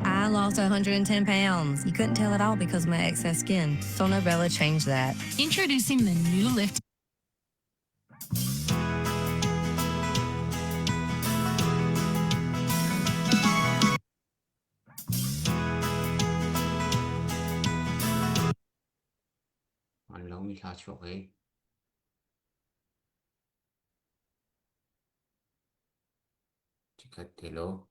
I lost 110 pounds. You couldn't tell at all because of my excess skin. Sonobella changed that. Introducing the new Lift. An lomi hla chuak hi. Chikkhat te law.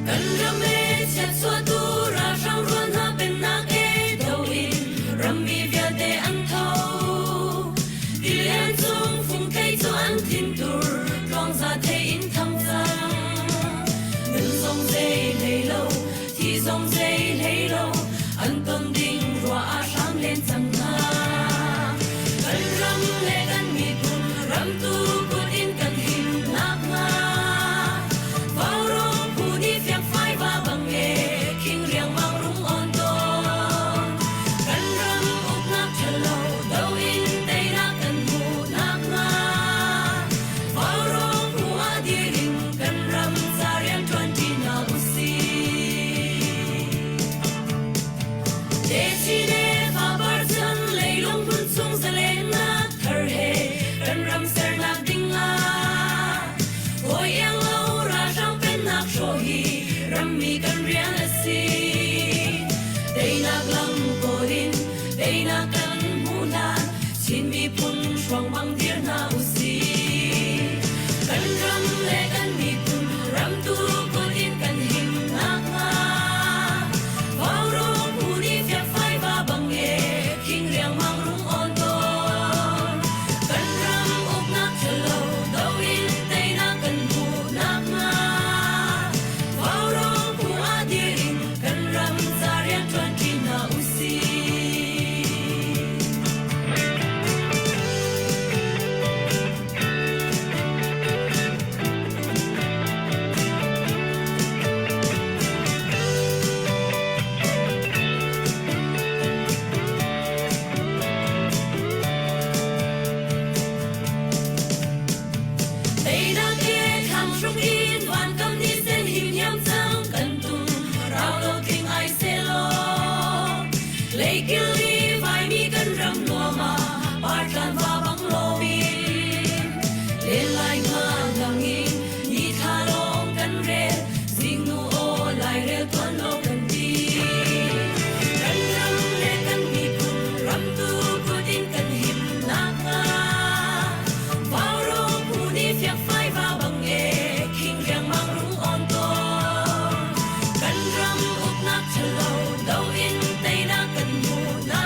Kan ram e chiatchuahtu ralhrang rual hna pennak e do in rammi vialte an tho. Tilian cung fungthei cu an thintur tluangza thei in thang cang. Nun zong zei hlei lo, thi zong zei hlei lo, an ton ding ruah ah hram len cang hna. Kan ram le kan miphun ramtu kut in kan him nakhnga Vaurawng phu nih fiangfai va bang e khing riangmang rung on tawn. Kan ram uknak ṭhalo do in teinak kan hmuh nakhnga Vaurawng phu ah dir in kan ram ca rian ṭuanṭi hna usih. Techin le fapar chan leilung hmun chung zalennak thar he kan ram sernak ding ah hawi iang lo ralhrang pennak hrawh hi rammi kan rian a si. Teinak lam kawl in teinak kan hmuh hlan Chin miphun hruang bang dir hna usih. Kan ram le kan miphun ramtu kut in kan him nakhnga Vaurawng phu nih fiakfai va bang e khing riangmang rung awn tawn. Kan ram uknak ṭhalo do in teinak kan hmuh nakhnga Vaurawng phu ah dir in kan ram ca rian ṭuanṭi hna usih. Teinak ke thlang hruk in vankam ni sen him hiam cang kan tum rau lo tling ai selaw leikil i vaimi kan ram nuam ah partlan va bang lomin len lai ngan langin ni thla lawng kan rel zingnu aw lairel tuan lo kan ti kan ram le kan miphun ramtu kut in kan him nakhnga Vaurawng phu nih fiakfai va bang e khing riangmang rung on tawn kan ram uknak ṭhalo do in teinak kan hmuh nakhnga.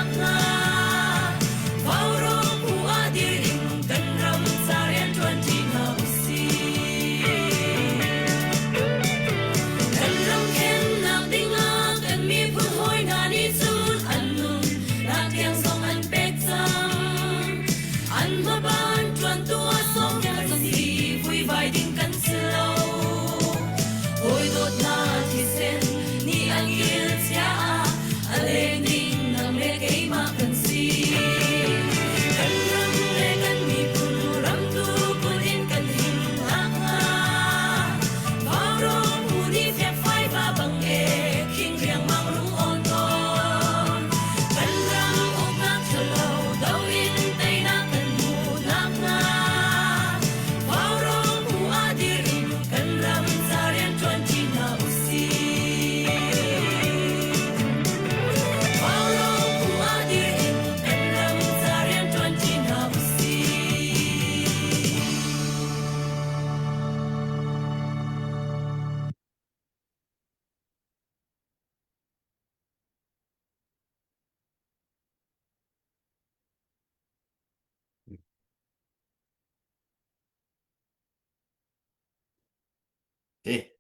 Te,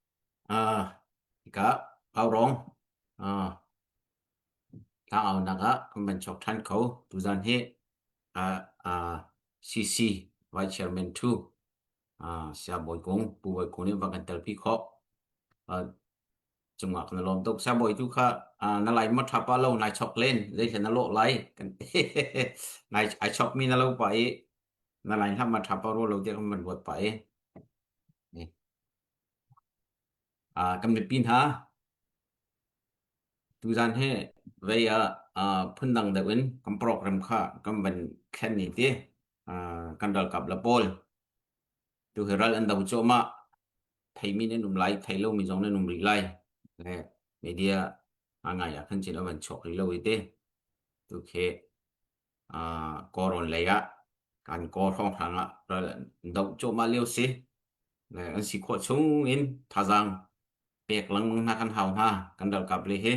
ah, hika Paurong, ah, tlangaunak ah kan van chuak ṭhan kho. Tuzan hi ah, ah, CC Vice Chairman 2 ah, Saya Bawi Kung, Pu Bawi Kung nih van kan telpi khawh. Ah, cungah kan lawm tuk. Saya Bawi tu kha ah, na lai ma ṭha pa lo, nai chok len, zeithla na lawh lai. Kan nai ai chok mi na lo pa i na lai hlam ma ṭha pa ro lo tiah kan van ruat pa i. Ah, kan mipi hna, tuzan hi vei ah ah, phundang deuh in kan program kha kan van thlen ni ti. Ah, kan ralkap le pawl tu hi ral an do cuahmah. Theimi nan um lai, thei lomi zong nan um rih lai. Le media a ngai ah khan chin a van chuak rih lo i ti. Tu khi ah, Kawlrawn lei ah kan Kawl hrawnghrang ah ral an doh cuahmah lio si. Le an si khawh chung in thazaang pek lengmang hna kan hau hna kan ralkap le hi.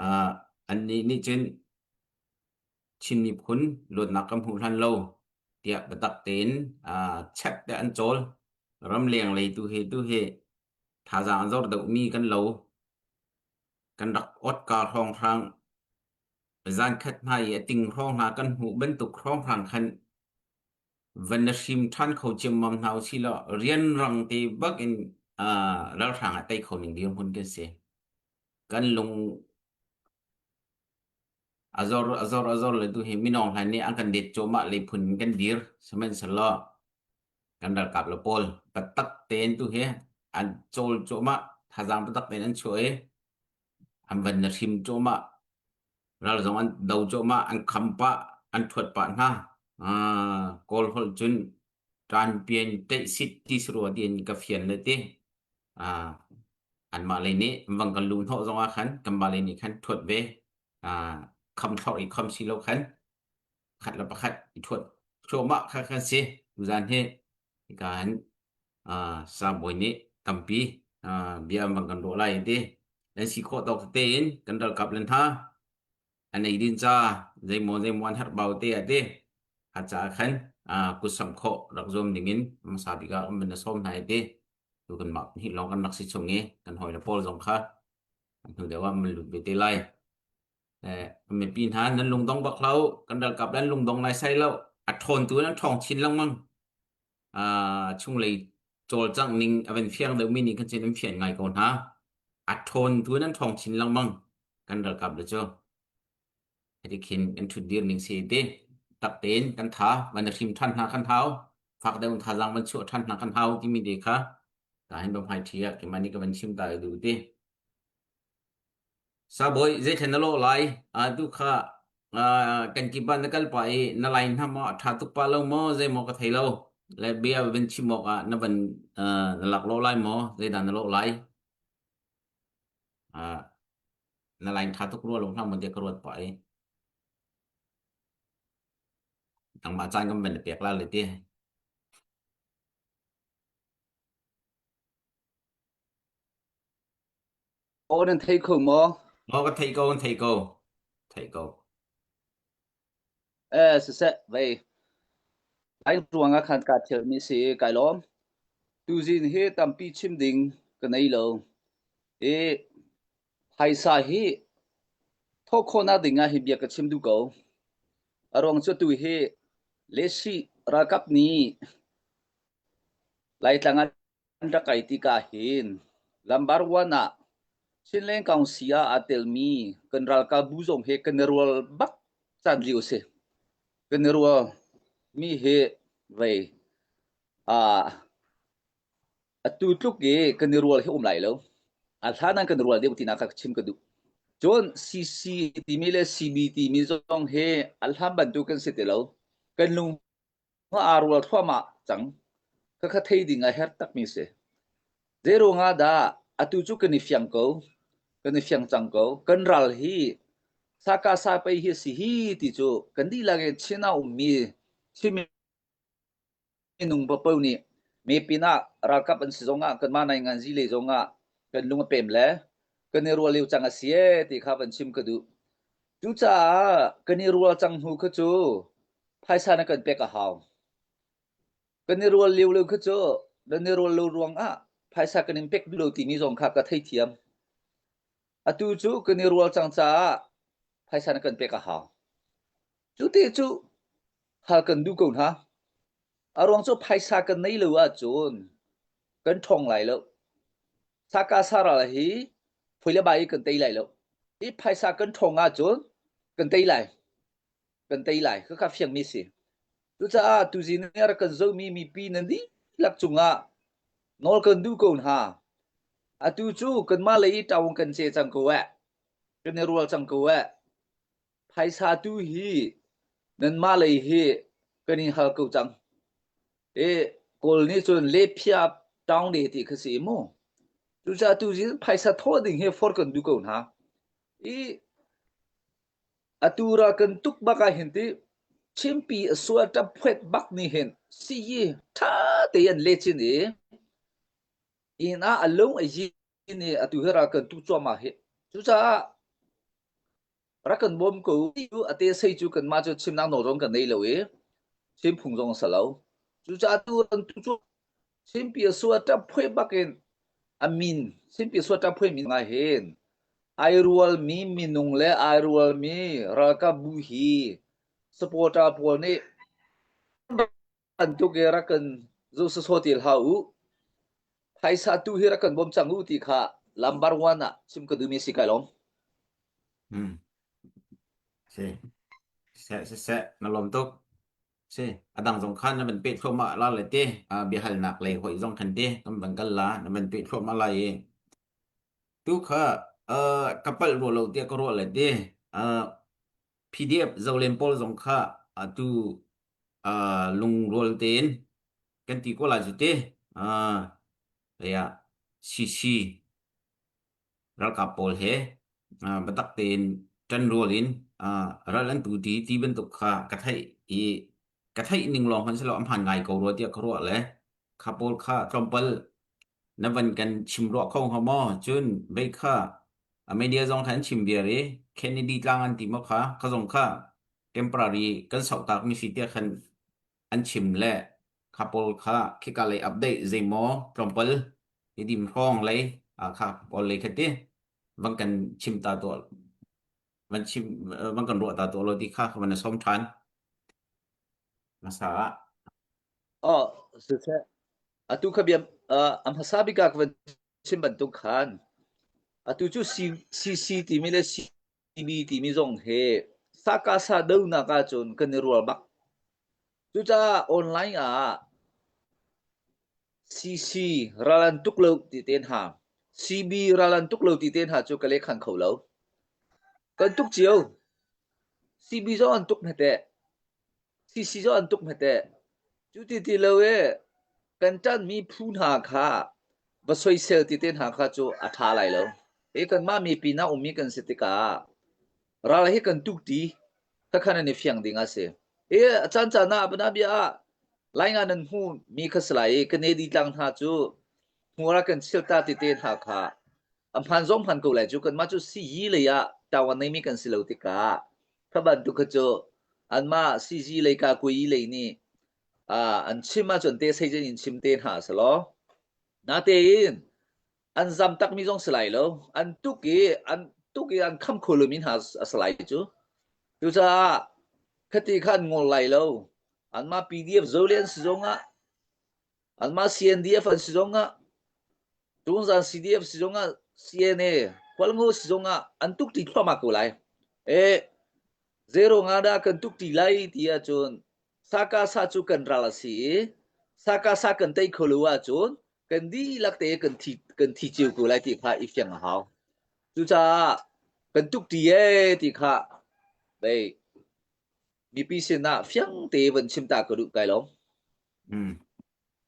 Ah, annih nih cun Chin miphun luatnak kan hmuh hlan lo tiah biatak tein ah, check te an cawl. Ramleng lei tu hi tu hi thazaang a zor deuhmi kan lo. Kan rak awtka hrawnghrang Zankhat hna i a ting hrawng hna kan hmuh bantuk hrawnghrang khan van na hrim ṭhan kho ciammam hna usih law rianrang te bak in uh, ralhrang ah tei kho ning dirhmun kan si. Kan lung a zor a zor a zor le tu hi minong hlan nih an kan det cuahmah lei phun in kan dir sihmanhsehlaw kan ralkap le pawl biatak tein tu hi an cawl cuahmah thazaang biatak tein an chuah i an van na hrim cuahmah ral zong an do cuahmah an kham pah an ṭhuat pah hna uh, kawl holh cun ṭanpian ṭeihsit ti si rua tiin ka fian le ti uh, anmah lei nih vang kan luh hnawh zong ah khan kanmah lei nih khan ṭhuat ve uh, kham thlorh i kham si lo khan khat le pakhat i ṭhuat thluahmah kha kan si tuzan hi hika hin uh, sangbawi nih tampi uh, bia an van kan ruah lai ti nan si khawh tawk tein kan ralkap len hna an ei din ca zeimaw zeimaw an herh bau te ati a ca khan uh, kut samh khawh rak zuam dingin hmasa bik ah kan van sawm hna ti tu kan mah hi lawng kan rak si chung i kan hawi le pawl zong kha hnu deuh ah man lut ve te lai Eh, mipi hna nan lungdong bak lo kan ralkap nan lungdong lai sai lo a ṭhawn tu nan ṭhawng chin lengmang uh, chunglei cawlcangh ning a van fiang deuhmi nih khan cun an fian ngai ko hna a ṭhawn tu nan ṭhawng chin lengmang kan ralkap le cu hiti khin kan ṭhut dir ning si ti tak tein kan tha van hrim ṭhan hna kan hau fak deuh thazaang van chuah ṭhan hna kan hau timi te kha ta hin hmai ṭhi ah keimah nih ka van chim ta i duh ti Sabawi zeithlen na lawh lai? Uh, tu kha uh, kan kip ah na kal pah i na lai hna maw a ṭha tuk pah lo maw zeimaw ka thei lo. Le bia van chim awk ah na van uh, na lak lawh lai maw? Zeidah na lawh lai? Uh, na line ṭha tuk rua lo hlah maw tiah ka ruat pah i. Nangmah caan kan van na pek la le ti. Aw nan thei kho maw? Maw ka thei ko, kan thei ko. Thei ko. Eh siseh vei. Ai ruang ah khan kaa thil mi si kai lawm. Tuzin hi tampi chim ding ka nei lo. I phaisa hi thawh khawhnak ding ah hi bia ka chim duh ko. A ruang cu tu hi lesi ralkap nih Laitlang ah An rak kai tikah hin lambar one ah Chinland Council ah aa telmi kan ralkapbu zong hi kan i rual bak caan lio a si. Kan i rual mi hi vei ah atu tluk i kan i rual hi um lai lo. A hlan ah kan i rual deuh tinak kha chim ka duh. Cun CC timi le CB timi zong hi a hlan bantuk kan si ti lo. Kan lung aa rual thluahmah cang. Khakha thei ding a herh takmi si. Zeiruang ah dah atu cu kan i fiang ko, kan i fiang cang ko. Kan ral hi saka sa pei hi si hi ti cu kan dihlak in Chin ah ummi Chin minung papo nih me pinah ralkap an si zongah kanmah nainganzi lei zongah kan lung a pem le kan i rual lio cang a si ee ti kha van chim ka duh. Cucaah kan i rual cang hnu kha cu phaisa na kan pek a hau. Kan i rual lio lo kha cu nan i rual lo ruangah phaisa. phaisa kan in pek duh lo timi zong kha ka theithiam. Atu cu kan i rual cang caah phaisa na kan pek a hau. Cu te cu hal kan duh ko hna. A ruang cu phaisa kan nei lo ahcun kan ṭhawng lai lo. Saka saral hi phoi le bai kan tei lai lo. Hi phaisa kan ṭhawng ahcun kan tei lai. Kan tei lai. Khakha fiangmi si. Cucaah tuzing ni a rak kan zohmi mipi nan dihlak cungah nawl kan duh ko hna. Atu cu kanmah lei i ṭaung kan ce cang ko eh. Kan i rual cang ko eh. Phaisa tu hi nanmah lei hi kan in hal ko cang. E Kawl nih cun lephia taung de ti kha si mu. Cucaah tu zin phaisa thawh ding hi for kan duh ko hna. I atu ra kan tuk bak ah hin ti chimpi a sual ṭap phuet bak ni hin si hi ṭha te an lechin i inn ah a lung a yin i atu hi ra kan tu cuahmah hi. Cucaah rak kan bawm ko a te sei cu kanmah cu chimnak nawl zong kan nei lo i chim phung zong a si lo. Cucaah tu an tu cu Chinpi a sua ṭap phui bakin a min Chinpi sua ṭap phui min ngai hin ai rualmi minung le ai rualmi ralkap bu hi supporter pawl nih bantuk i rak kan zu sasaw ti hlah u. Phaisa tu hi rak kan bawm cang u ti kha lambar one ah chim ka duhmi si kai lawm. Hmm. Si. Seh seh na lawm tuk. Si. A dang zong khan na van peh thluahmah la le te biahalnak lei hoi zong khan te kan van kal la na van peh thluahmah lai i tu kha ka palh rua lo tiah ka ruah le te PDF zolen pawl zong kha atu lungrual tein kan ti ko lai cu te. Lei ah CC ralkap pawl he biatak tein ṭanrual in ral an tu ti ti bantuk kha ka theih i ka theih ning lawng hmanh silo a hmaan ngai ko rua tiah ka ruah le kha pawl kha tlawmpal na van kan chim ruah kho hnga maw? Cun vei kha a media zong kha an chim viar i Kennedy tlang an ti maw kha kha zong kha temporary kan sauhtak mi si tiah khan an chim le kha pawl kha khika lei update zeimaw tlawmpal i dim hrawng lei kha pawl lei kha ti van kan chim ta tuah van chim van kan ruah ta tuah lo ti kha van na som than masa ah Oh, siseh. Atu kha bia a hmasa bik ah ka van chim bantuk khan atu cu CC timi le CB timi zong he sakasa donak ahcun kan i rual bak. Cucaah online ah CC ral an tuk lo ti te hna, CB ral an tuk lo ti te hna cu ka lehkhan kho lo. Kan tuk cio. CB zong an tuk hmeteh. CC zong an tuk hmeteh. Cu ti ti lo i kan ṭanhmi phu hna kha va soisel ti te hna kha cu a ṭha lai lo. Hi kanmah mipi na ummi kan si tikah ral hi kan tuk ṭi khakhan an i fiang ding a si. Hi a caan caan ah bia ah Lainga nan hmu mi kha si lai i Canady tlang hna cu hmur ah kan chil ta ti te hna kha a hmaan zong hmaan ko lai cu kanmah cu siyi lei ah ṭawan neimi kan si lo tikah kha bantuk kha cu anmah CG lei ka kui lei nih an chim ahcun te sei in chim te hna selaw natein an zam takmi zong si lai lo an tuk i an tuk i an kham kho lomi hna a si lai cu cucaah khati kha an ngol lai lo anmah PDF zole an si zongah Anmah CNDF an si zongah, tungzan CDF si zongah, CNA, Hualngo si zongah an tuk ṭi thluahmah ko lai. E, zero nga dah kan tuk ṭi lai ti ahcun Sakasa cu kan ral a si i Sakasa kan tei kho lo ahcun kan dihlak te kan thi kan thi cio ko lai ti kha i fiang a hau. Cucaah kan tuk ṭi ee ti kha bei mipi sinah fiang te van chim ta ka duh kai lawm. Mm.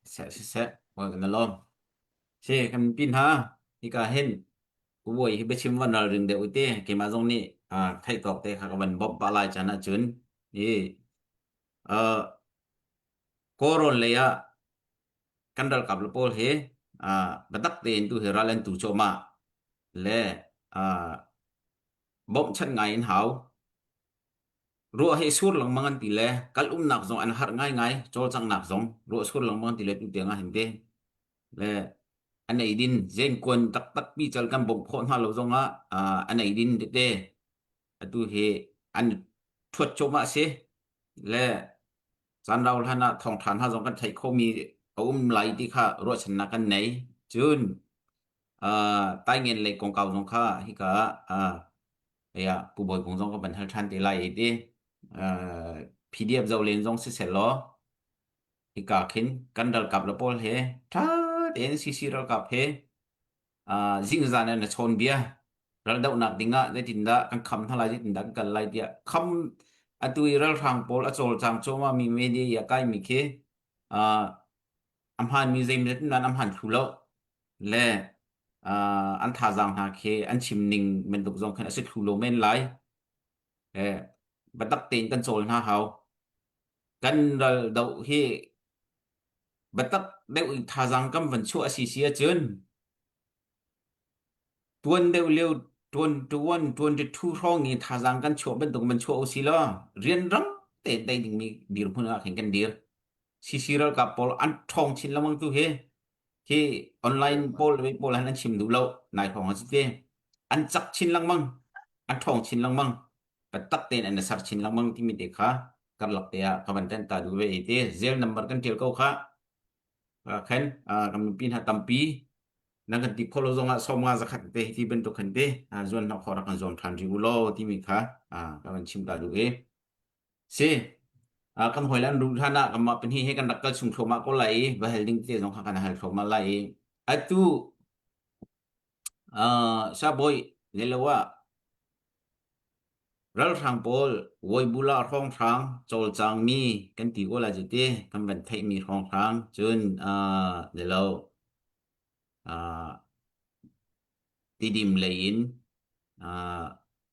Seh siseh, wa kan lawm. Si kan pin ha hika hin uwoi hi biachim van ralring deuh ute keimah zong nih theih tawk te kha ka van bawmh pah lai caan ahcun i uh, Kawlrawn lei ah kan ralkap le pawl hi uh, biatak tein tu hi ral an tu cuahmah le uh, bawmhchanh ngai in hau Ruah hi sur lengmang an ti le kal umnak zong an harh ngaingai, cawlcanghnak zong ruah sur lengmang an ti le tu tiang ah hin ti. Le An eidin zenkuan taktak pi cal kan bawmh khawh hna lo zongah an eidin tete atu hi an thuat cuahmah a si. Le caan rau hlan ah thawngṭha hna zong kan theih khawhmi a um lai ti kha ruahchannak kan nei. Cun taingen lei kongkau zong kha hika ah ya Pu Bawi Kung zong ka van hal ṭhan te lai i ti. PDF zo len zong siseh law hika khin kan ralkap le pawl he ṭha tein CC ralkap he zingzan in a chawn bia raldohnak dingah zeitindah kan kham hna lai zeitindah kan kal lai tiah kham atu i ralhrang pawl a cawlcang cuahmah mi media i a kaimi khi a hmaanmi zeimawzat in an hmaan thlu lo le an thazaang hna khi an chim ning bantuk zong khan a si thlu lo men lai. Biatak tein kan cawl hna hau. Kan ral doh hi biatak deuh in thazaang kan van chuah a si si ahcun tuan deuh lio 21, 22 hrawng i thazaang kan chuah bantuk van chuah usih law rianrang tein tei dingmi dirhmun ah khin kan dir. CC ralkap pawl an ṭhawng chin lengmang tu hi hi online pawl le pawl han an chim duh lo nai hrawng a si te. An cak chin lengmang, an ṭhawng chin lengmang. Biatak tein an i ser chin lengmang timi te kha karlak te ah ka van ṭanh ta duh ve i ti. Zel number kan ṭial ko kha. Khan kan mipi hna tampi nan kan ti khawh lo zongah 50 zakhat te hi ti bantuk khan te zuan hnawh khawh rak kan zuam ṭhan rih u law timi kha ka van chim ta duh i. Si kan hawi le an ruh hlan ah kanmah pahnih he kan rak kal chung thluahmah ko lai i va hal ding te zong kha kan hal thluahmah lai i atu Sabawi le lo ah Ralhrang pawl Wawibula hrawnghrang cawlcangmi kan ti ko lai cu ti kan van theihmi hrawnghrang cun le lo Tidim lei in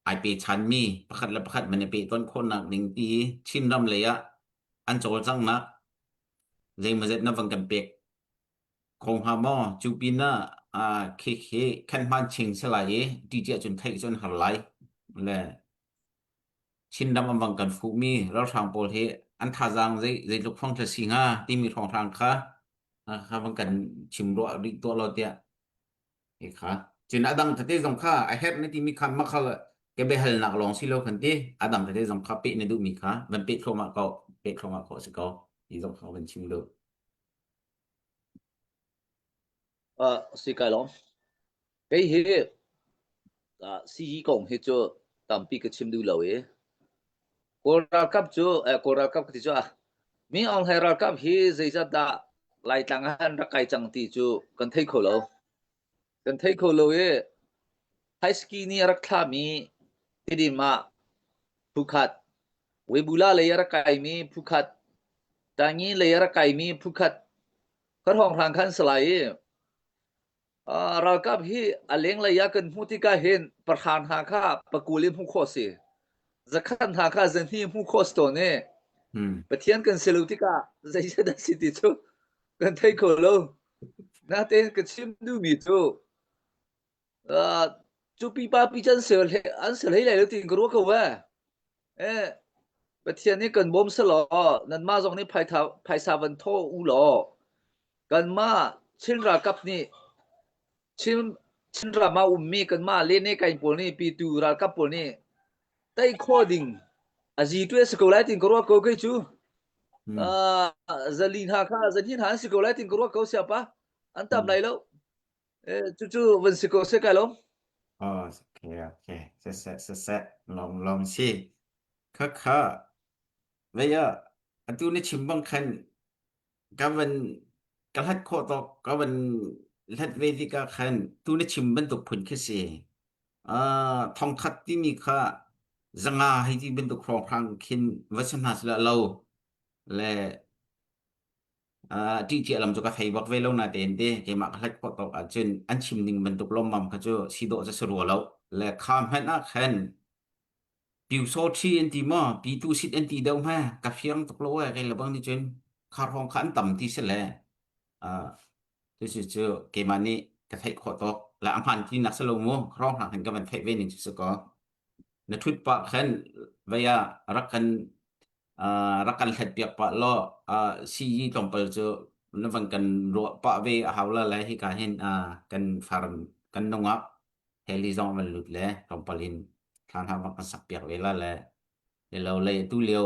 ai pechanmi pakhat le pakhat man i pehtonh khawhnak ding ti Chinram lei ah an cawlcanghnak zeimawzet na van kan pek kho hnga maw? Cu pin ah khikhi khan hmaan ching si lai i ṭihṭi ahcun theih cu an har lai. Le Chinram an vang kan fuhmi ralhrang pawl hi an thazaang zei zeitluk hrawng thil si hnga timi hrawnghrang kha kha vang kan chim ruah rih tuah law tiah hi kha. Cun a dang tete zong kha a herh na timi kha mah kha ke biahalnak lawng si lo khan ti a dang tete zong kha peh na duhmi kha van peh thluahmah ko peh thluahmah ko si ko ti zong kha van chim duh. Uh, si kai lawm. Kei hi uh, CE kong hi cu tampi ka chim duh lo i Kawl ralkap cu eh, Kawl ralkap ka ti cu ah Mi Aung Hlaing ralkap hi zeizat dah Laitlang ah an rak kai cang ti cu kan thei kho lo. Kan thei kho lo i High nih a rak thlami Tidim ah phukhat, Weibula lei a rak kaimi phukhat, Tangi lei a rak kaimi phukhat, Kan hawnghrang khan si lai i uh, ralkap hi a lenglei ah kan hmuh tikah hin pahra hna kha pakul in hmuh khawh si. Zakhat hna kha zahnih hmuh khawh si tawn i Hmm. Pathian kan si lo tikah zeizat a si ti cu kan thei kho lo. Natein ka chim duhmi cu uh, cu pipa pi can sel an sel hlei lai lo tiin ka ruah ko eh. Eh, Pathian nih kan bawm selaw nanmah zong nih phaisa van thaw u law kanmah Chin ralkap nih Chin Chinram ah ummi kanmah lene kain pawl nih pitu ralkap pawl nih tei khawh ding a zi tu a si ko lai tiin ka ruah ko kei cu. Hmm. Uh, zali hna kha zali hna an si ko lai tiin ka ruah ko siapa an tam Hmm. lai lo. Eh, cucu van si ko se kai lo. Oh, okay, okay. Se se se se long long si. Kha kha. Vei ah atu na chim bang khan ka van ka hlat khawh tawk ka van hlat ve tikah khan tu na chim bantuk phun khi si. Uh, thongkhat timi kha zanga hei ti bantuk hrawnghrang khin va si hna sila lo le Uh, ṭihṭiah lam cu ka thei bak ve lo natein te keimah ka hlat khawh tawk ahcun an chim ning bantuk lawmmam kha cu si dawh cu si rua lo. Le kha hmanh ah khan pyusawṭhi an ti maw pitu sit an ti deuh hme ka fiang tuk lo ee kei le bang nih cun kha hrawng kha an tam ti si le uh, cucu cu keimah nih ka theih khawh tawk le a hmaan ti nak si lo mu hrawng hna khan ka van theih ve ning cu si kaw na ṭhut pah khan vei ah rak kan rak kan hlatpiak pah law sii tlawmpal cu Na van kan ruah pah ve a hau la le hika hin kan farm kan nungak heli zong van lut le tlawmpal in thlan ha van kan sak piak ve la le le lo lei tu lio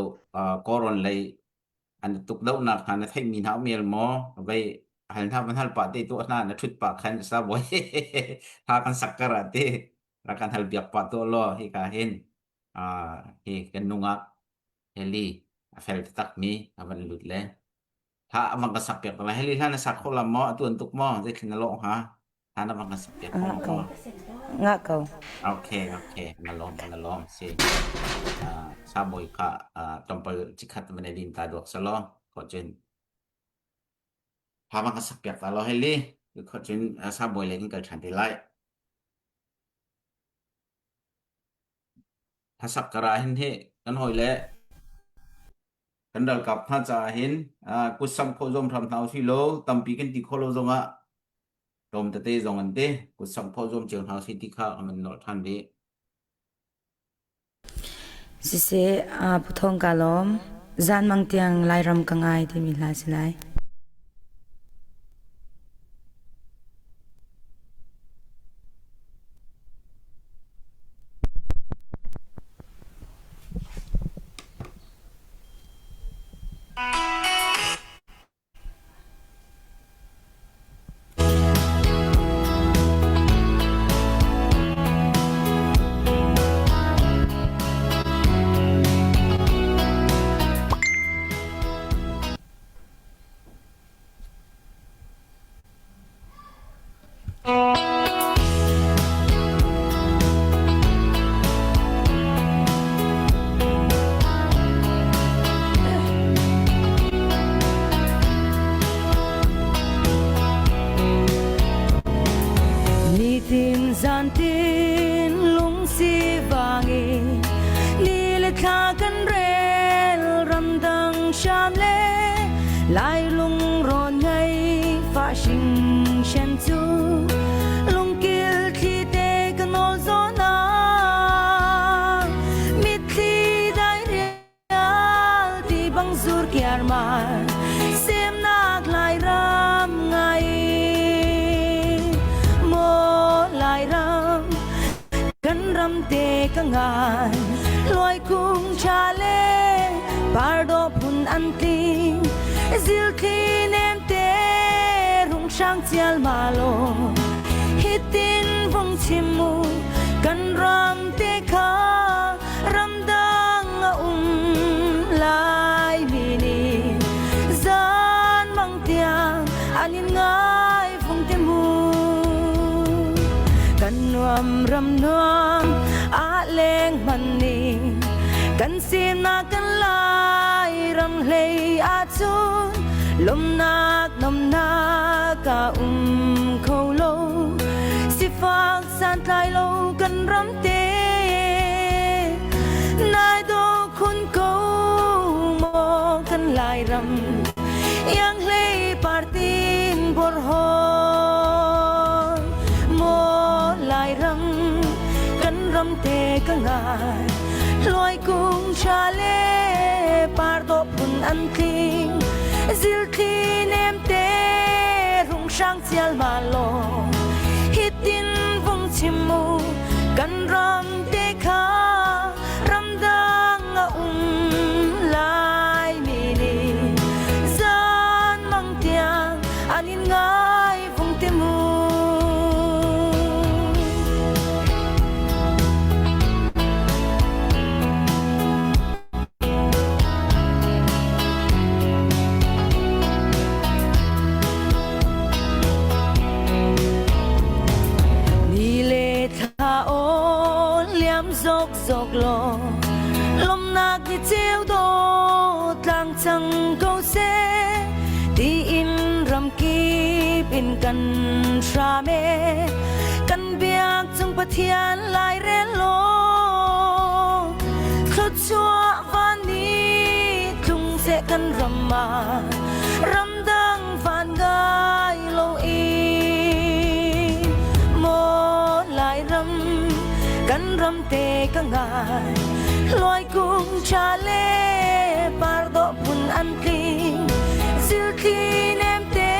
koron lei an tuk dohnak hna na theihmi hna um el maw vei hal hna van hal pah te tu hna na thut pah khan sa boy ha kan sak kar ah te ra kan hal biak pah to lo hika hin hi kan nungak heli a fel taktak mi a van lut le hla a van ka sak piak la heli hla na sak kho la maw a tuan tuk maw zeitlin na lawh hnga hla na van ka sak piak kho Ngah ko. maw Ngah ko. Okay, okay, na lawm, na lawm si. Sabawi kha tlawmpal cikhat van i din ta duak selaw ko cun hla van ka sak piak ta law heli kho cun sabawi le kan kal ṭhan te lai. Hlasak kara hin hi kan hawi le kan ralkap hna caah hin kutsamh khawh zuam hram hna usih law tampi kan ti khawh lo zongah tlawm tete zong an ti kutsamh khawh zuam cio hna usih ti kha kan nolh ṭhan rih. Siseh, Pu Thawng ka lawm. Zanmang tiang Lairam ka ngai timi hla si lai. Nitin zantin lungsi vangin ni le thla kan rel ramdang sham le lai lungrawn ngei fa hring shen cu lungkil thli te ka nawl zawn ah mitthli dai rial ti bang zur kiar mar semnak Lairam ngai maw Lairam Kan ram te ka ngai luai kung cha le pardo phun an tling zilthli nem te rung hrang chial ma lo hitin vung chim mu kan ram te kha ramdang a um lai mi nih zan mang tiang an in ngai vung te mu kan nuam ram nuam a leng man ni kan sinak kan lai ram hlei ahcun lomnak nomnak a um kho lo sifak santlai lo kan ram te nai do khun ko maw kan lai ram iang hlei partin bor hon maw Lairam kan ram te ka ngai luai kung cha le par do phun an tling zilthli nem te rung hrang chial ma lo hitin vung chim mu kan ram te kha ramdang a um lai mi nih zan mang tiang an in ngai vung te mu. Ni le thla aw liam zok zok law lomnak ni ceu do tlang cang ko seh tiin ramkip in kan hram e kan biak cung Pathian lai rel law thluachuah van ni tlung seh kan ram ah ramdang van ngai lo i maw Lairam kan ram te ka ngai luai kung cha le par dawh phun an tling zilthli nem te.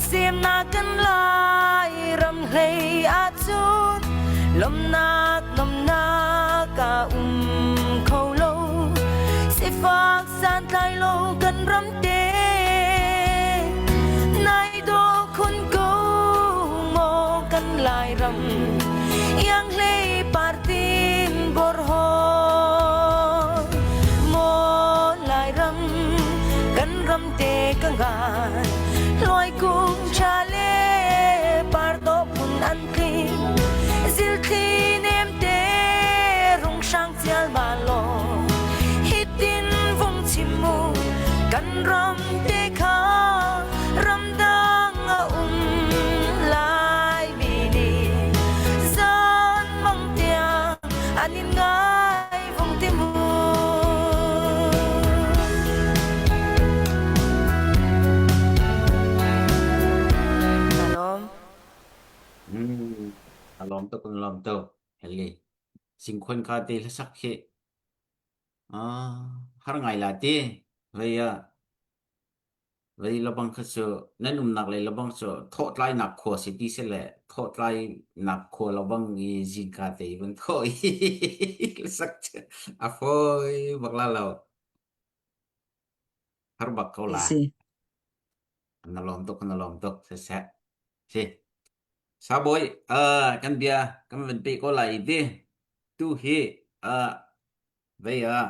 Semnak kan lai ram hlei ahcun lawmhnak nomnak a um kho lo. Sifak santlai lo kan ram te. Nai dawh khun ko maw kan Lairam iang hlei partin borhon maw Lairam kan ram te ka ngai Luai kung tha le par to phun an tling zilthli nem te rung hrang chial ma lo hitin vung chim mu kan ram te kha ram dang a um lai mi nih zan mang tiang an in ngai vung ti mu. Alom. Mm, alom tuk alom tuk. Hele. Singkhon kha te hlasak khi. Ah, har ngai la ti. Vei ah Vei lebang kha cu nan umnak lei lebang cu thawhtlainak khua si ti si le thawhtlainak khua lebang i zingka te i van thawh i sak cu a fawi bak la lo. Har bak ko la. Si. Na lawm tuk, na lawm tuk. Siseh. Si. Sabawi, uh, kan bia kan van pe ko lai i ti. Tu hi uh, vei ah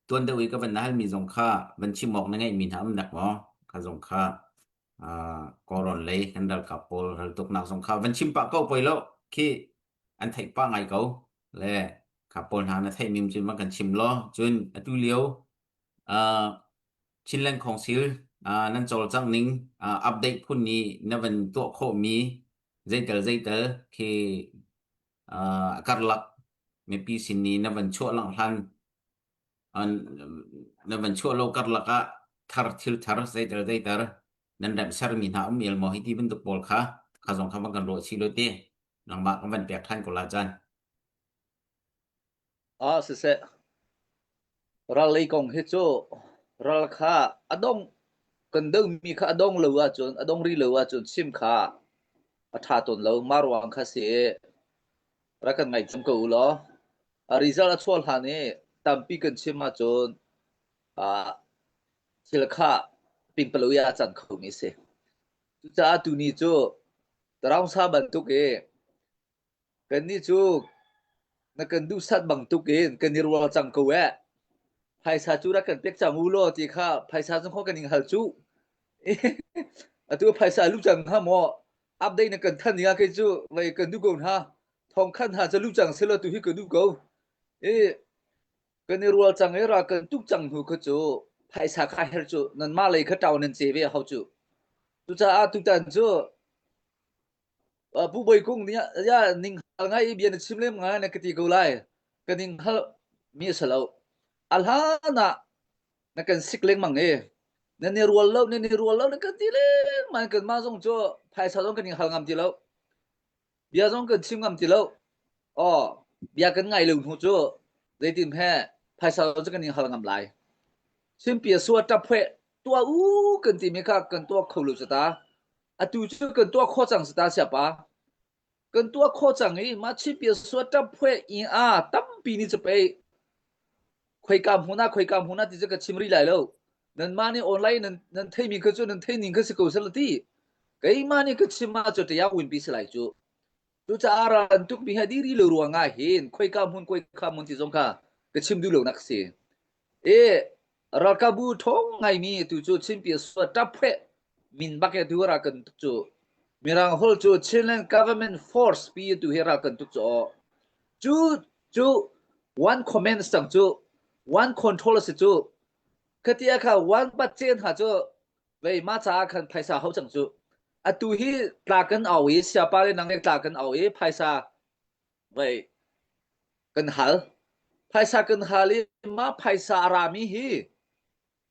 Tuan deuh i ka van halmi zong kha van chim awk na ngeihmi hna um nek maw? Kha zong kha uh, Kawlrawn lei kan ralkap pawl raltuknak zong kha van chim pah ko poi lo khi an theih pah ngai ko le kha pawl hna na theihmi cun van kan chim law cun atu lio uh, Chinland Council uh, nan cawlcangh ning uh, update phun ni na van tuah khawhmi zeitel zeitel khi uh, karlak mipi sin ni na van chuah lang hlan an na van chuah lo karlak ah thar thil thar zeitel zeiter nan remh sermi hna um el maw hi ti bantuk pawl kha kha zong kha van kan ruah chih lo ti nangmah kan van pek than ko la chan Ah siseh ral lei kong hi cu ral kha a dong kan domi kha a dong lo ahcun a dong rih lo ahcun chim kha a ṭha tawn lo mah ruang kha si i rak kan ngaithiam ko u law a result a chuah hlan i tampi kan chim ahcun ah thil kha pingpalo i a can khomi a si. Cucaah tuni cu Taraungsa bantuk i Kannih cu na kan duhsat bantuk in kan i rual cang ko eh. Phaisa cu rak kan pek cang u law ti kha phaisa cu kan in hal cu. Atu phaisa lu cang hnga maw? Update na kan than ding ah kei cu vei kan duh ko hna. Thong khan hna cu lu cang selaw tu hi ka duh ko. I kan i rual cang i ra kan tuk cang hnu kha cu phaisa kha her cu nanmah lei kha ṭau nan ce ve hau cu. Cucaah tutan cu Pu Bawi Kung nih ya ning hal ngai i bia na chim lem ngai na ka ti ko lai. Ka ning hal mi a si lo. A hlan ah na kan sik lengmang i nan i rual lo nan i rual lo na kan ti lengmang kanmah zong cu phaisa zong kan ning hal ngam ti lo. Bia zong kan chim ngam ti lo. Aw, bia kan ngai lo hnu cu zeitin he phaisa cu kan ning hal ngam lai. Simpi a sua ṭap phueh tuah u kan timi kha kan tuah kho lo cu ta. Atu cu kan tuah khawh cang si ta siapa. Kan tuah khawh cang i mah chipia sua ṭap phueh i a tampi nih cu pei khoika hmun ah khoika hmun ah ti cu ka chim rih lai lo. Nanmah nih online nan nan theimi kha cu nan thei ning kha si ko sel ti. Keimah nih ka chim ah cu ṭiak winpi si lai cu. Cucaah ral an tukmi hi a dih rih lo ruangah hin khoika hmun khoika hmun ti zong kha ka chim duh lonak a si. I ralkapbu ṭhawng ngaimi tu cu Chinpi sua ṭaphueh min bak i tu ral kan tuk cu Mirang holh cu Chinland Government Force pi tu hi ral kan tuk cu aw. Cu cu one command cang cu one control a si cu khatia kha one budget hna cu vei mah caah khan phaisa hau cang cu. Atu hi tla kan au i siapa le nang le tla kan au i phaisa vei kan hal. Phaisa kan hal i mah phaisa a rami hi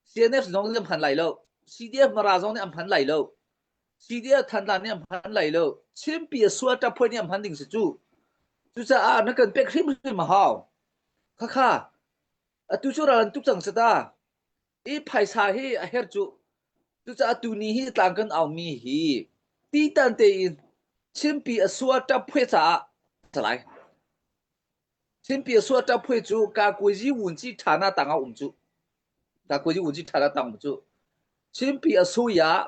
CNF zong nih an hman lai lo. CDF Mara zong nih an hman lai lo. CDF Thantlang nih an hman lai lo. Chinpi a sual ṭaphuai nih an hman ding si cu. Cucaah na kan pek hrimhrim a hau. Khakha, atu cu ral an tuk cang si ta. I phaisa hi a her cu. Cucaah tuni hi tlang kan aumi hi titan tein Chinpi a sua ṭap phui caah salai. Chinpi a sua ṭap phui cu kakuazi wunci ṭhana tangah um cu. Kakuazi wunci ṭhana tang um cu. Chinpi a suya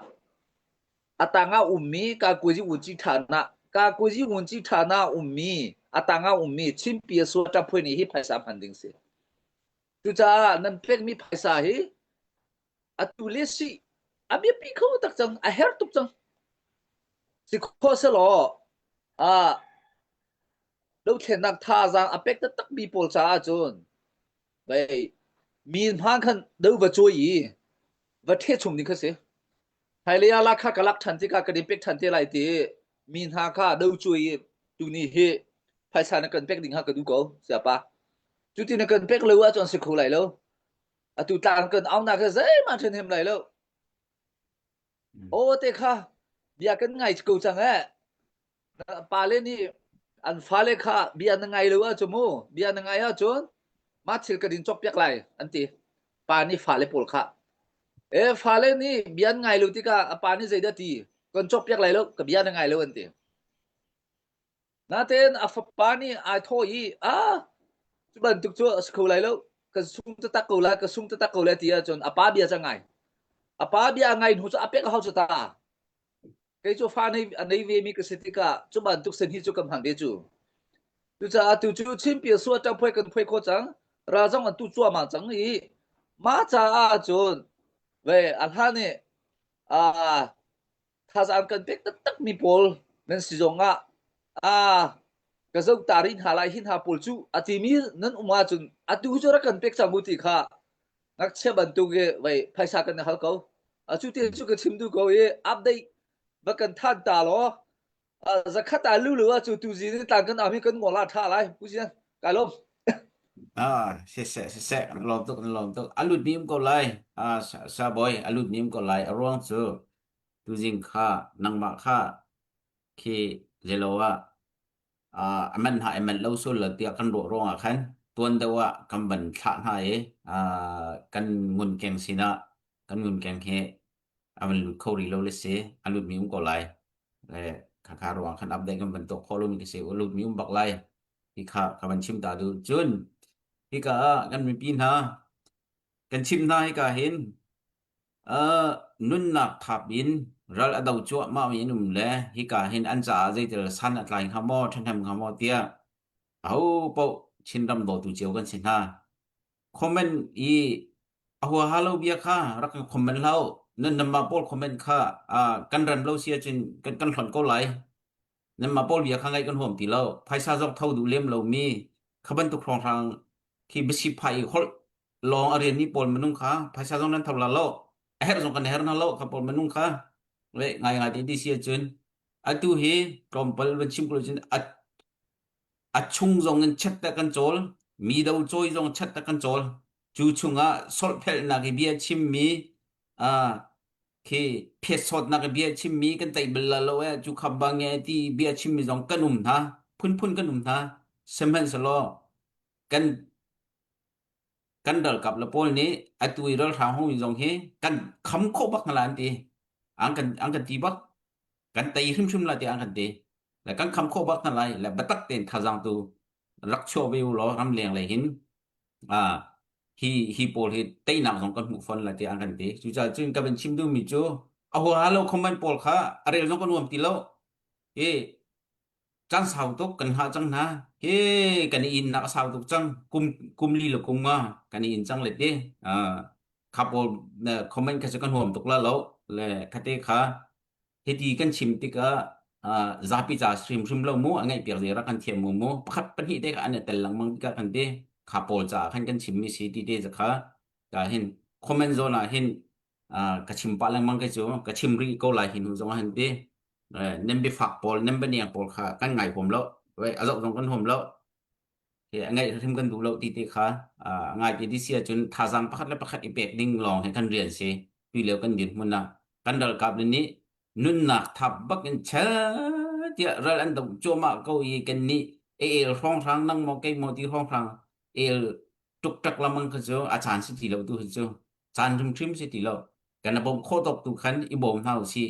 a tangah ummi kakuazi wunci ṭhana kakuazi wunci ṭhana ummi a tangah ummi Chinpi a sua ṭap phui nih hi phaisa hman ding si. Cucaah nan pekmi phaisa hi atu le si a biapi kho tak cang a her tuk cang si kho selaw a dothlennak thazaang a pek taktak mi pawl caah cun vei mi hma khan do va cawi i va ṭhe chung ding kha si hmailei ah lakha ka lak ṭhan tikah kan i pek ṭhan te lai ti mi hna kha do cuai i tuni hi phaisa na kan pek ding kha ka duh ko siapa cuti na kan pek lo ahcun si kho lai lo atu tlang kan aunak hi zeihmanh ṭhen hem lai lo aw te kha bia kan ngai ko cang eh pale nih an fale kha bia na ngai lo ahcun mu bia na ngai ahcun mah thil ka din cawk piak lai an ti pa nih fale pawl kha e fale nih bia an ngai lo tikah a pa nih zeidah ti kan cawk piak lai lo ka bia na ngai lo an ti Natein a fapa nih ai thawh i, "Ah, cu bantuk cu a si kho lai lo. Ka sung taktak ko lai, ka sung taktak ko lai," ti ahcun a pa bia cu a ngai. A pa bia a ngai hnu cu a pek a hau cu ta. Kei cu fa nei, a nei vemi ka si tikah cu bantuk sin hi cu ka hmang ve cu. Cucaah tu cu Chinpi sua ṭaphuai kan phuai khawh cang. Ral zong an tu cuahmah cang i mah caah cun ve a hlan i ah thazaang kan pek taktakmi pawl nan si zongah ah ka zoh ta rih hna lai hi hna pawl cu a timi nan um ahcun atu cu rak kan pek cang u ti kha ngakchia bantuk i vei phaisa kan hal ko atu te cu ka chim duh ko i update va kan than ta law zakhat ah lulu ah cu tu zin tlang kan am hi kan ngol ah tha lai pu sian kai lom Ah, siseh, siseh, kan lawm tuk, kan lawm tuk. A lut mi um ko lai. Ah, sa, sa boy, a lut mi um ko lai. A ruang cu Tuzing kha nangmah kha khi zeilo ah uh, a manh hna i manh lo sul lo tiah kan ruah ruangah khan tuan deuh ah kan van thlah hna i uh, kan ngunkeng sinah kan ngunkeng hi a van lut kho rih lo le si a lut mi um ko lai le khakha ruang khan update kan van tuah khawh lomi ka si u lut mi um bak lai hi kha ka van chim ta duh cun hika ah kan mipi hna kan chim hna hika hin Nunnak thap in ral a do cuahmahmi an um le hika hin an caah zeitil san a tlai hnga maw, ṭhahnem hnga maw tiah ahopaoh Chinram dawtu cio kan si hna. Comment i a huaha lo bia kha rak kan comment hlah u. Nan nanmah pawl comment kha kan rem lo si ahcun kan kan hlonh ko lai. Nanmah pawl bia kha ngaih kan huam ti lo. Phaisa zong tho duh lem lomi kha bantuk hrawnghrang khi biasi phai i holh lawng a rianmi pawl minung kha phaisa zong nan tho la lo a herh zong kan herh hna lo kha pawl minung kha le ngai ngai te ti si ahcun atu hi tlawmpal van chim ko cun a a chung zong in chet ta kan cawl mi do cawi zong chet ta kan cawl cu chungah solhphelhnak i bia chimmi a khi phiatsawtnak i bia chimmi kan tei bal la lo e cu khap bang e ti bia chimmi zong kan um hna phunphun kan um hna sihmanhsehlaw kan kan ralkap le pawl nih atu i ralhrang hong in zong hi kan kham khawh bak hna la an ti an kan an kan ti bak kan tei hrimhrim la tiah an kan ti le kan kham khawh bak hna lai le biatak tein thazaang tu rak chuah ve u law ramleng lei hin a hi hi pawl hi teinak zong kan hmuh fon la tiah an kan ti cucaah cun ka van chim duhmi cu a huaha lo comment pawl kha a rel zong kan nuam ti lo hi Caan sau tuk kan hngah cang hna. Hi kan i innak a sau tuk cang. Kum kum li le kum nga kan i in cang le ti. Uh, kha pawl comment kha cu kan huam tuk la lo. Le khate kha hiti kan chim tikah uh, zapi ca hrimhrim lo mu a ngaih piak zei rak kan thiam mu mu pakhat pahnih te kha an i tel lengmang tikah kan ti kha pawl ca khan kan chim mi si ti te kha ka hin comment zone ah hin uh, ka chim pah lengmang ke cu ka chim rih ko lai hi nu zong ah hin ti nan biafak pawl nan bianiang pawl kha kan ngai huam lo a zoh zong kan huam lo hi a ngaih hrim kan duh lo ti te kha ngai ti ti si ahcun thazaang pakhat le pakhat i pek ding lawng hi kan rian si tu lio kan dirhmun ah kan ralkap nih nunnak thap bak in chel tiah ral an doh cuahmah ko i kan nih el hrawnghrang nang maw kei maw ti hrawnghrang el tuktak lamang kha cu a caan si ti lo tu hi cu caan hrimhrim si ti lo. Kan bawmh khawh tawk tu khan i bawm hna usih.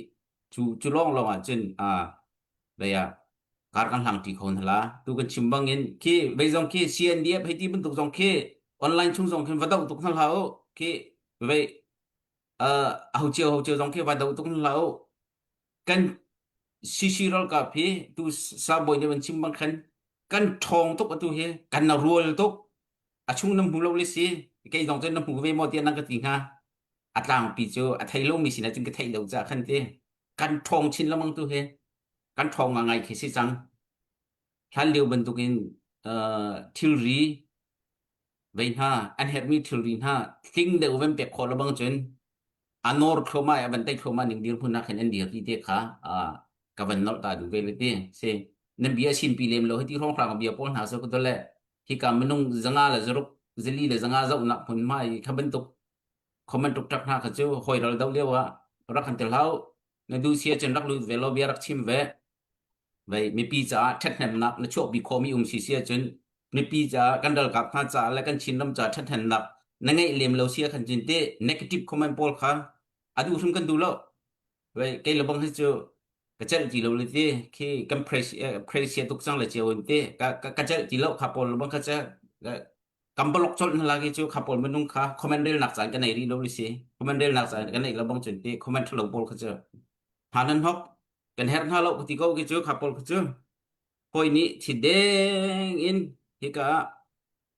Cu cu lawng lawng ah cun vei ah kar kan hlang ṭi kho hna la. Tu kan chim bang in khi vei zong khi CNDF hei ti bantuk zong khi online chung zong khin va doh tuk hna hlah u. Khi vei ho cio ho cio zong khi va doh tuk hna hlah u. Kan CC ralkap hi tu sabawi nih van chim bang khan kan ṭhawng tuk atu hi kan na rual tuk a chung na hmu lo le si kei zong cun na hmu ve maw tiah na ka ti hnga a tlangpi cu a thei lomi sinah cun ka theih lo caah khan ti kan ṭhawng chin lengmang tu hi kan ṭhawng ngai khi si cang hlan lio bantukin uh, thilri vei hna an herhmi thilri hna tling deuh van pek khawh lo bang cun a nawr thluahmah i a van tei thluahmah ning dirhmun ah khan an dir ti te kha uh, ka van nolh ta duh ve le ti si nan bia sin pi lem lo hiti hrawnghrang bia pawl hna so ko le hika minung zanga le zaruk zali le zanga zohnak hmunhma i kha bantuk comment tuk hna kha cu hawi ral do lio ah rak kan tel hau na du sia cun rak lut ve lo bia rak chim ve vei mipi caah ṭhathnemnak na chuahpi khawhmi um si sia cun mipi caah kan ralkap hna caah le kan Chinram caah ṭhathnemnak na ngeih lem lo sia khan cun te negative comment pawl kha a duh hrim kan duh lo vei kei le bang hi cu ka celh ti lo le ti khi kan praise tuk cang le cio in te ka ka celh ti lo kha pawl bang kha che kan block colh hna lagi cu kha pawl minung kha comment rel nak caan kan nei rih lo li si comment rel nak caan kan nei lo bang cun ti comment thalo pawl kha cu hna nan hok kan her hna lo ti ko ki cu kha pawl kha cu hoi nih thi deng in hika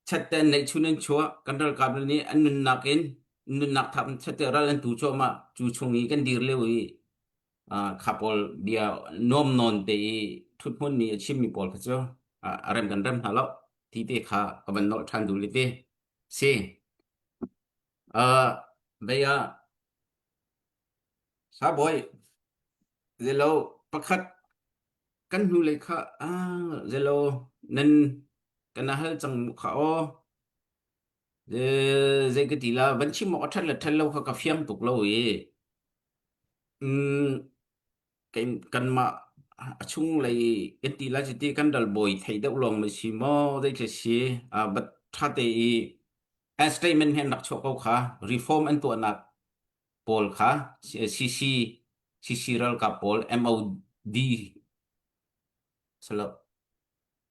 chatten nei chun an chuah kan ralkap nih an nunnak in nunnak thap chatte ral an tu chuah ma cu chung i kan dir leo i kha pawl bia nuam nawn te i ṭhuthmun nih a chimmi pawl kha cu a rem kan rem hna lo ti te kha ka van nolh ṭhan duh te si. Uh, bei ah sabawi zelo pakhat kan hnu lei kha ah zelo nan kan hal cang kha aw zei ka ti la van chim awk a ṭhat le ṭhat lo kha ka fiang tuk lo i Kanmah a chunglei kan ti lai cuti kan ralbawi thei deuh lawng na si maw zei si but ṭha te i an statement he an rak chuah ko kha reform an tuahnak pawl kha CC CC ralkap pawl MOD salo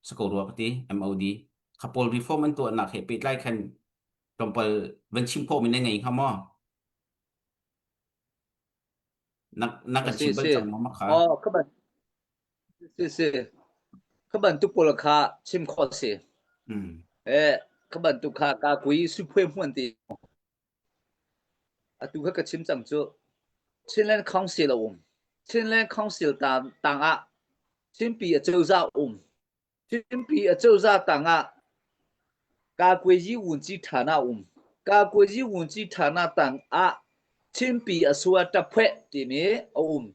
sako rua ka ti MOD kha pawl reform an tuahnak he pehtlai khan tlawmpal van chim khawh mi na ngei hnga maw? Na na kan Si chim bal si. cang maw ma kha? Oh, kha ban si si. Kha bantuk pawl kha chim khawh si. Mm. Eh, kha bantuk kha ka kui su phuai hmuan ti. Atu kha ka chim cang cu. Chinland Council a um. Chinland Council ta tang ah Chinpi a cozah um. Chinpi acozah tangah Kakuazi Wunci Ṭhana um. Kakuazi Wunci Ṭhana tangah Chinpi Asua Ṭaphueh timi a um.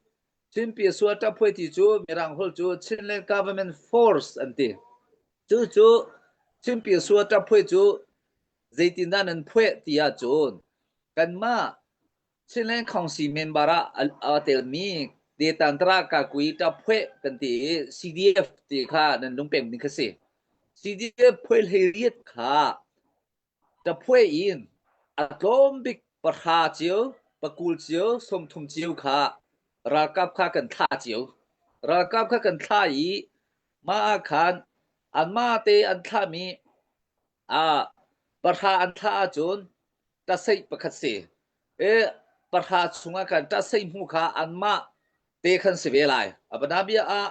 Chinpi Asua Ṭaphueh ti cu Mirang holh cu Chinland Government Force an ti. Cucu Chinpi Asua Ṭaphueh cu zeitindah nan phueh ti ahcun kanmah Chinland Council member ah aa telmi Detantra Kakui Ṭaphueh kan ti i CDF ti kha nan lung peng ding kha si. CDF phuai hleiriat kha ṭaphueh in a tlawm bik pahra cio, pakul cio, 30 cio kha ralkap kha kan thlah cio. Ralkap kha kan thlah i mah ah khan anmah te an thlahmi ah pahra an thlah ahcun ṭaseih pakhat si. E pahra chungah khan ṭaseih hmu kha anmah te khan si ve lai. Abanabia ah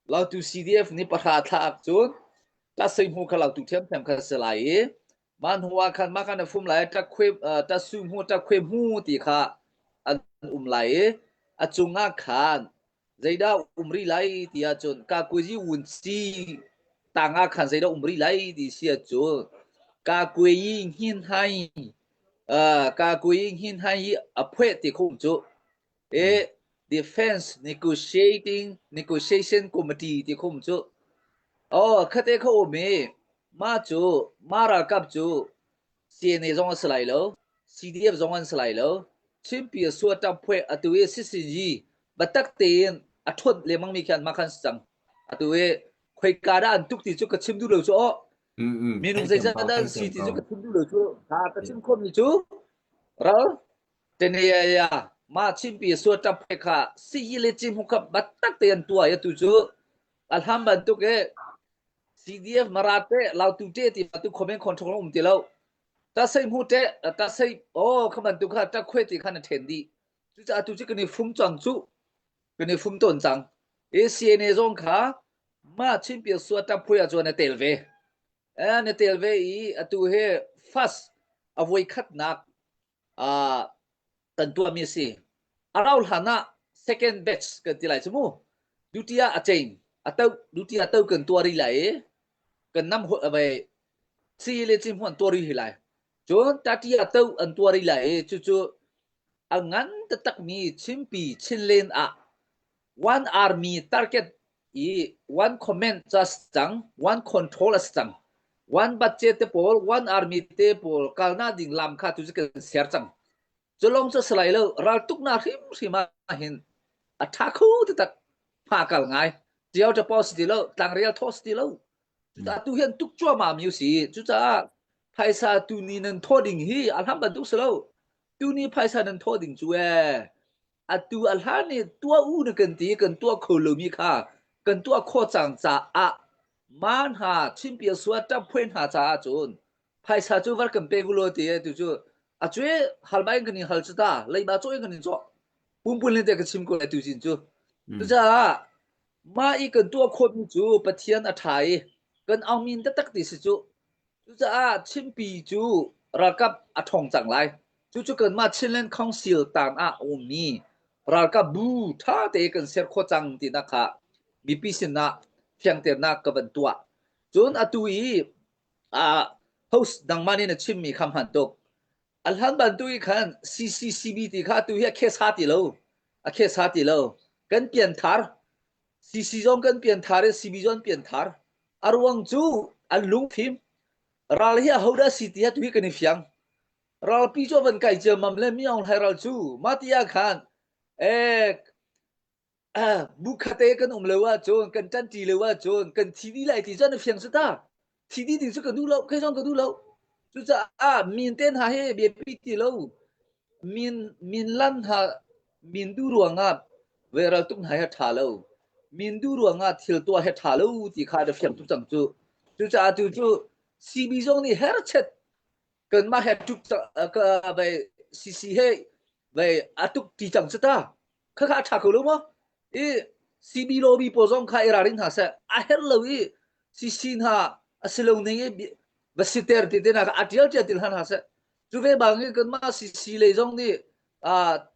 Lautu CDF nih pahra thlah ahcun ṭaseih hmu kha lautu ṭhiamṭhiam kha si lai i mah hnu ah khan mah khan a fum lai ṭakhue ṭasu hmu ṭakhue hmu ti kha an um lai i a cungah khan zeidah um rih lai ti ahcun kakuazi wunci tangah khan zeidah um rih lai ti si ahcun kakuayi hngin hai uh, kakuayi hngin hai hi a phueh ti khum cu e defense negotiating negotiation committee ti khum cu oh khate kha um i ma cu ma ralkap cu CNA zong a si lai lo CDF zong an si lai lo Chinpi suat ṭap phueh atu i CCG biatak tein a ṭhawt lengmang mi khi anmah khan si cang. Atu i khoika dah an tuk ti cu ka chim duh lo cu aw. Minung zeizat dah an si ti cu ka chim duh lo cu. Ka chim khawhmi cu ral Tenaya ma Chinpi suat ṭap he kha siyi le cim hu kha battak te an tuah i atu cu a hlam bantuk i CDF Mara te Lautu te ti tu comment control um ti lo. Ta sei mu te ta sei oh kha bantuk kha ta khwe ti khan a then di. Cucaah tu cu kan i fum cang cu kan i fum tawn cang. ACNA zong kha ma Chinpi suat ṭap phui ah cun a tel ve. Eh, na tel ve i atu hi first a voi khatnak uh, kan tuahmi a si. A rau hlan ah second batch kan ti lai cu mu. Duty ah a chain a to duty ah to kan tuah rih lai i kan nam ve si le ci hmuan tuah rih lai. Cun tati ah to an tuah rih lai i cucu a ngan taktakmi Chimpi Chinlen ah one army target i one comment ca si cang, one control a si cang. One budget te pawl, one army te pawl kalnak ding lam kha tu cu kan ser cang. Cu lawng cu si lai lo, raltuknak hrimhrim ah hin a ṭha kho taktak hma kal ngai. Tiao ṭapaw si ti lo, tlangrial thaw si ti lo. Cucaah tu hian tuk cuahmah mi si. Cucaah phaisa tuni nan thawh ding hi a hlam bantuk si lo. Tuni phaisa nan thawh ding cu ee atu a hlan i tuah u na kan ti kan tuah kho lomi kha kan tuah khawh cang caah ma hna Chinpia sua ṭap hna caah cun phaisa cu var kan pe u law ti tu cu a cue hal ba in kan in hal cu ta leiba caw in kan in cawh pumpun le te ka chim ko lai tu zin cu cucaah mah i kan tuah khawhmi cu Pathian a ṭha i kan aungmin taktak ti si cu Cucaah Chinpi cu ralkap a ṭhawng cang lai. Cucu kanmah Chinland Council tang ah a ummi ralkap bu ṭha tein kan ser khawh cang tinak kha mipi sinah fiangternak ka van tuah. Cun atu i uh, host nangmah nih na chimmi kha hman tuk. A hlan bantuk i khan CCCB ti kha atu hi a khesa ti lo. A khesa ti lo. Kan pianthar. CC zong kan pianthar i CB zong pianthar. A ruang cu an lungfim. Ral hi ahodah si ti tu hi kan i fiang. Ralpi cu van kai ciammam le mi Aung Hlai ral cu mah ti ah khan eh bu khate kan um lo ahcun kan ṭanṭi lo ahcun kan thi dih lai ti cu an i fiang cu ta. Thi dih ding cu ka duh lo, kei zong ka duh lo. Cucaah min te hna hi biapi ti lo. Min min lan hna min duh ruangah veral tuk hna hi a ṭha lo. Min duh ruangah thil tuah hi a ṭha lo ti kha na fiang tuk cang cu. Cucaah tu cu CB zong nih herchet kanmah he tuk vai CC he vai a tuk ti cang cu ta. Khakha a ṭha ko lo maw? I CB lobby pawl zong kha i ralring hna seh. A herh lo i CC hna a si lo ning i va siter ti te hna kha a ṭial ṭial ti hna hna seh. Cu ve bang i kanmah CC lei zong nih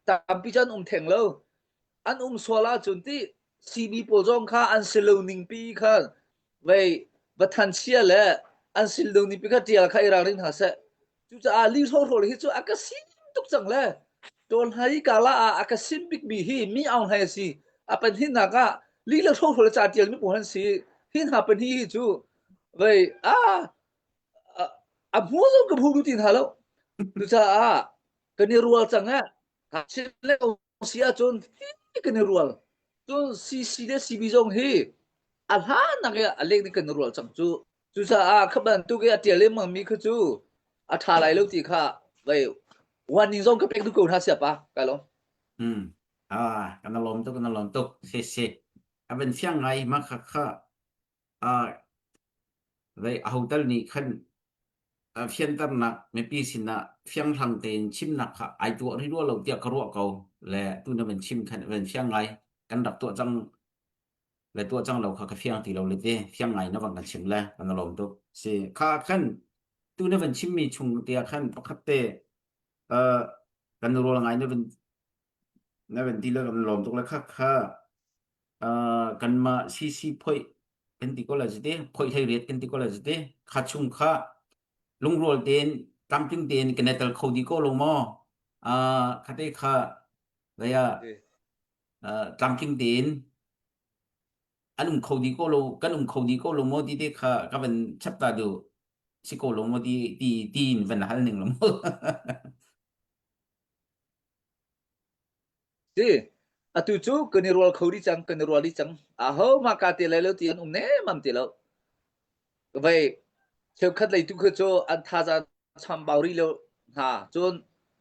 tampi cu an um theng lo. An um sual ahcun ti CB pawl zong kha an si lo ning pi kha vei va thanchia le an si lo ning pi kha ṭial kha i ralring hna seh. Cucaah li hrohrawl hi cu a ka sim tuk cang le tawl hna i kala ah a ka sim bikmi hi mi Aung Hlaing a si. A pahnihnak ah li le hrohrawl ca ṭialmi pawl an si. Hi hna pahnih hi cu vei a a hmu zong ka hmu ti hna lo. Cucaah kan i rual cang eh. Chin le si ahcun hi kan i rual. Cun CC le CB zong hi a hlan nak i a lek nih kan i rual cang cu. Cucaah kha bantuk i a ṭial lengmangmi kha cu a ṭha lai lo ti kha vei warning zong ka pek duh ko hna siapa kai lawm. Hmm. Ah, kan lawm tuk, kan lawm tuk. Si si. A van fiang ngai ma kha kha ah vei a hotel nih khan fianternak mipi sinah fianghlang tein chimnak kha ai tuah rih rua lo tiah ka ruah ko le tu na van chim khan van fiang ngai kan rak tuah cang le tuah cang lo kha ka fiang ti lo le te fiang ngai na van kan chim le kan lawm tuk si kha khan tu na van chimmi chung te ah khan pakhat te uh, kan rual ngai na van na van ti le kan lawm tuk le kha kha uh, kanmah CC phoi kan ti ko la zite phoi hlei riat kan ti ko la zite kha chung kha lungrual tein tlamtling tein kan tel kho di ko lo maw uh, khate kha laya uh, tlamtling tein an um kho di ko lo kan um kho di ko lo maw ti te kha ka van chap ta du si ko lo maw ti ti ti in van hal ning lo maw Si, atu cu kan i rual kho dih cang, kan i rual dih cang. Aho mah ka te lai lo ti an um nemam ti lo. Vei cheukhat lei tu kha cu an thazaang chambau rih lo hna. Cun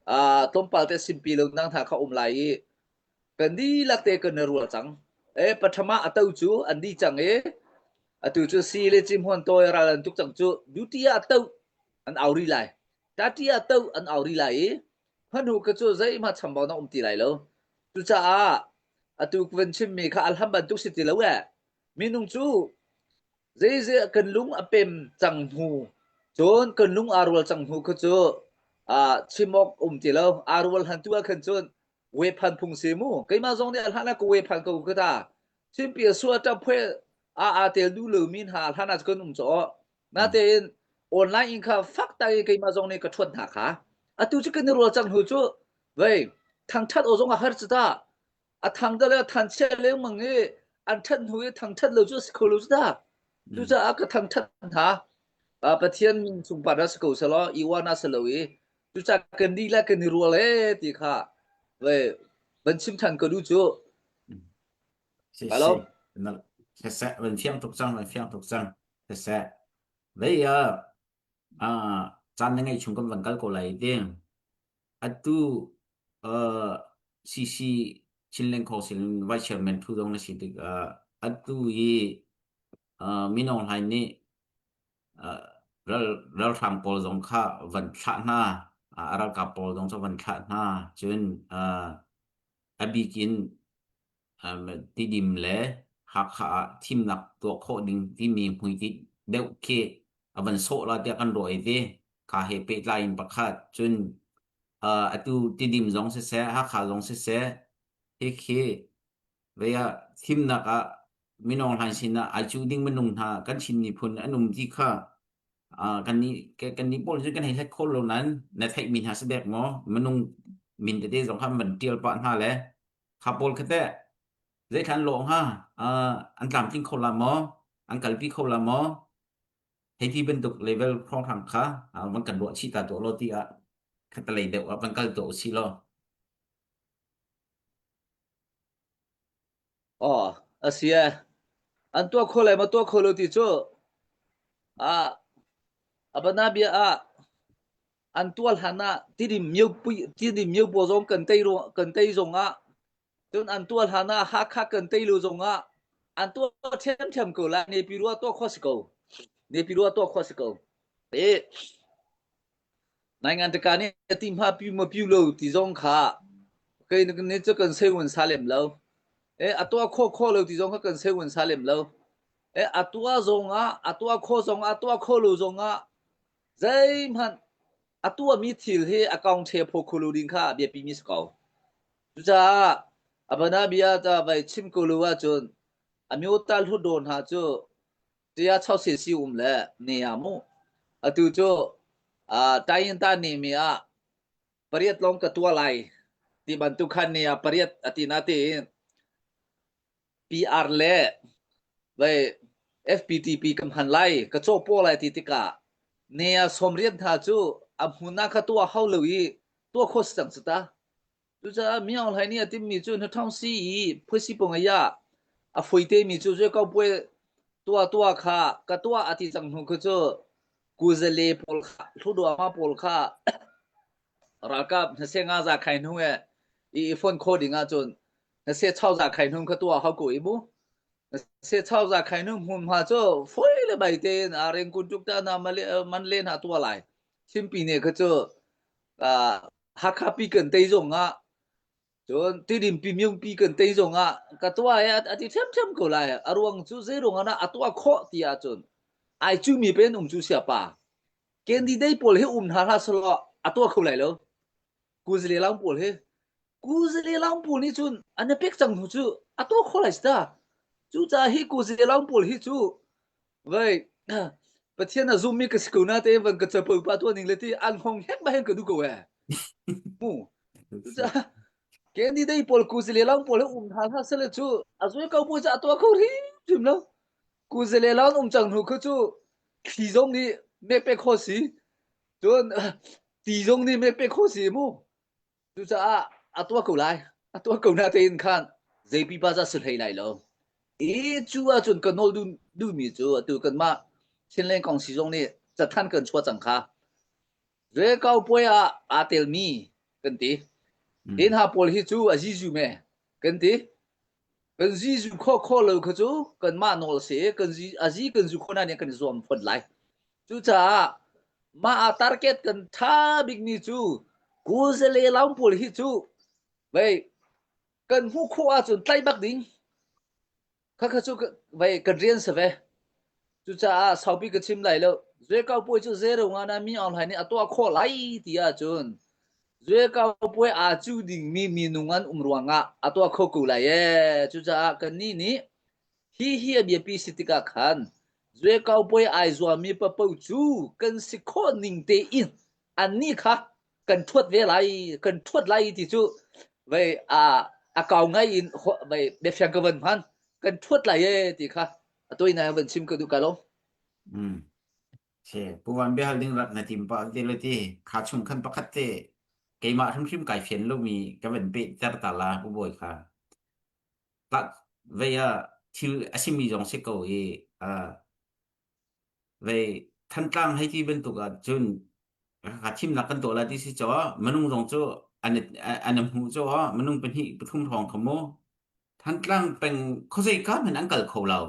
Tlawmpal te simpi lo nang hna kha um lai i kan dihlak te kan i rual cang. E pathama a to cu an di cang i atu cu si le cim huan tawi ral an tuk cang cu duty ah to an au ri lai. Tati ah to an au ri lai i hmanu ka cu zeihmah chambau na um ti lai lo. Cucaah atu van chimmi kha alham bantuk si ti lo eh. Minung cu Zeizeh kan lung a pem cang hnu cun kan lung aa rual cang hnu kha cu ah chim awk um ti lo. Aa rual hlan tu ah khan cun wephan phung si mu. Keimah zong nih a hlan ah ka wephan ko ka ta. Chinpi a suah ṭap phuai a aa tel duh lomi hna hlan ah kan um caw. Natein online in kha fak tak in keimah zong nih ka ṭhuat hna kha. Atu cu kan i rual cang hnu cu vei thangṭhat aw zong a har cu ta. A thang da le than chia lengmang i an ṭhat hnu i thangṭhat lo cu a si kho lo cu dah. Cucaah ka thangṭhat hna. Pathian min sungpar ah si ko selaw i uan ah si lo i cucaah kan nih le kan i rual ee ti kha ve van chim ṭhan ka duh cu. Si Hello. si. Siseh, van fiang tuk cang, van fiang tuk cang. Siseh. Vei ah caan na ngeih chung kan van kal ko lai ti. Atu uh, CC Chinland Council Vice Chairman thu zong na si tikah atu i uh, Min Aung Hlaing nih uh, ral ralhrang pawl zong kha van thlah hna, uh, a ralkap pawl zong cu van thlah hna. Cun uh, a bik in Tidim le Hakha ah thimnak tuah khawh ding timi hmuitinh deuh khi a van sawh la tiah kan ruah i ti. Kha he pehtlai in pakhat. Cun atu Tidim zong siseh, Hakha zong siseh, hikhi vei ah thimnak ah Min Aung Hlaing sin ah ai cuh ding minung hna kan Chin miphun an um ti kha kannih kannih pawl cu kan hei hlat kho lo nain na theihmi hna si dek maw? Minung min tete zong kha an van ṭial pah hna le Kha pawl kha teh zeithla an lawh hnga? Uh, an tlamtling kho la maw? An kalpi kho la maw? Hei ti bantuk level hrawnghrang kha uh, van kan ruah chih ta tuah law ti ah khatalei deuh ah van kal tuah usih law. Aw, a si e. An tuah kho lai ma tuah kho lo ti cu ah abana bia ah an tuah hlan ah tidim myo tidim myo paw zong kan tei kan tei zong ah cun an tuah hlan ah Hakha kan tei lo zong ah an tuah ṭhiamṭhiam ko lai Nepi rua tuah khawh si ko Nepi rua tuah khawh si ko e Naingan taka nih ti hma piu ma piu lo ti zong kha kei ne cu kan sei un sa lem lo e a tuah kho kho lo ti zong kha kan sei un sa lem lo e a tuah zong ah a tuah kho zong ah tuah kho lo zong ah Zeihmanh a tuahmi thil hi a kong ṭhe phaw kho lo ding kha a biapimi si ko. Cucaah a banabia ta vai chim ko lo ahcun a myota hlutdaw hna cu tia chause si um le ne ah mu. Atu cu tayin ta ne mi ah pariat lawng ka tua lai ti bantuk khan ne ah pariat a ti na tiin PR le vei FPTP ka hman lai ka cawpaw lai ti tikah ne ah sawmriat hna cu a hmun ah kha tuah hau lo i tuah khawh si cang si ta. Cucaah Mi Aung Hlaing nih a timmi cu hnathawng si i phuisi pung a a fuite mi cu zui ko puai tuah tuah kha ka tuah a ti cang hnu khu cu kuzale pawl kha hluduama pawl kha ralkap hnase nga za khai hnu e i phone kho ding ahcun hnase chau za khai hnu kha tuah hau ko i mu hnase chau za khai hnu hmunhma cu foi le bai tein a reng kun tuk ta na man le na tua lai Chinpi ne kha cu Hakha pi kan tei zong ah cun Tidim pi Myung pi kan tei zong ah ka tua i a ti ṭhiamṭhiam ko lai a ruang cu zei ruang ah a tuah khawh ti ahcun ai cu mi pen um cu sia pa Candidate pawl hi um hna hlah selaw a tuah kho lai lo. Kuzale lang pawl hi kuzale lang pawl nih cun an i pek cang hnu cu a tuah kho lai si ta. Cucaah hi kuzale lang pawl hi cu vai Pathian a zummi ka si ko na te van ka capo pa tuah ning le ti an hong hek ba hen ka du ko eh. Mu. Cucaah candidate pawl kuzale lang pawl hi um hna hlah sele cu a zui ko bu cu a tuah kho hrimhrim lo. Kuzale lang um cang hnu khu cu thli zong nih meh pek khawh si cun ti zong nih meh pek khawh si mu cucaah a tuah ko lai a tuah ko na tein khan zei pipa za si hlei lai lo i cu ahcun ka nawl duhmi cu atu kanmah Chinland Kongsi zong nih cathanh kan chuah cang kha Zuekau puai ah aa telmi. kan ti. Hi hna pawl hi cu a zizu me kan ti. Kan zizu khawh khawh lo kha cu kanmah nawl a si i kan zi a zi kan zu khawh nain kan i zuam phot lai. Cucaah mah ah target kan ṭha bikmi cu kuzale laung pawl hi cu vei kan hmuh khawh ahcun tlaih bak ding. Khakha cu vei kan rian si ve. Cucaah saupi ka chim lai lo. Zuekau puai cu zero nga na mi Aung Hlaing nih a tuah khawh lai ti ahcun Zuekau puai aa cu dingmi minung an um ruangah a tuah kho ko lai ee. Cucaah kannih nih hi hi a biapi si tikah khan Zuekau puai ai zuammi papoh cu kan si khawh ning tein annih kha kan ṭhuat ve lai, kan ṭhuat lai ti cu vei a a kau ngai in vei biafiang ka van hman kan ṭhuat lai ee ti kha a tuai van chim ka duh ka lo. Mm. Se puwan biahal ding rak na tim pa te le ti kha chung khan pakhat te keimah hrimhrim kai fian lomi ka van pe ter ta la pu bawi kha ta vei a thil a simi zong si ko i a vei Thantlang hei ti bantuk ah cun ka thimnak kan tuah lai ti si caw minung zong cu an an hmuh caw minung pahnih pathum hrawng kha mu Thantlang peng khuazei ka hmanh an kal kho lo.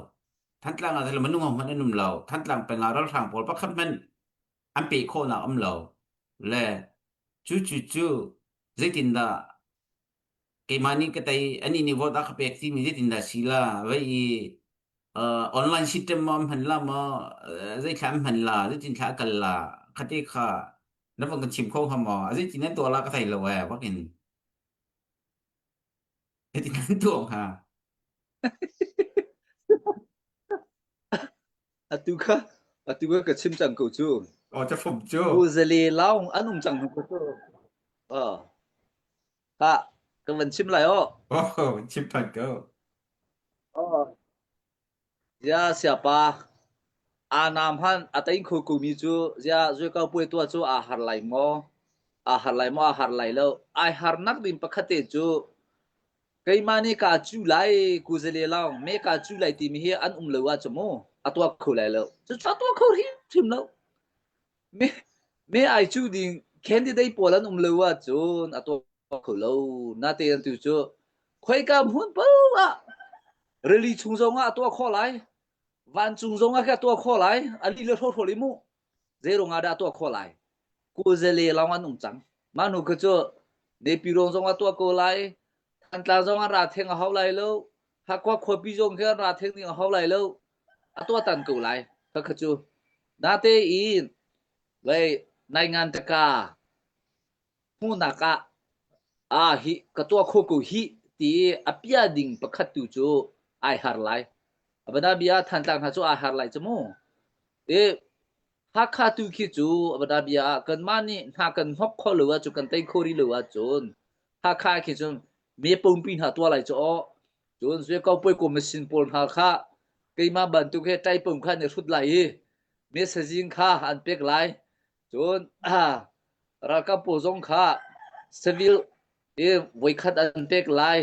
Thantlang ah thil minung hmanh an um lo. Thantlang peng ah ralhrang pawl pakhat hmanh an peh khawhnak um lo. Le cu cu cu zeitindah keimah nih ka tei ani nih vote a ka pek timi zeitindah si la vei i uh, online system maw an hman la maw zeithla an hman la zeitin thla a kal la khate kha na van kan chim kho hnga maw zeitin an tuah la ka thei lo eh bakin Zeitin an tuah hnga? Atu kha atu kha ka chim cang ko cu. Aw cafum cu. Kuzale laung an um cang hnu ko cu. Oh. Ha, ka van chim lai aw. Oh, chim than ko. Oh. Zia siapa aa naam han a tein kho ko mi cu zia zuikau puai tuah cu aa har lai maw? Aa har lai maw? Aa har lai lo. Ai harnak ding pakhat te cu keimah nih kaa cu lai kuzale lawng me kaa cu lai timi hi an um lo ahcun mu a tuah kho lai lo. Cucu a tuah kho hrimhrim lo. Me, me ai cu ding candidate pawl an um lo ahcun a tuah kho lo. Natein tu cu khoika hmun paoh ah rili chung zong ah a tuah khawh lai. Vancung zong ah khin a tuah khawh lai. A li le hrawhrawl i mu. Zeiruang ah dah a tuah khawh lai? Kuzale lawng an um cang. Mah hnu kha cu Nepirong zong a tuah ko lai. Thantlang zong an ra theng a hau lai lo. Hakha khuapi zong khi an ra theng ding a hau lai lo. A tuah tan ko lai. Kha kha cu. Natein vei naingan taka hmuhnak ah ah hi ka tuah kho ko hi ti i a pia ding pakhat tu cu ai har lai. Abana bia Thantlang hna cu ai har lai cu mu. I Hakha tu khi cu abana bia ah kanmah nih hna kan hnok kho lo ahcun kan tei kho rih lo ahcun Hakha khi cun me pumpi hna tuah lai cu aw. Cun zuekau puai machine pawl hna kha keimah bantuk he ṭaipung kha an i hrut lai i mesazing kha an pek lai. Cun ralkap pawl zong kha civil i voikhat an pek lai.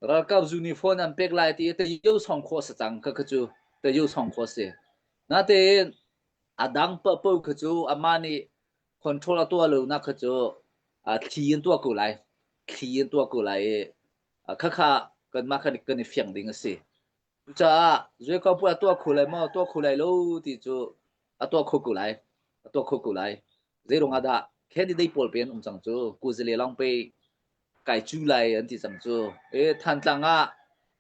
Ralkap uniform an pek lai ti i tayo song khawh si cang kha kha cu tayo song khawh si. Natein a dang paohpaoh kha cu amah nih control a tuah lonak kha cu thli in tuah ko lai. Thli in tuah ko lai i khakha kanmah kan kan i fiang ding a si. Cucaah zuikau puai a tuah kho lai maw, tuah kho lai lo ti cu a tuah kho ko lai. A tuah kho ko lai. Zeiruang ah dah candidate pawl pe an um cang cu. Kuzale lawng pe kai cu lai an ti cang cu. E Thantlang ah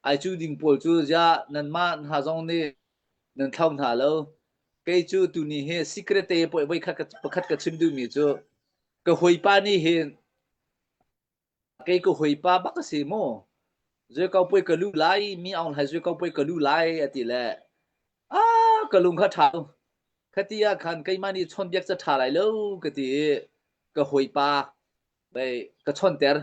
ai cu ding pawl cu ziah nanmah hna zong nih nan thlau hna lo. Kei cu tuni hi secret te voi khat pakhat ka chim duhmi cu ka hawipa nih hin Kei ka hawipa bak a si mu. Zuikau puai ka lu lai, mi Aung Hlai zuikau puai ka lu lai a ti le ah ka lung kha ṭha lo. Khati ah khan keimah nih chawnbiak ca ṭha lai lo ka ti i ka hawipa bei ka chawnter.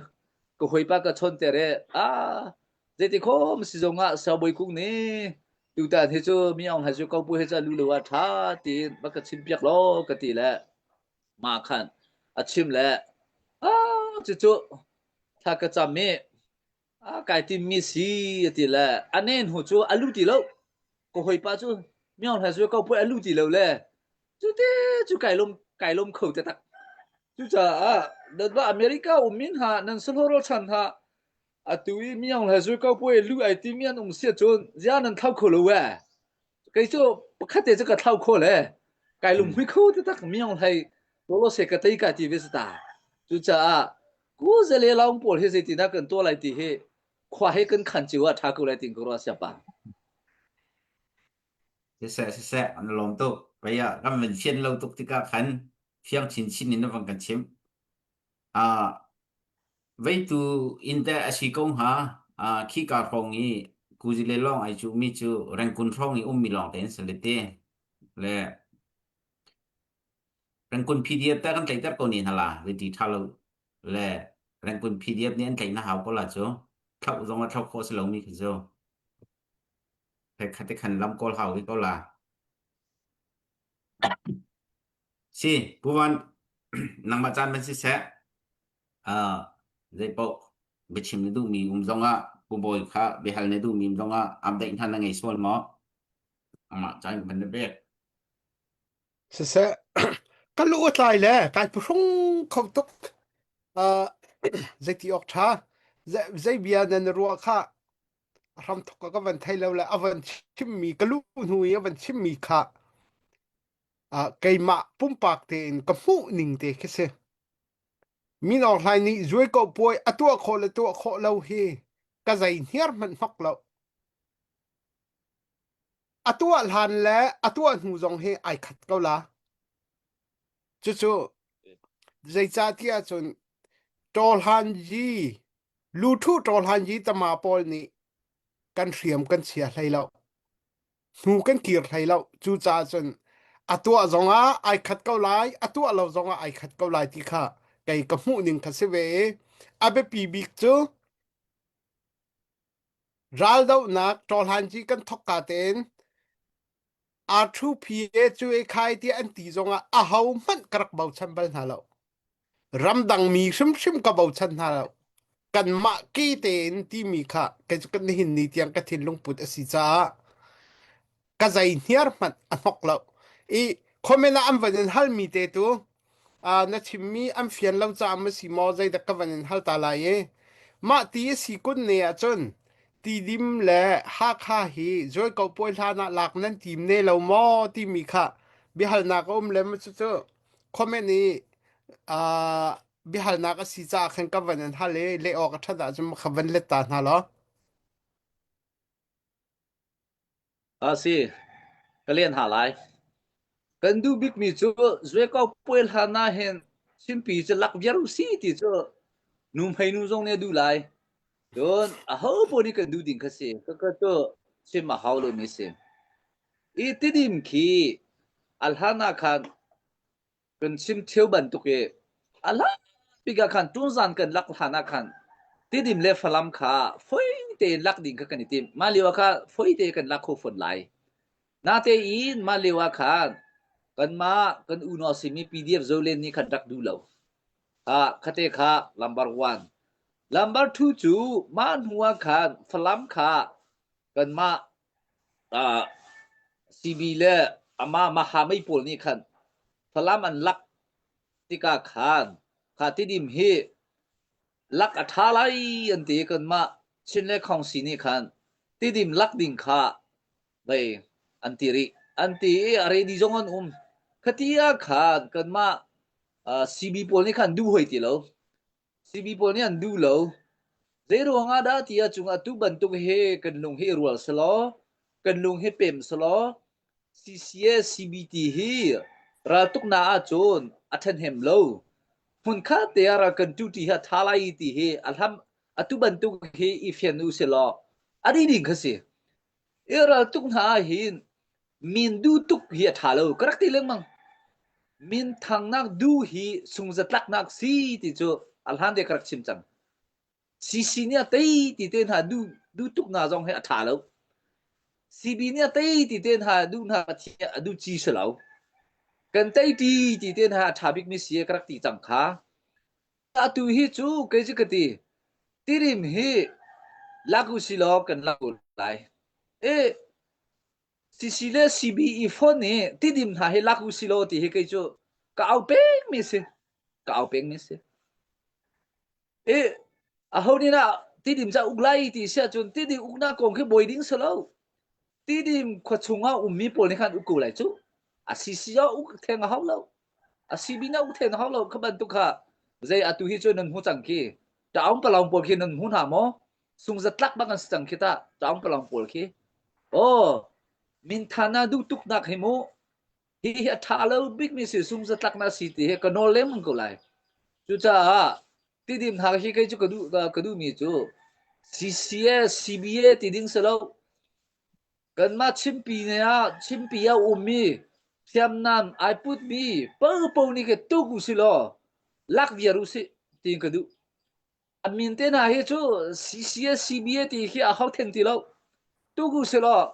Ka hawipa ka chawnter i ah zeiti khom si zong ah Siangbawi Kung nih tutan hi cu mi Aung Hlai zuikau puai hi cu a lu lo ah ṭha tiin va ka chimpiak law ka ti le mah khan a chim le ah cucu thla ka cam i a kai timmi si a ti le a nen hu cu a lu ti lo ka hawipa cu miong hla cu ko puai a lu ti lo le cu te cu kai lom kai lom kho te tak cucaah Nan va America um min ha nan sahlawh chan ha atu i miang le zui ko puai lu ai ti mi an um sia cun zia nan thlau kho lo e. Kei cu pakhat te cu ka thlau kho le kai lung hui kho te tak miang hlei tolo se ka tei ka ti ve ta. Cucaah ku zele laung pawl hi zeitinah kan tuah lai ti hi khua he kan khan cio ah ṭha ko lai tin ka ruah siapa. Siseh siseh an lawm tuk. Pei ah kan van fian lo tuk tikah khan fiang chinchin in na van kan chimh. Ah veitu inn teh a si ko hnga. Ah khika hrawng i kuzile lawng ai cuhmi cu Rengkun hrawng i ummi lawng te an si le ti. Le Rengkun PDF teh kan tlaihter ko ni hna la zeiti ṭha lo le Rengkun PDF nih an tlaih na hau ko la cu. Thlauh zong ah thlauh khawh si lomi khi cu. Khat khan lam kawl hau i ko la. Si, Pu Van, nangmah caan ban siseh, uh, zeipaoh biachim na duhmi um zongah, Pu Bawi kha biahal na duhmi um zongah, update hna na ngei sual maw? Amah caan ban na pek. Siseh, ka lu a tlai le kai phuhrung kho tuk. Uh, zeiti awk ṭha. Zei bia nan ruah kha a hramthok ka van thei lo le a van chimmi ka lu hnu i a van chimmi kha uh, keimah pumpak tein ka hmuh ning te khi si. Min Aung Hlaing nih zuai ko puai a tuah khawh le tuah khawh lo hi ka zei hniar hmanh hnok lo. A tuah hlan le a tuah hnu zong hi ai khat ko la. Cucu zeicahtiah cun Tawhlanyi luthu Tawhlanyi tama pawl nih kan hriam kan chia hlei lo. Hnu kan kir hlei lo. Cucaah cun a tuah zongah ai khat ko lai, a tuah lo zongah ai khat ko lai ti kha kei ka hmuh ning kha si ve i a biapi bik cu Raldohnak ṭawhlanci kan thawkka tein R2PA cu e khai tiah an ti zongah ahohmanh ka rak bochan bal hna lo. Ramdang mi hrimhrim ka bochan hna lo. Kanmah ke tein timi kha kei cu kan nihin ni tiang ka thinlung put a si caah ka zei hniar hmanh a hnok lo. I comment ah an van in halmi te tu uh, na chimmi an fian lo caah ma si maw zeidah ka van in hal ta lai i mah ti a si kun ne ahcun Tidim le Hakha hi Joy ko puai hlan ah lak nan tim ne lo maw timi kha biahalnak a um le ma cucu comment i uh, biahalnak a si caah khan ka van in hal i leh awk a ṭhat ahcun ka van let ta hna law. A si, ka len ha lai. Kan duh bikmi cu zuekau puai hlan ah hin simpi cu lak viar u si ti cu nu hmei nu zong nih a duh lai. Cun aho paoh nih kan duh ding kha si. Kaka cu chim a hau lomi si. I tidim khi a hlan ah khan kan chim ṭheo bantuk i a hlanbik ah khan tuzan kan lak hlan ah khan Tidim le Falam kha foi tein lak ding kha kan i tim. Mah lio ah kha foi tein kan lak kho fawn lai. Natein mah lio ah khan kanmah kan unau simi PDF Zolen nih khan rak duh lo. Ha khate kha number one. Number two cu mah hnu ah khan Falam kha kanmah uh, CB le amah Mahamei pawl nih khan Falam an lak tikah khan kha Tidim hi lak a ṭha lai an ti kanmah Chin le Khawngsi nih khan Tidim lak ding kha vei an ti rih an ti i a ready zong an um khati ah khan kanmah uh, CB pawl nih khan duh hoi ti lo CB pawl nih an duh lo. Zeiruang ah dah ti ahcun atu bantuk hi kan lung hi rual selaw, kan lung hi pem selaw, CCA CBT hi raltuknak ahcun a ṭhahnem lo. Hmunkhat te ah ral kan ṭuṭi hi a ṭha lai ti hi a hlam atu bantuk hi i fian u silaw a dih ding kha si. I raltuk hna ah hin min duh tuk hi a ṭha lo ka rak ti lengmang. Min thangnak duh hi sungzatlaknak si ti cu a hlan te ka rak chim cang. CC nih a tei ti te hna duh duh tuk hna zong hi a ṭha lo. CB nih a tei ti te hna duh hna a duh ci si lo. Kan tei ti ti te hna a ṭha bikmi si ka rak ti cang kha. Atu hi cu kei cu ka ti. Tirim hi lak u si law kan lak lai. E CC le CBE phone nih tidim hna hi lak u si law ti hi kei cu ka au peng mi si. Ka au peng mi si. I aho nih dah Tidim ca uk lai ti si ahcun Tidim uknak kong khi buai ding si lo. Tidim khua chungah ummi pawl nih khan uk ko lai cu. A CC ah uk theng a hau lo. A CB na uk theng a hau lo. Kha bantuk kha zei atu hi cu nan hmu cang khi. Taung palong pawl khi nan hmu hna maw? Sungzatlak bang an si cang khi ta. Taung palong pawl khi. Oh, minthan na duh tuk nak hi mu. Hi hi a ṭha lo bikmi si sungzatlaknak si ti hi ka nawl lengmang ko lai. Cucaah tidim hna hi kei cu ka duh ka duhmi cu CCA, CBA ti ding si lo. Kanmah Chimpi ne ah Chimpi ah ummi hriamnam ai putmi popo nih khi tuk usih law lak viar usih tiin ka duh. A min te hna hi cu CCA, CBA ti hi a ho theng ti lo. Tuk usih law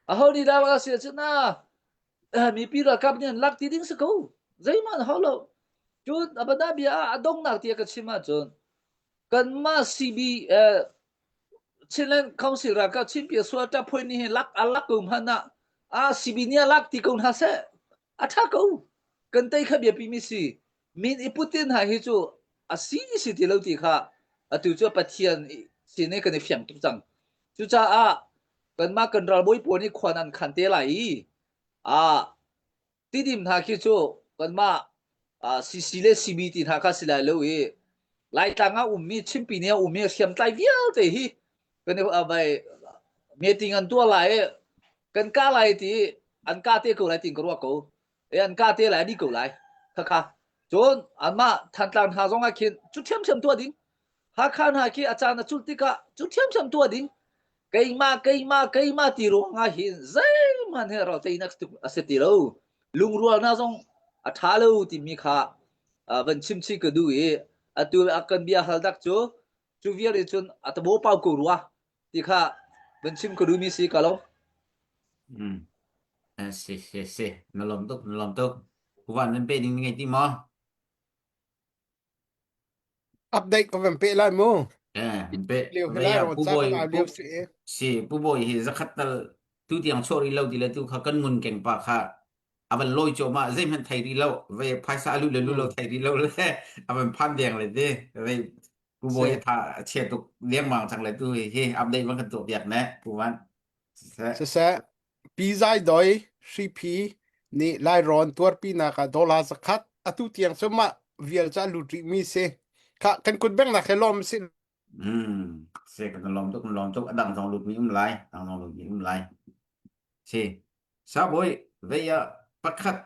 Aho nih dah a si ahcun na mipi ralkap nih an lak ti ding si ko. Zeihmanh hau lo. Cun a bana bia ah a donghnak tiah ka chim ahcun kanmah CB eh, Chinland Council ralkap Chinpia sual ṭap phui nih hin lak a lak ko hmanh ah ah CB nih a lak ti ko hna seh. A ṭha ko. Kan tei kha biapi mi si. Min i putin hna hi cu a si si ti lo ti kha atu cu Pathian sin i kan i fiang tuk cang. Cucaah kanmah kan ralbawi pawl nih khuan an khan te lai i ah tidim hna khi cu kanmah CC le CB ti hna kha si lai lo i Laitlang ah ummi Chimpi nih a ummi hriamtlai vialte hi kan i vai meeting an tuah lai i kan ka lai ti an ka te ko lai tin ka ruah ko e an ka te lai di ko lai khakha cun anmah Thantlang hna zong ah khin cu ṭhiamṭhiam tuah ding Hakha hna khi a caan a culh tikah cu ṭhiamṭhiam tuah ding keimah keimah keimah ti ruangah hin zeihmanh he ral teinak a si ti lo lungrualnak zong a ṭha lo timi kha van chim chih ka duh i atu a kan bia hal dak cu cu vial in cun a tabo pau ko rua ti kha van chim ka duhmi si ka lo. Mm. Si si si na lom tuk na lom tuk kuvan nan pe ding ngei ti maw Update ka van pe lai mu. Eh, pe Lio hi lai ro pu ca bawi kan au pu lio si. si pu bawi hi zakhat tal tu tiang chuah rih lo ti le tu kha kan ngun keng pa kha avan loi cho ma zeihmanh thei rih lo ve phaisa alu le lu lo thei rih lo le avan phan deng le te ve pu bawi tha chia tuk lengmang chang le tu hi update van kan tuah piak ne pu van Siseh Pi Zai Doi Hriphi nih Lairawn tuarpinak ah dollar zakhat atu tiang cu mah vial cu a lut rihmi si. Kha kan kut bengnak he lawm si. Hmm, se kan lawm tuk kan lawm tuk a dang zong lut mi um lai dang zong lut mi um lai si sa boy vei ah pakhat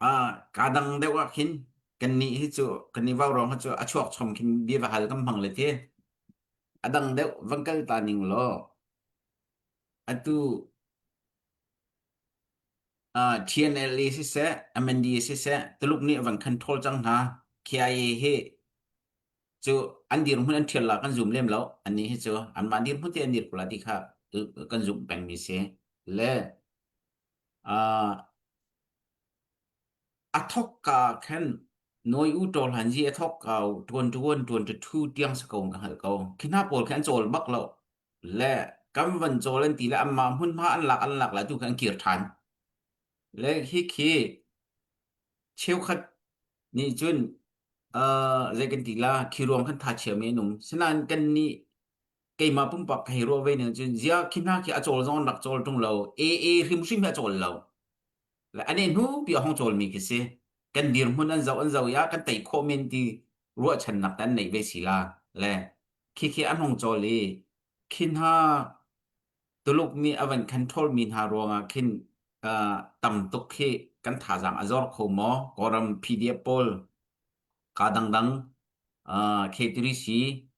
a ka dang deuh ah khin kan nih hi cu kan ni vau rong hi cu a chuak chom khin bia va hal kan hmang le thi a dang deuh van kal ta ning law Atu TNLA siseh, MND siseh, Tuluk nih a van control cang hna. KIA hi cu an dirhmun an ṭhial la kan zum lem lo. Annih hi cu anmah dirhmun te an dir ko la ti kha kan zumh pengmi si. Le uh, a thok ka khan noi u ṭawl han zi a thok ka ṭuan ṭuan ṭuan ṭu tiang sa ko ka hngalh ko. Khi hna pawl khi an cawl bak lo. Le kam van cawl an ti le anmah hmunhma an lak an lak lai tu kha an kir ṭhan. Le hi khi cheukhat nih cun uh, zei kan ti la khi ruang khan tha chia mi an um. Sinain kan nih keimah pumpak ka hei ruah ve ning cun zia khi hna khi a cawl zong an rak cawl ṭung lo. AA hrimhrim hi a cawl lo. Le ane hnu pi a hong cawl mi khi si. Kan dirhmun an zoh an zoh i ah kan tei khawh men ti ruahchannak te an neih ve si la. Le Khikhi an hung cawl i khi hna Tuluk nih a van control mi hna ruangah khin uh, tam tuk khi kan thazaang a zor kho maw? Kawlram PDF pawl ka dangdang uh, K3C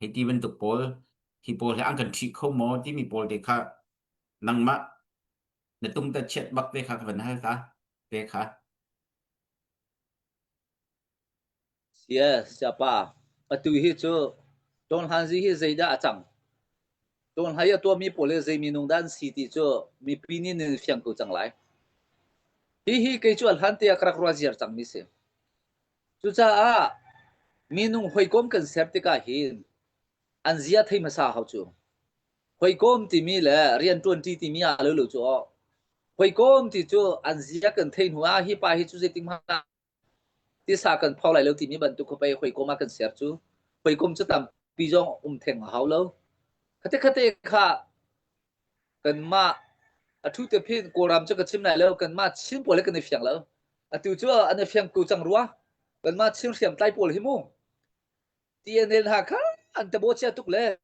hei ti bantuk pawl hi pawl hi an kan ṭhih kho maw timi pawl te kha nangmah na tung ta chiat bak te kha ka van hal ta te kha. Yes, siapa. Atu hi cu Tonghlanzi hi zeidah a cang? Tonghlai a tuahmi pawl hi zei minung dah an si ti cu mipi nih nan fiang ko cang lai. Hihi kei cu a hlan te ah ka rak ruah ziar cangmi si. Cucaah minung hawikom kan ser tikah hin an zia thei hmasa hau cu. Hawikom timi le rianṭuanṭi timi aa lo lo cu aw. Hawikom ti cu an zia kan thei hnu ah hi pa hi cu zeitik hmanh ah. Tisa kan phau lai lo timi bantuk kha pei hawikom ah kan ser cu. Hawikom cu tampi zong um theng a hau lo. Khate khate kha kanmah a thu te phin Kawlram cu ka chim lai lo kanmah Chin pawl hi kan i fiang lo. Atu cu an i fiang ko cang rua. Kanmah Chin hriamtlai pawl hi mu. TNL hna kha an tabo chia tuk le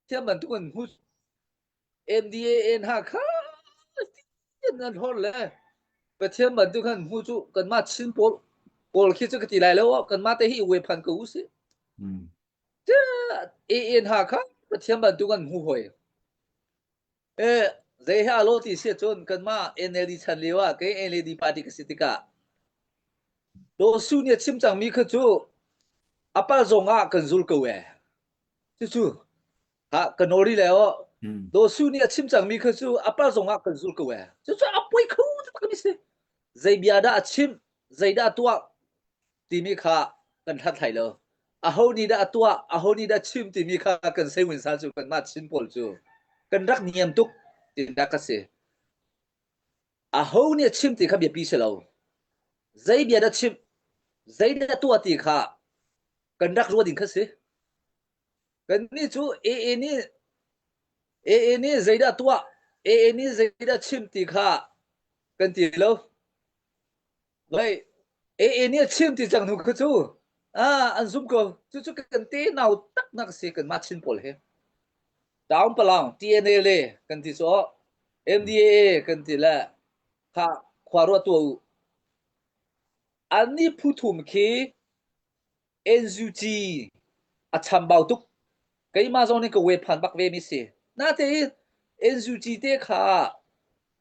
thiam bantuk an hmu MDAA hna kha an hor le Pathian bantuk han hmu cu kanmah Chin pawl pawl khi cu ka ti lai lo kanmah te hi we phan ko usih. AA hna kha Pathian bantuk an hmu hoi. E zei he alo ti si cun kanmah NLD chan lio ah kei NLD party ka si tikah Daw Su nih a chim cangmi kha cu a pal zong ah kan zul ko e. Cucu ha ka nawl rih le aw. Daw Su nih a chim cangmi kha cu a pal zong ah kan zul ko e. Cucu a poi kho takmi si. Zei bia dah a chim, zei dah a tuah timi kha kan hlathlai lo. Aho nih dah a tuah, aho nih dah chim timi kha kan sei sa cu kanmah Chin pawl cu kan rak niam tuk tinak ka si. Aho nih a chim ti kha biapi si lo. Zei bia dah chim, zei dah tuah ti kha kan rak ruah ding kha si. Kannih cu AA nih AA nih zeidah tuah, AA nih zeidah chim ti kha kan ti lo. Lei AA nih a chim ti cang hnu kha cu ah an zum ko. Cucu kan te nau tak nak si kanmah Chin pawl hi. Down palang TNA le kan ti cu MDAA kan ti le kha khua ruah tuah u. Annih phu thum khi NUG a chambau tuk. Keimah zong nih ka we phan bak ve mi si. Natein NUG te kha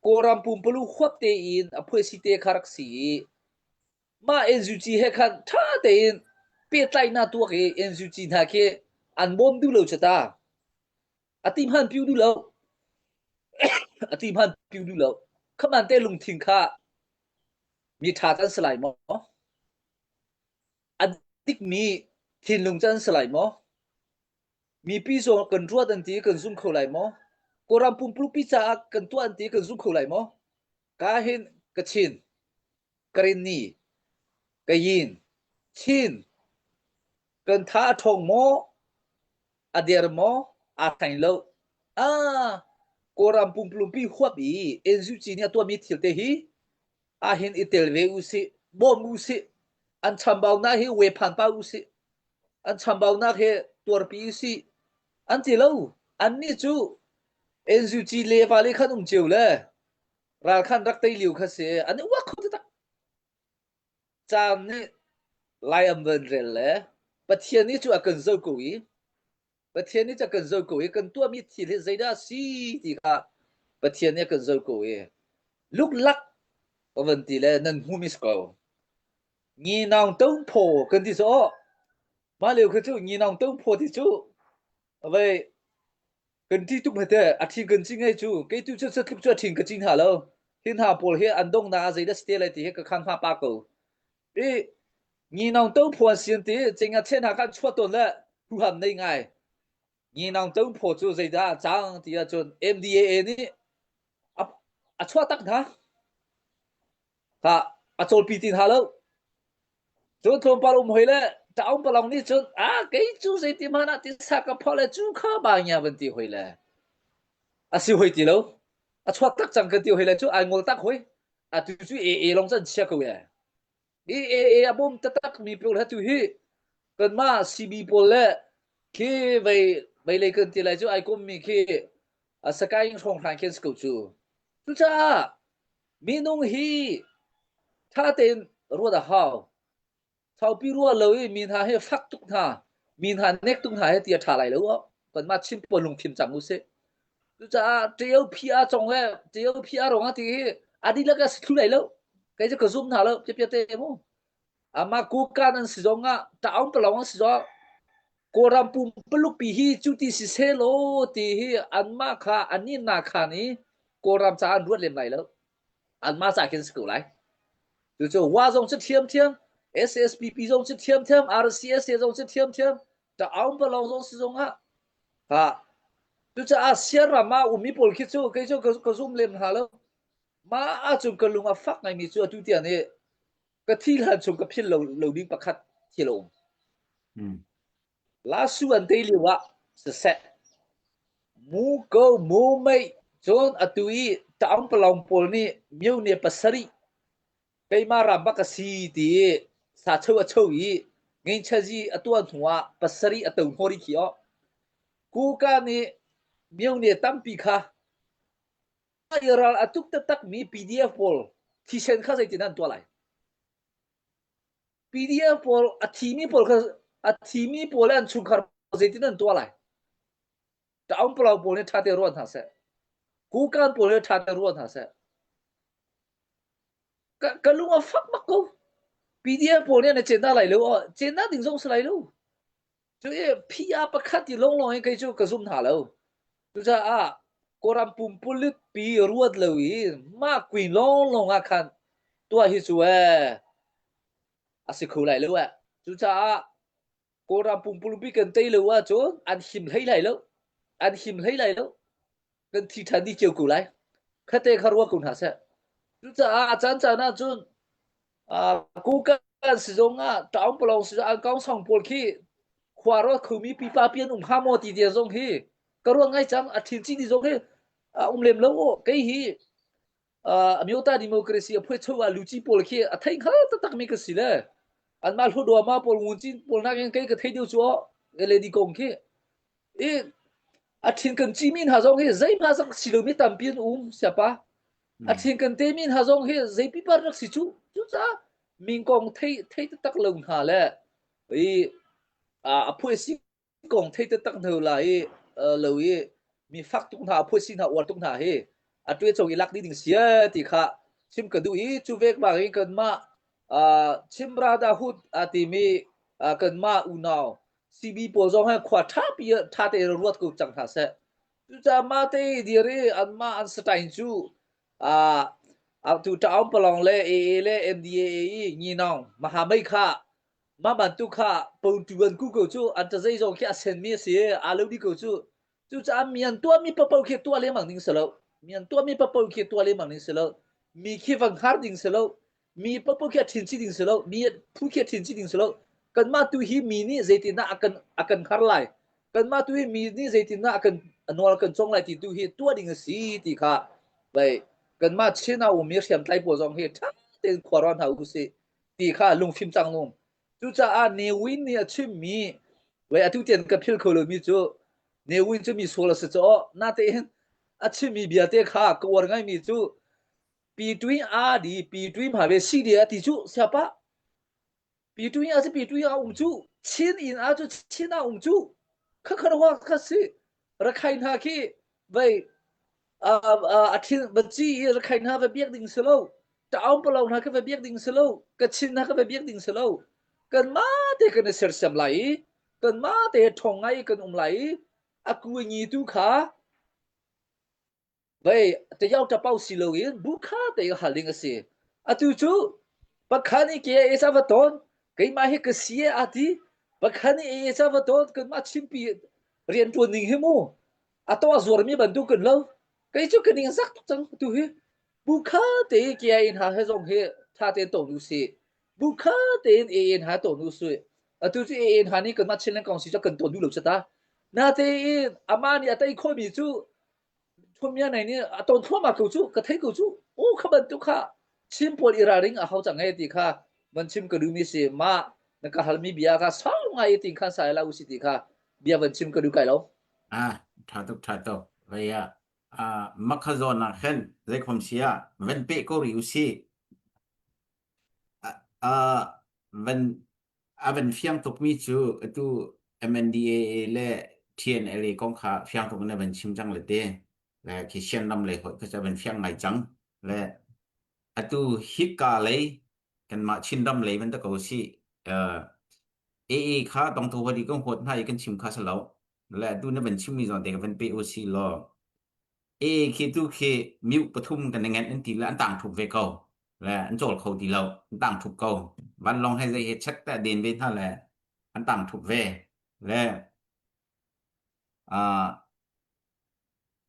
Kawlram pumpalu huap tein a phuaisi te kha rak si i mah NUG he khan ṭha tein pehtlaihnak tuak i NUG hna khi an bawm duh lo cu ta. A ti hman piu duh lo. A ti hman piu duh lo. Khaman te lungthin kha mi ṭha kan si lai maw? A dikmi thinlung cu an si lai maw? Mipi zong kan ruat an ti kan zum kho lai maw? Kawlram pumpulukpi caah kan tuah an ti kan zum kho lai maw? Ka hin Kachin, Karenni, Kayin, Chin kan tha a ṭhawng maw? A der maw? Aa thleng lo. Ah, Kawlram pumpulukpi huap i NUG nih a tuahmi thil te hi ahhin i tel ve usih, bawm usih, an chambaunak hi we phan pa usih, an chambaunak hi tuarpi usih, an ti lo. Annih cu NUG le vale khan um cio le ral khan rak tei lio kha si an i uak kho taktak. Caan nih lai an van rel le Pathian nih cu a kan zoh ko i Pathian nih a kan zoh ko i kan tuahmi thil hi zeidah a si ti kha Pathian nih a kan zoh ko i luklak ka van ti le nan hmu mis ko. Ngi naung tong phaw kan ti so mah lio kha cu ngi naung tong phaw ti cu vei kan ti tuk hmete a thi kan ci ngei cu kei tu cu tluk cu a thin ka ci hna lo hi hna pawl hi an dong na zeidah si te lai ti hi ka khan hma pa ko I nginong to phuan sian ti cing a chen ha kan chuah tawn le huham nei ngai. Nginong to phaw cu zeidah a cang ti ahcun MDAA nih a, a chuah tak hna. Kha a cawlpi ti hna lo. Cun tlawmpal um hoi le taung palong nih cun a kei cu zeiti hmanh ah tisa ka pho le cu kha ba ngia van ti hoi le a si hoi ti lo. A chuak tak cang kan ti hoi le cu ai ngol tak hoi. Atu cu AA long chan chia ko ye. Hi AA a bawm taktak mi pawl he tu hi kanmah CB pawl le khi vei vei lei kan ti lai cu ai kom mi khi a sakaing hrawng hran khin si ko cu. Cucaah minung hi tha tein ruat a hau. Saupi rua lo i mi hna hi fak tuk hna, mi hna nek tuk hna he ti a ṭha lai lo. Kanmah Chin pawl lungfim cang usih. Cucaah TOPR cong le TOPR rong ah ti hi a dihlak a si thlu lai lo. Kei cu ka zum hna lo, piapia te mu. Amah kukan an si zong ah, taung palong an si zong Kawlram pumpaluk pi hi cu ti si selaw ti hi anmah kha anin na khan i Kawlram caah an ruat lem lai lo. Anmah ca khin si ko lai. Cucu wa zong cu thiamthiam, SSPP zong cu thiamthiam, RCSA zong cu thiamthiam, Taung palong zong si zong ah ha cucaah siaram ah ummi pawl khi cu kei cu ka, ka zum lem hna lo. Mah ahcun ka lung a fak ngaimi cu atu tiang nih. Ka thi hlan chung ka philh lo, lo ding pakhat thil a um. Mm. Lasu an tei lio ah siseh, mu ko mu mei cun atu i taung palong pawl nih myone pasarih keimah ram bak a si ti i sacho a cho i ngeinchazi a tuah hnu ah pasarih a to hnawh rih khi aw. Kuka nih myone tampi kha ral a tuk taktakmi PDF pawl thisen kha zeitin an tuah lai? PDF pawl a thimi pawl kha a thimi pawl le an chungkhar zeitin an tuah lai? Taung palau pawl nih ṭha te ruat hna seh. Kukan pawl nih ṭha te ruat hna seh. Ka, ka lung a fak bak ko. PDF pawl nih an cen hna lai lo. Cen hna ding zong si lai lo. Cu i PR pakhat i lawnglawng in kei cu ka zum hna lo. Cucaah Kawlram pumpulit pi ruat lo i mah queen lawnglawng ah khan tuah hi cu ee a si kho lai lo eh. Cucaah Kawlram pumpulupi kan tei lo ahcun an him hlei lai lo. An him hlei lai lo. Kan thi ṭhan dih cio ko lai. Khate kha ruah ko hna seh. Cucaah a caan caan ahcun Kukan si zong ah Taung Palong si zong ah Kaung pawl khi khua ruat khomi pipa pi an um hnga maw ti tiang zong hi ka ruat ngai cang. A ṭhin cih ni zong hi a um lem lo aw. Kei hi Amyota democracy a phuai cho ah luci pawl khi a thei hngal taktak mi ka si le anmah hlawdua ma pawl ngun cin pawl nakin kei ka thei deuh cu aw lady kong khi i a ṭhin kan cimi hna zong hi zeihmah zak si lomi tampi an um siapa A thin kan temi hna zong hi zei pipa rak si cu. Cucaah mingkong thei thei taktak lo hna le i a phuaisi kong thei taktak hna la i lo i mi fak tuk hna a phuaisi hna uar tuk hna hi a ṭue cong i lak ding ding sia ti kha chim ka duh i cu vek bangin kanmah Chin Brotherhood a timi kanmah unau CB pawl zong hi khua ṭha pi ṭha tein ruat ko cang hna seh. Cucaah mah te i dir i anmah an saṭain cu atu Taung Palong le AA le MDAA i Nginawng Mahamei kha mah bantuk kha pontu an ku ko cu an ṭazei zong khi a senmi a si i aa lo dih ko cu. Cucaah mi an tuahmi paohpaoh khi tuah lengmang ding si lo. Mi an tuahmi paohpaoh khi tuah lengmang ding si lo. Mi khi va hngar ding si lo. Mi paohpaoh khi a ṭhin chih ding si lo. Mi phu khi a ṭhin chih ding si lo. Kanmah tu hi mi nih zeitindah a kan a kan hngar lai. Kanmah tu hi mi nih zeitindah a kan a nawl a kan cong lai ti tu hi tuah ding a si ti kha vei kanmah Chin a ummi hriamtlai pawl zong hi ṭha tein khua ruah hna usih ti kha lungfim cang nung. Cucaah Ne Win nih a chimmi vei atu tiang ka philh kho lomi cu Ne Win cu mi sual a si caw natein a chimmi bia te kha ka uar ngaimi cu Pi Tui A di Pi Tui ma ve si dia ti cu siapa Pi Tui a si Pi Tui a um cu Chin in a cu Chin a um cu kha kha wa kha si Rakhine hna khi vei a thin va ci i Rakhine hna va biak ding si lo Taung palo hna kha va biak ding si lo Kachin hna kha va biak ding si lo kan ma te kan i sersiam lai i kan ma te ṭhong ngai kan um lai i a kuangi tu kha Vei tayau tapau si loin bukha te hal ding a si. Atu cu pakhan i ke e sa va ton keimah hi ka si e a ti pakhan i e sa va ton kanmah chimpi rian ṭuan ning hi mu a to a zuarmi bantuk kan lo kei cu ka ning zak tuk cang tu hi bukha te ke in ha he zong hi tha tein ton u si bukha tein e in ha ton u si atu cu e in ha ni kanmah Chinland Council cu kan ton duh lo chata na te in ama nih a tei khomi cu Thumia nei nih a ton thluahmah ko cu ka thei ko cu u kha bantuk kha Chin pawl i ralring a hau cang e ti kha van chim ka duhmi si ma na ka halmi bia kha sau ngai i tin khan sai la usi ti kha bia van chim ka duh kai lo. Ah, tha tuk tha tuk. Vei ah ah makha zawn ah khan zeikhom sia van pe ko ri usi. Ah van A van fiang tukmi cu atu MNDAA le TNLA kong kha fiang tuk in a van chim cang le te. Le khi Shan ram lei hoih kha cu a van fiang ngai cang. Le atu hika lei kanmah Chinram lei van ta ko sih. Uh, AA kha tongtho hadi kan huat hna i kan chim kha si lo. Le atu na van chimmi zawn te ka van pe u si law. E khi tu khi miu pathum kan ngen an ti le an tang thup ve ko le an cawl kho ti lo an tang thup ko vanlawng he zei he check ta den ve hna le an tang thup ve le uh,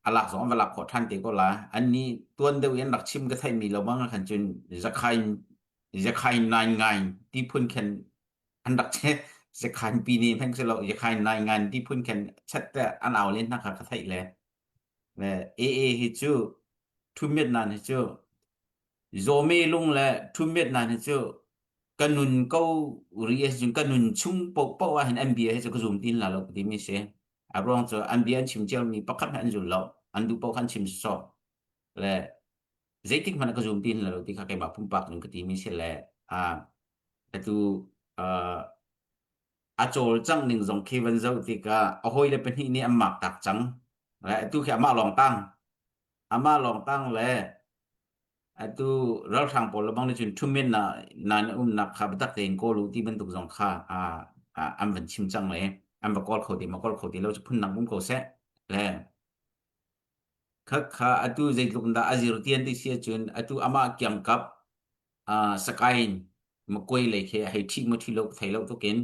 alak zong an va lak khawh than te ko la an ni tuan deuh in rak chim ka thai mi lo bang khan cun zakhain. Zakhain nai ngai ti phun khen an rak che Zakhain pi ni hmanh si lo Zakhain nai ngan ti phun khen chat te an au len hna kha ka theih le le AA hi cu Thu Myat Nan hi cu Zawme lung le Thu Myat Nan hi cu ka nun ko ri ahcun ka nun chung paohpaoh ah hin an bia hi cu ka zum tin la lo ka timi si. A ruang cu an bia an chim ciami pakhat hmanh an zul lo. An duh paoh kha an chim sawsawh. Le zeitik hmanh ah ka zum tin la lo ti kha keimah pumpak in ka timi si le ah atu uh, a cawlcangh ning zong khi van zoh tikah a hawile pahnih nih an mak tak cang. Le atu khi amah lawng tang. Amah lawng tang le atu ralhrang pawl lebang nih cun ṭhumin na na na umnak kha biatak tein kawl u ti bantuk zong kha an van chim cang le an va kawl kho ti ma kawl kho ti lo cu phundang um ko seh le kha kha atu zeitluk dah a zir tian ti si ahcun atu amah kiangkap Sakain Makuai lei khi hei ṭhi maw ṭhi lo ka thei lo tukin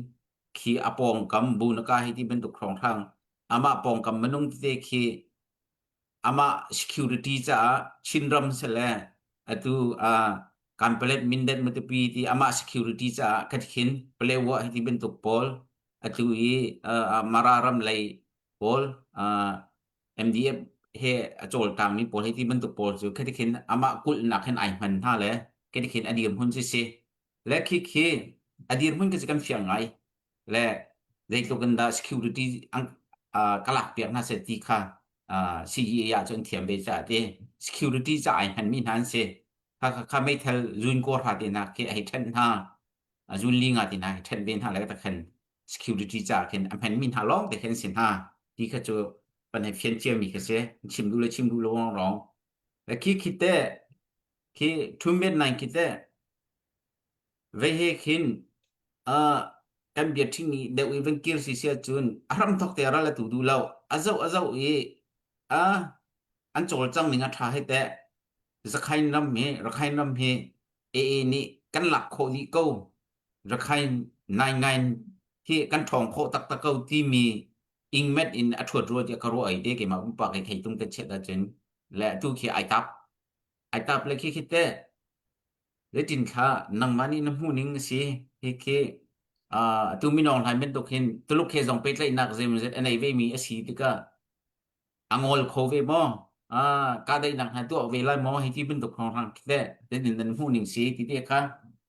khi a pawngkam Bunaka hei ti bantuk hrawnghrang amah pawngkam minung tete khi amah security caah Chinram sile atu uh, Kanpalet Mindat Matupi ti amah security caah khat khin Palewa hi ti bantuk pawl atu i uh, Mara ram lei pawl uh, MDF he a cawltangmi pawl hi ti bantuk pawl cu khati khin amah kulhnak hin ai hman hna le khati khin a dirhmun si si le khi khi a dirhmun khi cu kan fiang ngai le zeitluk in dah security ang uh, ka lak piak hna seh ti kha uh, CEA ah cun thiam ve caah ti security ca ai hmanmi hna an si kha kha kha meithal zun ko hra te hna khi a hei ṭhen hna zun li nga ti hna hei ṭhen ve hna le ta khan security ca khin a hmanmi hna lawng te khin si hna ti kha cu pan he fian ciami kha si chim duh le chim duh lo rong le khi khi te khi thum met nine khi te Vei he khin uh, kan bia ṭhing i deuh i van kir si si ahcun a hramthawk te ral a tu duh lo. A zoh a zoh i a an cawlcang ning a ṭha hei teh. Zakhain ram hi Rakhine ram hi AA nih kan lak khawh dih ko. Rakhine naingain hi kan ṭhawng khawh taktak ko timi ingmet in a ṭhuat rua tiah ka ruah ai te keimah pumpak i theitung te chiat ahcun le atu khi ai tap. Ai tap le khi khi teh Zeitin thla nangmah nih na hmuh ning a si? Hikhi uh, atu minong hlai bantuk hin Tuluk he zong pehtlaihnak zeimawzet a nei vemi a si tikah a ngol kho ve maw? Ah, kahdaihnak hna tuah ve lai maw? Hi ti bantuk hrawnghrang khi teh zeitin nan hmuh ning si ti te kha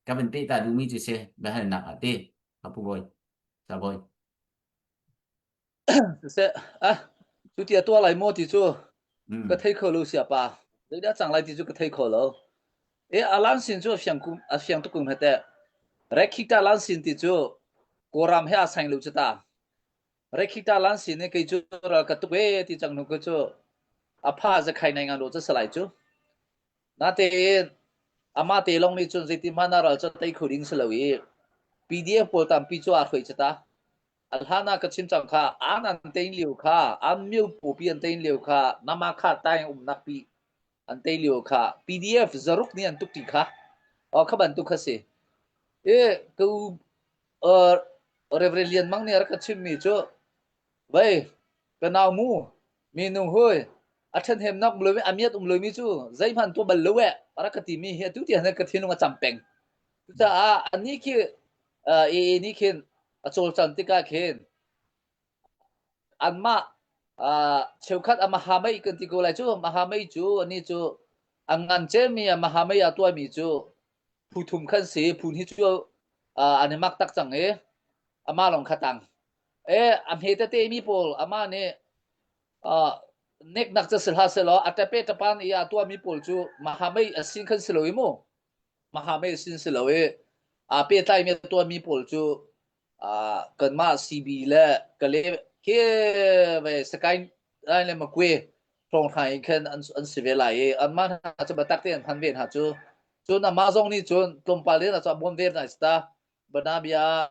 ka van peh ta duhmi cu si biahalnak ah te. Ka pu bawi, sa bawi. Siseh, ah, cu ti a tuah lai maw ti cu ka thei kho lo sia pa. Zeidah cang lai ti cu ka thei kho lo. E alan sin cu a fiang kum a fiang tuk kum hete. Rekhita lan sin ti cu Kawlram he a saing lo cu ta. Rekhita lan sin ni kei cu ral ka tuk e ti cang hnu ko cu a pha zakhai nai ngan ro cu salai cu. Natein amah te lawng nih cun zeiti hmanh ah ral cu tei kho ding si lo i PDF pawl tampi cu aa hruai cu ta. A hlan ah ka chim cang kha an an tein lio kha an myo pupi an tein lio kha nama kha taing umnak pi an tei lio kha PDF zaruk nih an tuk ti kha o kha bantuk kha si. E ka u uh, Reverend Lian Mang nih a rak ka chimmi cu Vei, ka nau mu, minung hui, a ṭhenhemnak um lomi, a miat um lomi cu zeihmanh tuah bal lo eh, a rak ka timi hi atu tiang ka thinlung a cam peng. Cucaah anih khi uh, AA nih khin a cawlcang tikah khin anmah uh, cheukhat a mahamei kan ti ko lai cu mahamei cu anih cu a ngan cemmi a mahamei a tuahmi cu phu thum khan si phun hi cu uh, an i mak tak cang i amah lawng kha tang E a hme tete mi pawl amah nih uh, neknak cu si hlah selaw a tape tapan i a tuahmi pawl cu mahamei a sin khan si lo i mu mahamei a sin si lo i aa pehtlaimi a tuahmi pawl cu uh, kanmah CB le Kale khi ve Sakaing lai le Makwe hrawnghrang in khan an, an si ve lai i anmah hna cu biatak tein an hman ve hna cu cun amah zong nih cun tlawmpal in a cu a bawm ve hna si ta banabia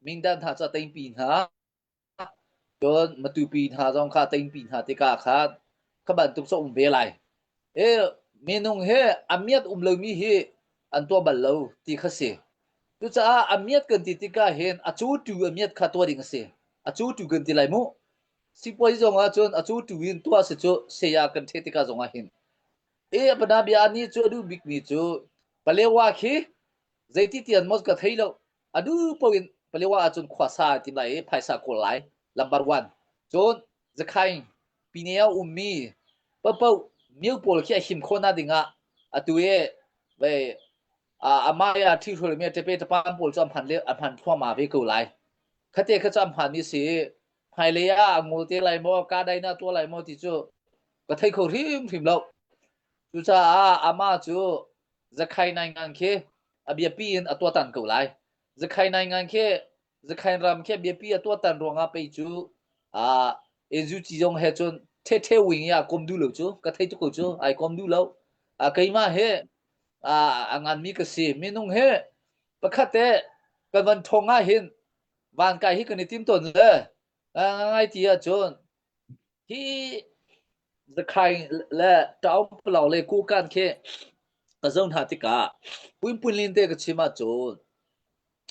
Mindat hna cu a tengpi hna. Cun Matupi hna zong kha a tengpi hna tikah khan kha bantuk cu a um ve lai. E, minung he a miat um lomi hi an tuah bal lo ti kha si. Cucaah a miat kan ti tikah hin a cutu a miat kha tuah ding a si. A cutu kan ti lai mu. Sipuai zong ah cun a cutu in tuah si cu saya kan ṭhe tikah zong ah hin. E, bia ni cu a duh bikmi cu Palewa khi. Zeiti tian maw ka thei lo. Adu paoh in Palewa ahcun khuasa ai tim lai i phaisa kawl lai. Lambar one. Cun Zakhaing pine a ummi paohpaoh myo pawl khi a him khawhnak ding ah atu i vei amah i a ṭhihrualmi a ṭepe ṭapan pawl cu a hman le a hman thluahmah ve ko lai. Khate kha cu a hmanmi si i hmailei ah a ngol te lai maw, kahdaihnak tuah lai maw ti cu ka thei kho hrimhrim lo. Cucaah amah cu Zakhai Naingan khi a biapi in a tuahtan ko lai. Zakhai Naingan khi Zakhain ram khi a biapi a tuahtan ruangah pei cu ah NUG zong he cun ṭheṭhe wing i a kom duh lo cu ka thei tuk ko cu ai kom duh lo. Ah keimah he ah a nganmi ka si. Minung he pakhat te kan van ṭhawng ah hin van kai hi kan i tim tawn le ngai ti ahcun hi Zakhai le Taung Palau le Kukan khi ka zoh hna tikah puinpunlin te ka chim ahcun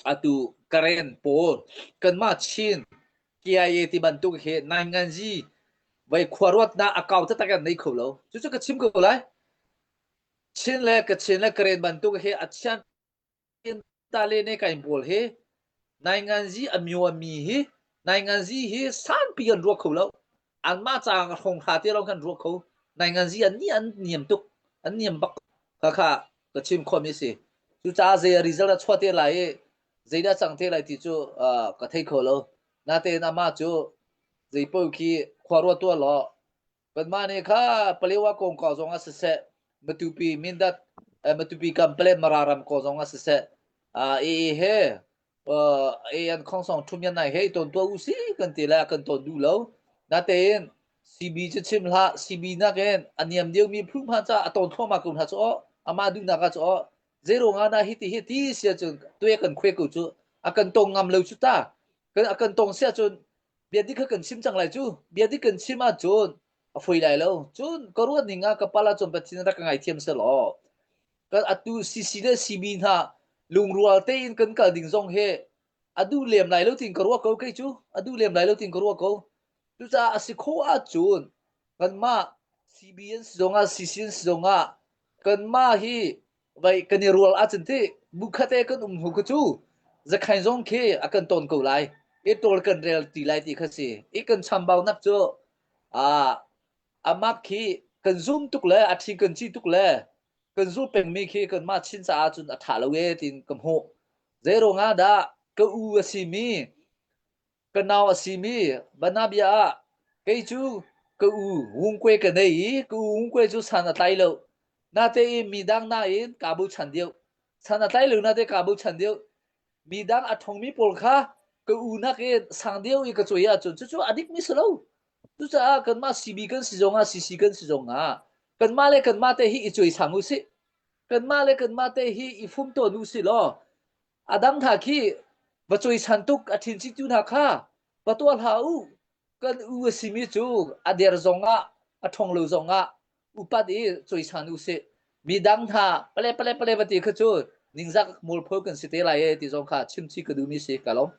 atu Karen pawl kanmah Chin KIA ti bantuk hi nainganzi vai khuaruatnak a kau taktak an nei kho lo. Cucu ka chim ko lai. Chin le Kachin le Karen bantuk hi a thian Tale ne kain pawl hi nainganzi a myo mi hi nainganzi hi sanpi an ruak kho lo. Anmah ca hrawng hra te lawng kan ruak kho. Nainganzi an ni an niam tuk. An niam bak. Kha kha ka chim khomi si. Cucaah zei a result a chuah te lai i zeidah cang te lai ti cu uh, ka thei kho lo. Natein amah cu zei paoh khi khua ruat tuah law Kanmah nih kha Palewa kongkau zong ah siseh, Matupi Mindat, eh, Matupi kam Pale Mara ram ko zong ah siseh, ah ee he uh, ee an khong song thum yan nai he ton tua u si kan ti le kan ton du lo. Natein CB cu chim hlah, CB nakin a niam deuh mi phu hma ca a ton thluahmah ko hna cu aw, amah duhnak ah cu aw, zero nga na hi ti hi ti sia cun tuya kan khuai ko cu a kan tong ngam lo cu ta. Kan a kan tong sia cun bia dik kha kan chim cang lai cu bia dik kan chim ahcun a foi lai lo cun ka ruat ning ah ka pala cun Pathian rak ka ngaithiam selaw kan atu CC le CB hna lungrual tein kan kal ding zong hi a duh lem lai lo tin ka ruah ko kei cu a duh lem lai lo tin ka ruah ko cucaah a si khawh ahcun kanmah CB an si zongah CC an si zongah kanmah hi vai kan i rual ahcun ti bukhat e kan um hnu kha cu zakhain zong khi a kan ton ko lai i tawl kan rel ti lai ti kha si i kan chambaunak cu a amak khi kan zum tuk le a thi kan ci tuk le kan zul pengmi khi kanmah Chin caah cun a ṭha lo e tiin ka hmuh zei ruangah dah ka u a simi Ka nau a simi Banabia ah kei cu ka u Wungkwe ka nei i ka u Wungkwe cu san a tlai lo. Natein midang nain kaa bochan deuh. San a tlai lo nate kaa bochan deuh. Midang a ṭhawngmi pawl kha ka u nakin sang deuh i ka cawi ahcun cucu a dikmi si lo. Cucaah kanmah CB kan si zongah CC kan si zongah kanmah le kanmah te hi i cawisang u sih. Kanmah le kanmah te hi i fum tawn u sih law A dang hna khi va cawisan tuk a ṭhin chihtu hna kha va tuah hlah u. Kan u a simi cu a der zongah a ṭhawng lo zongah upat i cawisan u sih. Midang hna pale pale pale va ti kha cu ningzak mualpho kan si te lai e ti zong kha chimchih ka duhmi si ka lawm.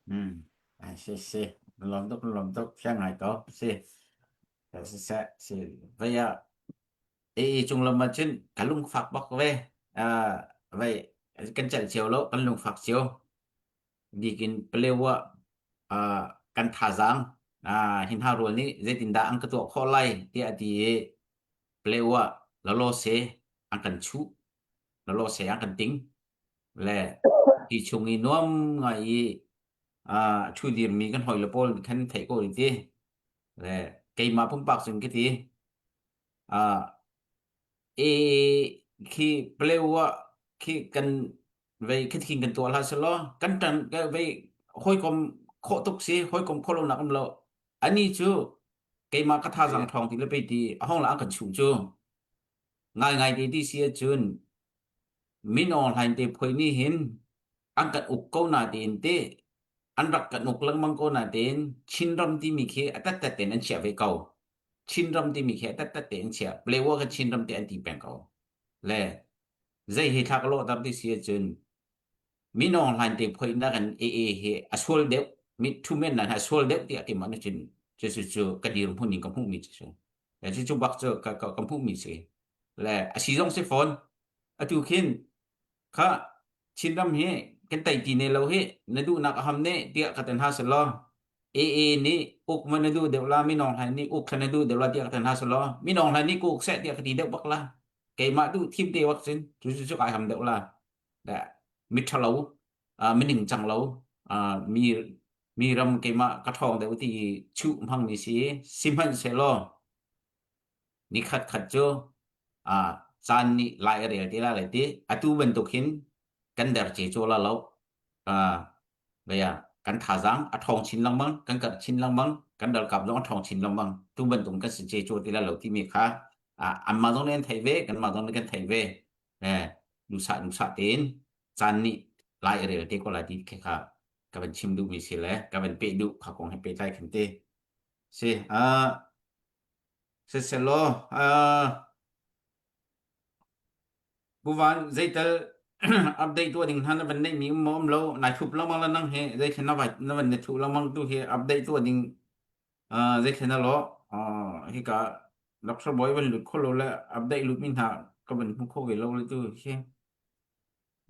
Hmm. Ai si si. Lawm tuk lawm tuk fiang ngai ko. Si. Si si si. Vei ah Ei cung lam ah cun ka lungfak bak ve. Uh, vai kan celh cio lo, kan lungfak cio. Bikin Palewa uh, kan thazaang uh, hin ha rual nih zeitindah an ka tuah khawh lai tiah a ti i Palewa lalo se an kan chuh, lalo se an kan ting. Le hi chung i nuam ngai i uh, thu dirmi kan hoi le pawl khan theih ko ti. Le keimah pumpak cun ka ti. Ah, i khi Palewa khi kan vei khithin kan tuah hlah selaw kan ṭan ka vei hawikom khawh tuk si hawikom khawh lonak um lo ani cu keimah ka thazaang ṭhawng ti le pei ti a hong la an kan chuh cu ngaingai te ti si ahcun Min Aung Hlaing te phuai nih hin an kan uk ko na tiin te an rak kan uk lengmang ko na tiin Chinram timi khi a tattat tein an chiah ve ko. Chinram timi khi a tattat tein chiah. Palewa kha Chinram te an ti peng ko. Le zei hi thla ka lawhter ti si ahcun Min Aung Hlaing te phoihnak in AA hi a sual deuh mi thu men nan a sual deuh tiah keimah nih cun cu cu cu ka dirhmun in ka hmuhmi cu si. Le cu cu bak cu ka ka ka hmuhmi si. Le a si zong si fawn. Atu khin kha Chinram hi kan tei ti ne lo hi na duhnak a ham ne tiah ka ten ha selaw AA nih uk ma na duh deuh la minong hlai nih uk kha na duh deuh la tiah ka ten ha selaw minong hlai nih ku uk seh tiah ka ti deuh bak la keimah duh thim te wak cun cu cu cu kai ham deuh la da mi ṭhalo mi ningcang lo mi mi ram keimah ka ṭhawng deuh ti chuh hmang mi si sihmanhsehlaw ni khat khat cu caan nih lai a rel te la lai ti atu bantuk hin kan der ce chaw la lo Baya kan thazaang a ṭhawng chin lengmang kan karh chin lengmang kan ralkap zong a ṭhawng chin lengmang tu bantuk kan si ce chaw ti la lo timi kha anmah zong nih an theih ve kanmah zong nih kan theih ve eh duhsah duhsah tein caan nih lai a rel te ko lai ti khi kha ka van chim duhmi si le ka van peh duh kha kong he pehtlai khin te si uh, siselaw uh, Buvan zeital update tuah ding hna na van neih mi um maw um lo nai thup lengmang la nang he zeithlen na vai na van na thuh lengmang tu hi update tuah ding uh, zeithlen na lo uh, hika Dr. Boy van lut kho lo le update lut mi hna ka van hmu kho ve lo le tu hi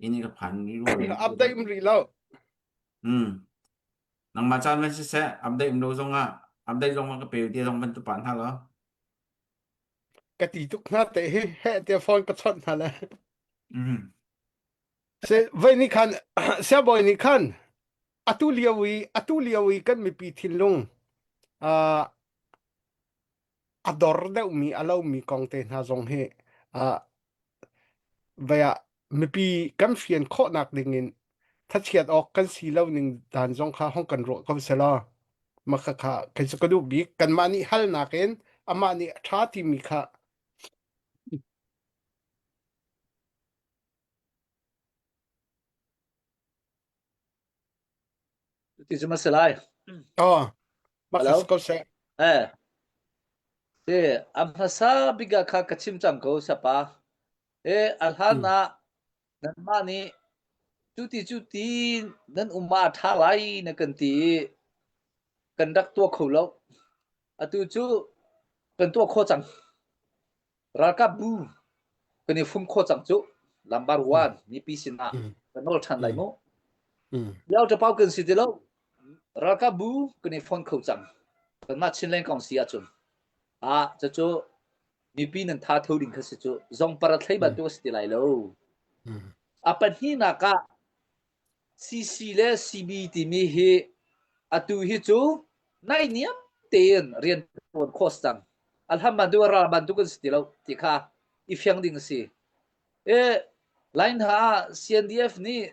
ini ka phan ni ru le Update um rih lo. Hmm. Nangmah caan van siseh update um lo zong ah update zong ka pe ti zong van tu pa hna lo. Ka ti tuk hna te hi he te phone ka chawnh hna le. Mm. Se voi ni khan siabawi nih khan atu lio i atu lio i kan mipi thinlung uh, a dor deuhmi a lomi kong te hna zong hi uh, vai ah mipi kan fian khawhnak ding in thachiat awk kan si lo ning dan zong kha hong kan ruah ko selaw maka kha kei cu ka duh bik kanmah nih halnak in amah nih a ṭha timi kha Ti cu ma si lai. Oh, maka Hello? si ko seh. Eh. Si, a hmasa bik ah kha ka chim cang ko sapa. E a hlan ah nanmah nih cuti cuti nan um ah a ṭha lai na kan ti i kan rak tuah kho lo. Atu cu kan tuah khawh cang. Ralkap bu kan i fum khawh cang cu. Lambar one mipi sinah kan nawl ṭhan lai mu. Lio ṭapau kan si ti lo. Ralkap bu kan i fon kho cang. Kanmah Chinland kong si ahcun. Ah, cucu mipi nan tha tho ding kha si cu. Zong para thlei bantuk a si ti lai lo. A pahnihnak ah CC le CB timi hi atu hi cu naihniam tein rian ṭuan khawh si cang. A hlam bantuk a ral bantuk an si ti lo ti kha i fiang ding a si. E, line hna ah CNDF nih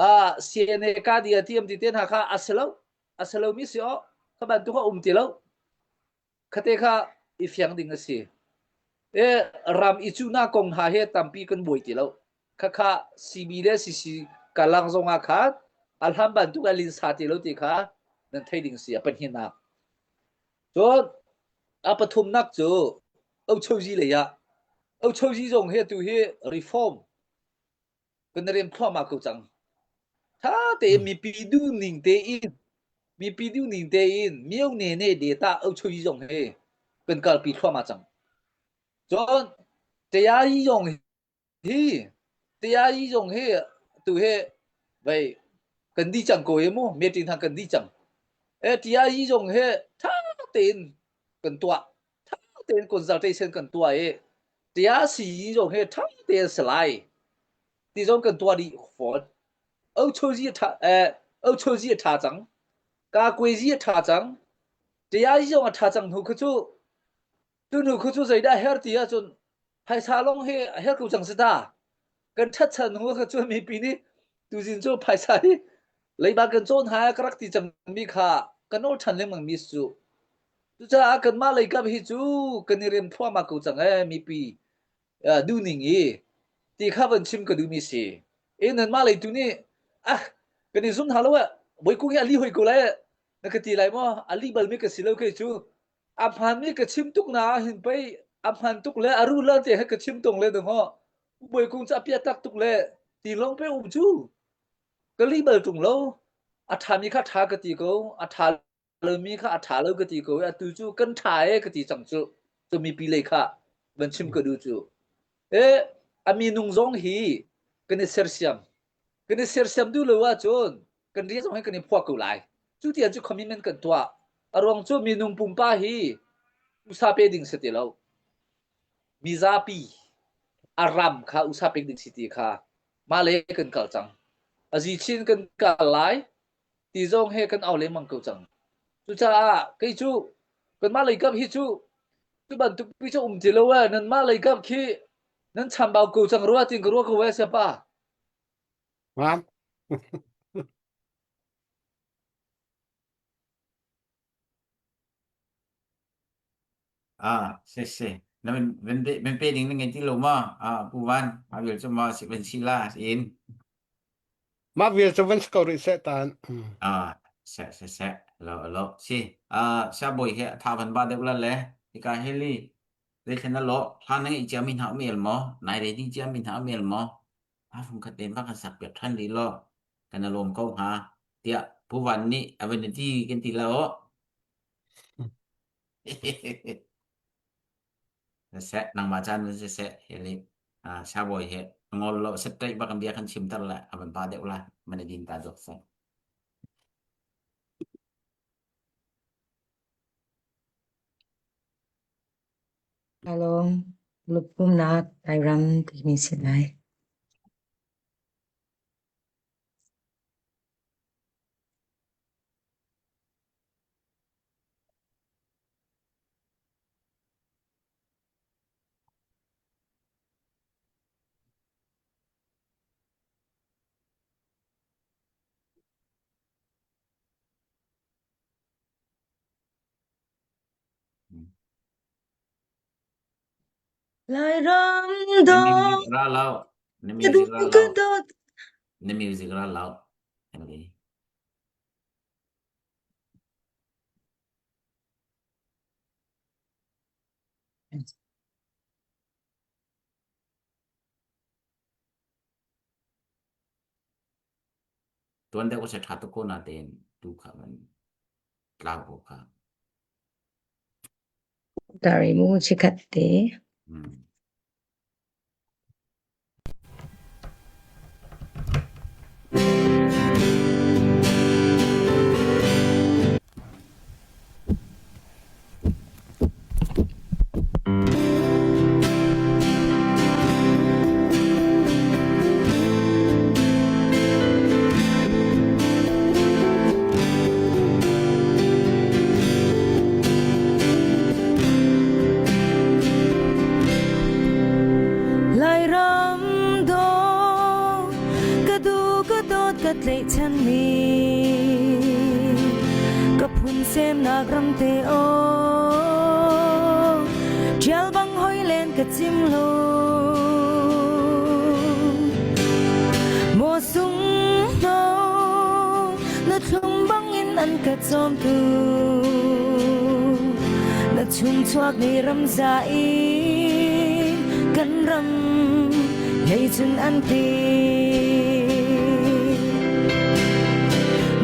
ah CNA ka dia ti am ti te hna kha a si lo. A si lomi si aw kha bantuk a um ti lo. Khate kha i fiang ding a si. E, ram i cuhnak kong hna he tampi kan buai ti lo. Khakha CB le CC kalang zong ah khan a hlam bantuk a linsa ti lo ti kha nan thei ding si a pahnihnak. Cun a pathumnak cu Ochozi lei ah Ochozi zong hi atu hi reform kan rem thluahmah ko cang. Tha tein mipi duh ning tein mipi duh ning tein mio ne ne data Ochozi zong hi kan kalpi thluahmah cang. Cun Tayari zong Hi TIE zong hi tu hi vei kan di cang ko hi mu meeting hna kan di cang. E TIE zong hi tha tein kan tuah. Tha tein consultation kan tuah i TIC zong hi tha tein salai ti zong kan tuah dih fawn. Ochozi tha eh Ochozi a tha cang. Kakuezi a tha cang. TIE zong a tha cang hnu khu cu Tunu khu cu zeidah her ti ahcun phaisa lawng hi a her ko cang si ta. Kan ṭhat chan hnu kha cun mipi nih tuzin cu phaisa hi leiba kan cawn hai ka rak ti cangmi kha kan nawl ṭhan lengmang mi cu. Cucaah kanmah leikap hi cu kan i rem thluahmah ko cang ee mipi duhning i ti kha van chim ka duhmi si. E nanmah lei tu nih ah kan i zum hna lo eh Bawikung hi a li hoi ko lai na ka ti lai maw a li balmi ka si lo kei cu A hmaanmi ka chim tuk na ah hin pei a hmaan tuk le a ruh lan te he ka chim tung le ding haw. Bawi kung cu a piah tak tuk le ti lawng pe um cu. Ka li bal tung lo. A ṭhami kha ṭha ka ti ko. A ṭha lomi kha a ṭha lo ka ti ko. Atu cu kan ṭha e ka ti cang cu. Cu mipi lei kha van chim ka duh cu. E, a minung zong hi kan i sersiam. Kan i sersiam duh lo ahcun kan rian zong hi kan i phuah ko lai. Cu tiang cu commitment kan tuah. A ruang cu minung pumpa hi usa pe ding si ti lo. Mizapi a ram kha usa pek ding si ti kha mah le kan kal cang. Azi chin kan kal lai ti zong he kan au lengmang ko cang. Cucaah kei cu kanmah lei kap hi cu cu bantuk pi cu um ti lo ee nanmah lei kap khi nan chambau ko cang rua tin ka rua ko ee siapa. Ram. Ah, si si. Na ven pe ven pe ding na ngei ti lo ma? Ah, Pu Van, a vial cu ma si ven si la in. Mah vial cu van si ko rih seh tan. Ah, se se se. Lo lo si. Ah, sia boi he tha van ba deuh la le. Hika heli zeithlen na lo hlan na ngeih cia mi hna um el maw? Nai re ding cia mi hna um el maw? A fung khat ten va kan sak piak than rih law kan i lawm ko hnga tiah Pu Van nih a van ti kan ti lo. Seh nangmah caan van si seh heli sabawi he ngol lo set ṭaih bak bia kan chim tar le a van pa deuh la man i din ta dok seh. Kalawm lupumnak Lairam timi si lai. Lairam Na dawt music ra lo. Na ka music ra duh ka lo. dawt. Na music ra lo. Emily. Tuan deuh se tha tuk ko na tein tu kha man tlau ko kha. Dari mu chikhat te. Hmm. Lairam dawh ka duh ka dawt ka tlaihchanmi ka phun semnak ram te aw ṭial bang hoi len ka cim lo maw sung no na thlum bangin an ka cawmtu na chung chuak ni ram za i kan ram hlei cun an ti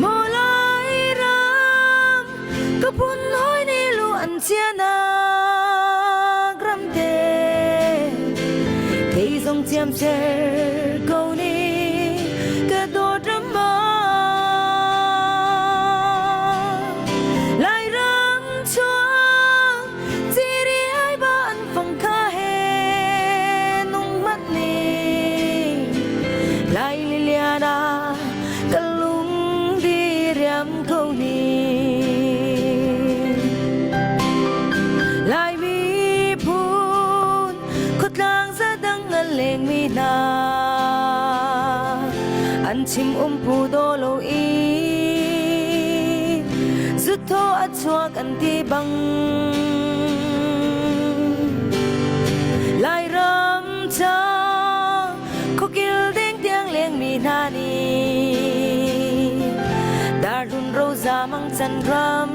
Maw lai ram ka phun hoi ni lu an chianak ram te kei zong ciam cer ko ni ka dawt ram ma lai ram chuang ciri ai ba an fang kha he nung mat ni lai liliana ka lung diriam ko ni Lai miphun khuatlang zadang a lengmi hna an chim umpu daw lo i zuthaw a chuak an ti bang Lairam ca Khuakil deng tiang lengmi hna nih Darlun roza mang can ram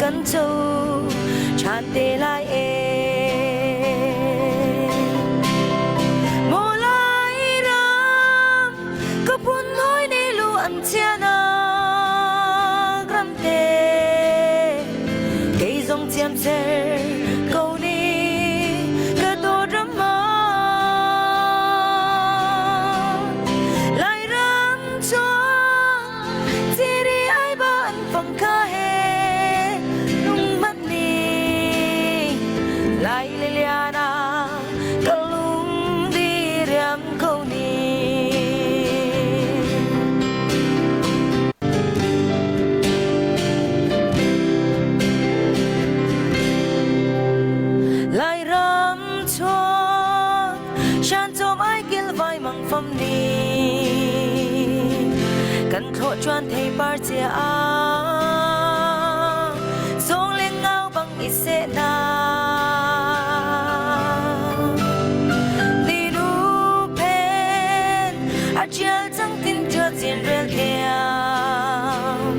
kan co ṭhan te lai e. Maw lai ram ka phun hoi ni lu an chianak ram te kei zong ciamcer ko ni ka dawt ram ah. Hlawh ṭuan theipar cia ah Zawng le ngau bang i seh hna. Ninu phen a ṭial cang tin ṭial cin rel thiam.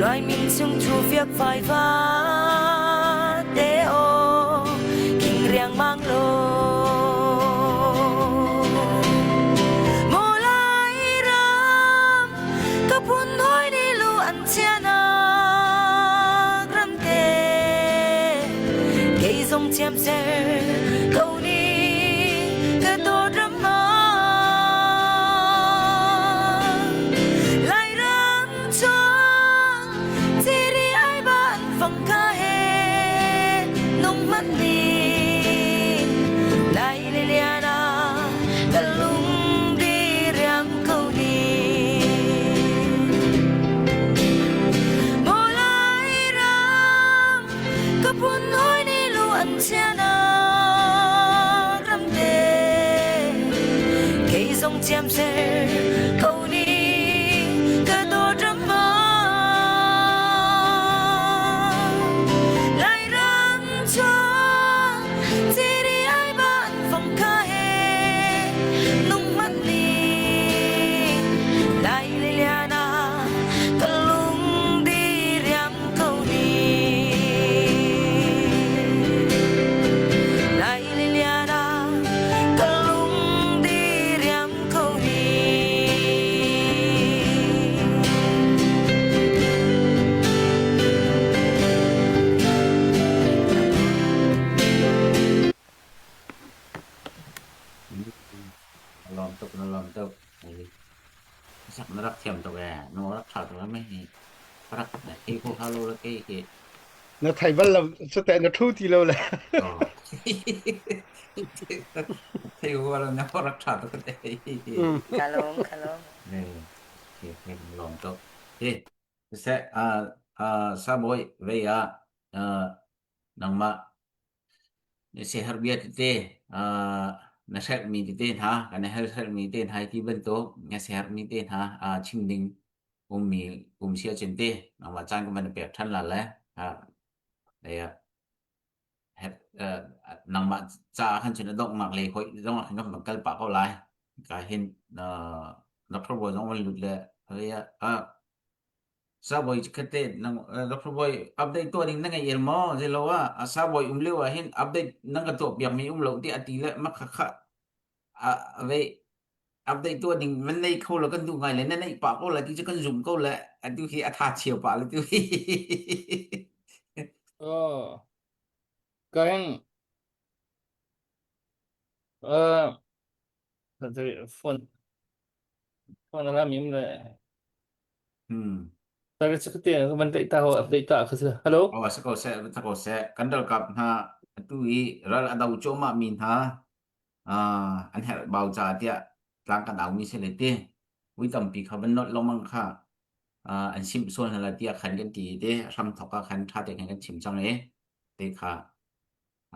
Luai min chung thu fiak fai va te aw king riangmang lo. Maw Lairam ka phun hawi nih lu an chianak ramte kei zong thiamser ko ning ka dawt ram ah. Lairam chuang ciri ai ban fang ka he nung hmanh ni Lai le lian ah ka lung di riam ko ni. Maw Lairam ka phun hawi nih lu an chianak ramte kei zong chiamser ko ni ka dawt ram ah. Lairam chuang ciri ai ban phong kha he nung hmanh ni Lai le lian ah ka lung di riam ko ni Lai le lian ah ka lung di riam ko ni. Na lawm tuk, na lawm tuk. Sak na rak thiam tuk ee. Na rak ṭha tuk ame hi. Rak na thei kho halo la ke hi. Na thei bal lo sute na thu ti lo le. Oh. Thei ko lo na rak ṭha tuk te. Mm. Kalong, kalong. Ne, ke ke lawm tuk. Hi, se a a saboy ve a nangmah na siaherh bia tete na hrelhmi tete hna kan i hrelhmi te hna ti bantuk na siaherhmi te hna chim ding ummi um si ahcun te nangmah caan ka van pek ṭhan la le nangmah ca khan cun a donghnak lei hoih zong ah khan kan van kal pah ko lai ka hin Dr. Bawi zong van lut le Sabawi chikkhatte nang Dr. Bawi update tuah ding na ngei el maw? Zeilo ah a sabawi um lio ah hin update nan ka tuah piak mi um lo ti a ti le ma kha kha a ve update tuah ding van nei kho lo kan duh ngai le na neih pah ko la ti cu kan zum ko le atu hi a tha cheu pah le tu hi. Oh, ka hin uh, phone phone alam im le Hmm. Tari sakte man dei ta ho update ta kha hello Aw sa ko seh sa ko seh kan ralkap hna atu i ral a do cuahmah mi hna ah an herh bau ca tiah tlang kan au mi si le ti vui tampi kha van nolh lengmang kha ah an simh sual hna la tiah khan kan ti te hram thok ah khan tha te khan kan chim cang i te kha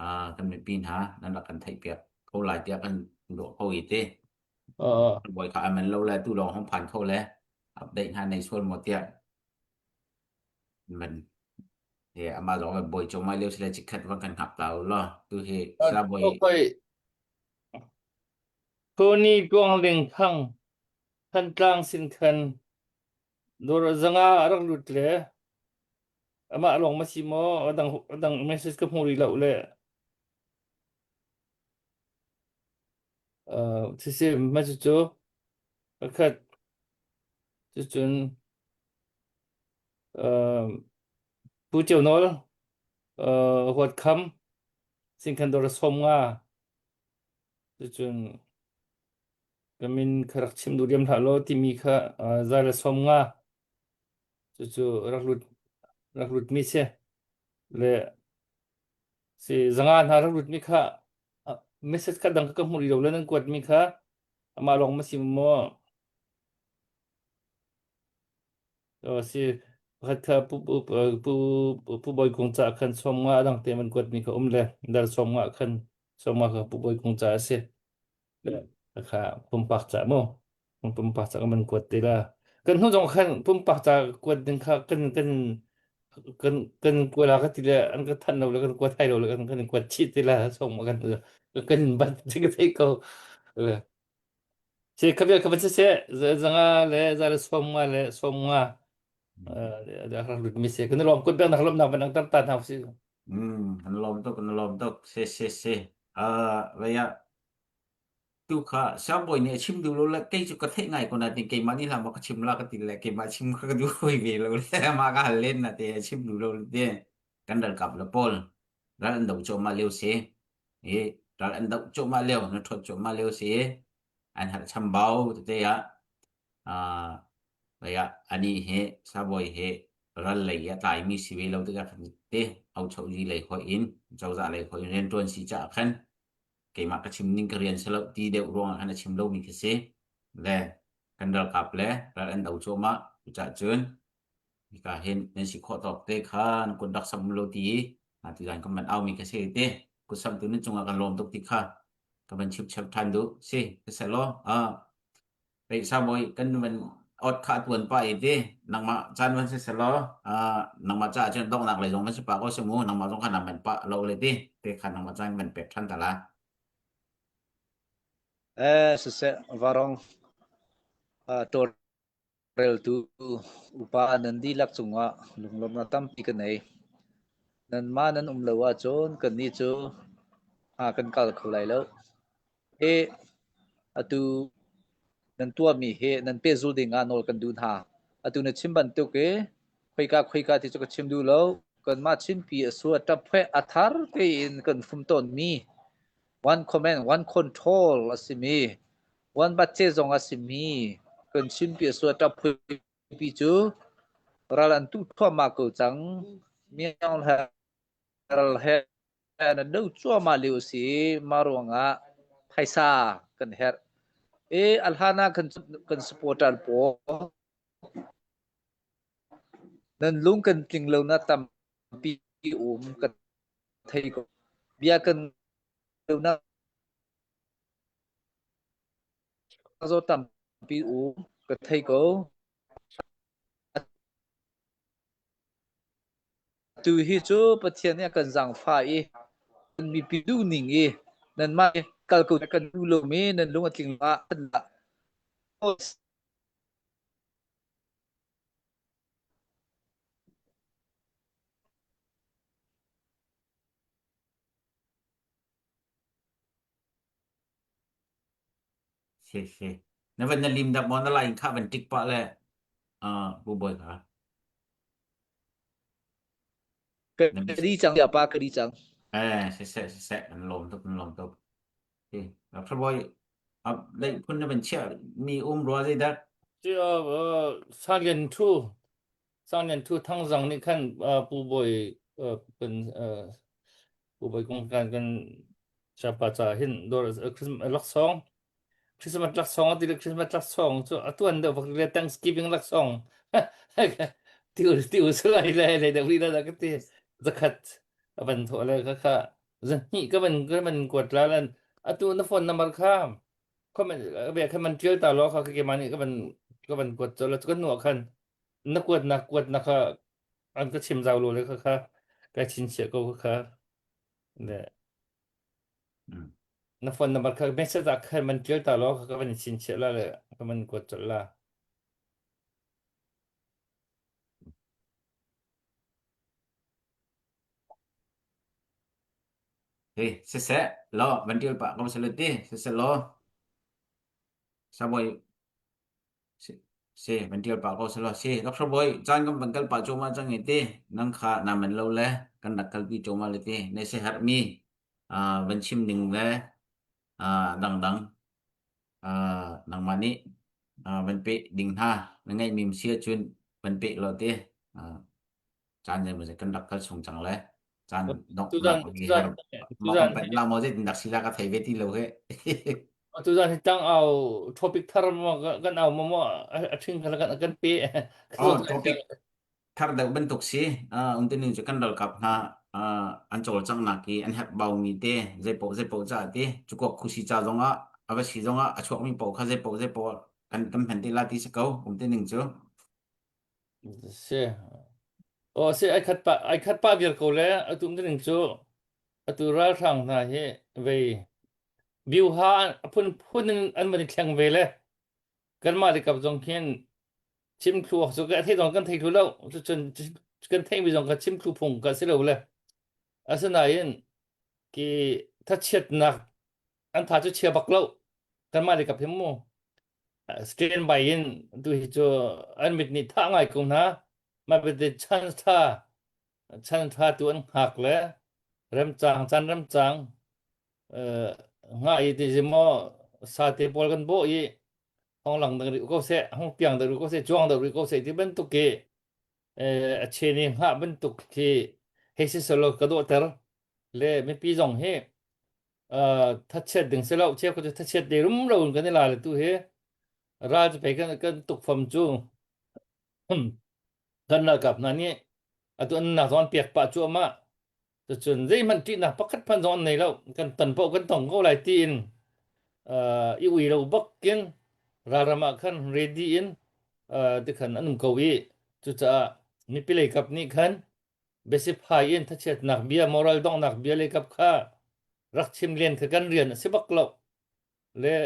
ah kan mipi hna nan rak kan theih piak ko lai tiah kan ruah ko i te uh bawi kha aman lo le tu lawng hong phan kho le update hna nei sual maw tiah man he ama zong le bawi chomai leo sile chikhat van kan hngak ta u law tu hi sa bawi okay Tony Tuang Ling Thang Thantlang sin khan dor zanga rak lut le amah lawng ma si maw adang adang message ka hmu rih lo le uh sisi ma cu cu pakhat cucun uh Pu Ceu Nawl uh Huat Kham singkhan dor som nga cucun ka min kha rak chim duh diam hlah law timi kha uh, zai le som nga cucu rak lut rak lut mi si le si zanga hna rak lut mi kha message kha dang ka hmu rih lo le nan kuat mi kha amah lawng ma si maw si pakhat kha pu pu pu pu Bawi Kung ca khan som nga dang te man kuat mi kha um le dal som nga khan som nga kha pu Bawi Kung ca a si kha pumpak ca mu pumpak ca man kuat te la. Kan hnu zong khan pumpak ca kuat ding kha kan kan kan kan kuala ka ti le an ka thanh lo le kan kuat thai lo le kan kan kuat chih ti la song ma kan kan bat ti ka thei ko. Se ka bia ka van se zanga le za le som nga le som nga da rak lut mi se kan lom kut bang nak lom nak ban ang tar ta na si. Hmm, kan lom tuk kan lom tuk se se se. Ah, vaya Tu kha siangbawi nih a chim duh lo le kei cu ka theih ngai ko nain keimah nih hlah maw ka chim la ka ti le keimah chim kha ka duh hoi ve lo le mah ka hal len na te a chim duh lo le te kan ralkap le pawl ral an do cuahmah lio si i ral an doh cuahmah lio na ṭhawt cuahmah lio si an herh chambau tete ah ah lei ah anih hi sabawi hi ral lei i a tlaimi si ve lo tikah khan te auchozi lei hoih in cozah lei hoih in rianṭuan si caah khan keimah ka chim ning ka rian si lo ti deuh ruangah khan a chim lomi khi si le kan ralkap le ral an do cuahmah cucaah cun hika hin nan si khawh tawk te kha nan kut rak sam lo ti ti zan kan van aumi khi si te kut samtu nan cungah kan lawm tuk ti kha ka van chip chap than duh si selaw ah Pei sabawi kan van ot kha tuan pa i ti nangmah caan van si selaw nangmah caah cun donghnak lei zong van si pa ko si mu nangmah zong kha nam van pa lo le ti te kha nangmah caan van pek than ta la Eh siseh varong tawlreltu upa nan dihlak cungah lunglawmhnak tampi ka nei. Nanmah nan um lo ahcun kannih cu hna kan kal kho lai lo. Hi atu nan tuahmi hi nan pehzulh ding ah nawl kan duh hna. Atu na chim bantuk i khoika khoika ti cu ka chim duh lo. Kanmah Chinpi a sua ṭaphueh a thar tein kan fum tawnmi one command one control a simi one budget zong a simi kan Chinpi a sua ṭaphueh cu ral an tu thluahmah ko cang. Myaung he ral he na do cuahmah lio a si i mah ruangah phaisa kan herh. I a hlan ah kan kan supporter pawl nan lung kan tling lo na tampi um ka thei ko. Bia kan lo na zaw tampi um ka thei ko. Atu hi cu Pathian nih a kan zaangfah i kan mipi duhning i nanmah i kal ko kan duh lomi nan lung a tling ah kan lah. Si si. Na van na lim dak maw na lain kha van tik pah le uh, bu boy kha. Ka di cang ya pa ka di cang. Eh si se si se kan lom tuk kan lom tuk. Si. Dr. Boy ab lei phun na van chia mi um rua zei dak. Ci uh, Sang Lian Thu Sang Lian Thu Thangzang nih khan uh, Pu Bawi uh, kan uh, Pu Bawi kong kan kan Sapa ca hin dor Christmas laksawng Christmas laksawng ati le Christmas laksawng cu atuan deuh bak le Thanksgiving laksawng ti ti usulai le le deuh ri la ka ti zakhat avan tho le kha kha zahnih ka van ka van kuat la lan atu na phone number kha comment ve khan man tial ta lo kha ke mani ka van ka van kuat cho la kan nu khan na kuat na kuat na kha an ka chim zau lo le kha kha ka chin chia ko kha le na phone number kha message ah khan man tial ta lo kha ka van chin chia la le ka van kuat chol la Hey, siseh lo van tial pah ko sele ti siseh lo saboy Si, van ṭial pah ko selaw si. Dr. Bawi, caan kan van kal pah cuahmah cang i ti, nang kha naa manh lo le kan rak kalpi cuahmah le ti, na siaherhmi uh, van chim ning le uh, dangdang uh, nangmah nih uh, van peh ding hna na ngeihmi si ahcun van peh law ti. Uh, caan zeimaw kan rak kal chung cang le caan Tuzan donghnak tuzan her ma tuzan kan panh la maw zeitin dak si la ka thei ve ti lo he. tuzan hi tang au topic thar mo kan au mo mo a thing kan kan kan pe Oh, topic thar deuh bantuk si. Uh, untuning cu kan ralkap hna uh, an cawlcanghnak i an herh baumi te zeipaoh zeipaoh ca ti cukok khusi ca zongah a va si zongah a chuakmi paoh kha zeipaoh zeipaoh. Kan kan hman te la ti si ko um te ning cu. Si. Oh si ai khat pa ai khat pa vial ko le atu um ning cu atu ralhrang hna hi vei biuha a phun phun in an van i thleng ve le kanmah le kap zong khin chim thlu awk cu ka thei zong kan thei thlu lo cucun kan theih mi zong kha chim thlu phung ka si lo le asinain ki thachiatnak an tha cu chia bak lo kanmah le kap hi mu stand by in tu hi cu an mit nih tha ngai ko hna ma bete chance tha chan tha tu an hngak le remcang chan remcang nga i ti maw sate pawl kan bawh i hong lang dang rih ko seh hong piang dang rih ko seh cuang dang rih ko seh ti bantuk khi a chen i hngah bantuk khi hei si selo ka dawhter le mipi zong hi thachiat ding si lo cheu ko cu thachiat de rum lo in kan i la le tu hi ral cu pei kan kan tukfam cu kan ralkap hna nih atu an nak zong an pek pah cuahmah cucun zeihmanh ṭihnak pakhat hmanh zong an nei lo kan ton paoh kan tong ko lai tiin uh, i ui lo bakin ralram ah khan ready in uh, tikhan an um ko i cucaah mipi lei kap nih khan biasiphai in thachiatnak bia moral donghnak bia lei kap kha rak chim len kha kan rian a si bak lo le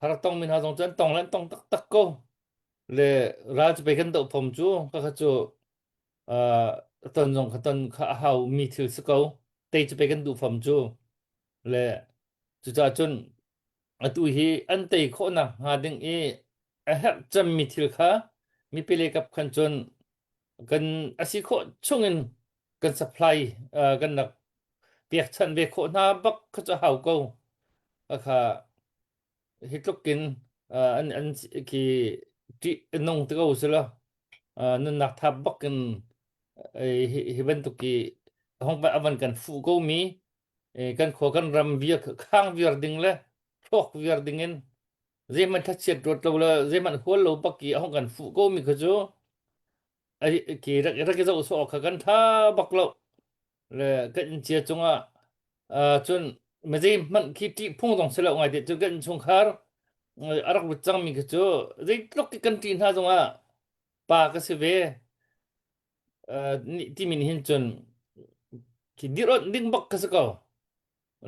har tong mi hna zong cu an tong le an tong taktak ko le ral cu pei kan doh phom cu ka kha cu uh, ton zong kha ton kha a hau mi thil si ko tei cu pei kan duh fam cu le cucaah cun atu hi an tei khawhnak hnga ding i a herh cemmi thil kha mipi lei kap khan cun kan asi khawh chungin kan supply uh, kan rak pekchanh ve khawh hna bak kha cu hau ko kha hi tluk in uh, an an khi ṭih nung te ko si lo uh, nunnak thap bak in hi, hi bantuk i hong avan kan fuh ko mi kan khua kan ram viar khang viar ding le hrawk viar ding in zeihmanh thlachiat ruat lo le zeihmanh hual lo bak i hong kan fuh ko mi kha cu ki rak rak i zoh sawh kha kan tha bak lo le kan inn cia cungah uh, cun mizei hmanh khi ṭih phung zong si lo ngai te cu kan innchungkhar a rak lut cangmi khi cu zeitluk kan ṭih hna zongah pa ka si ve uh, timi nih hin cun khi dirh ding bak ka si ko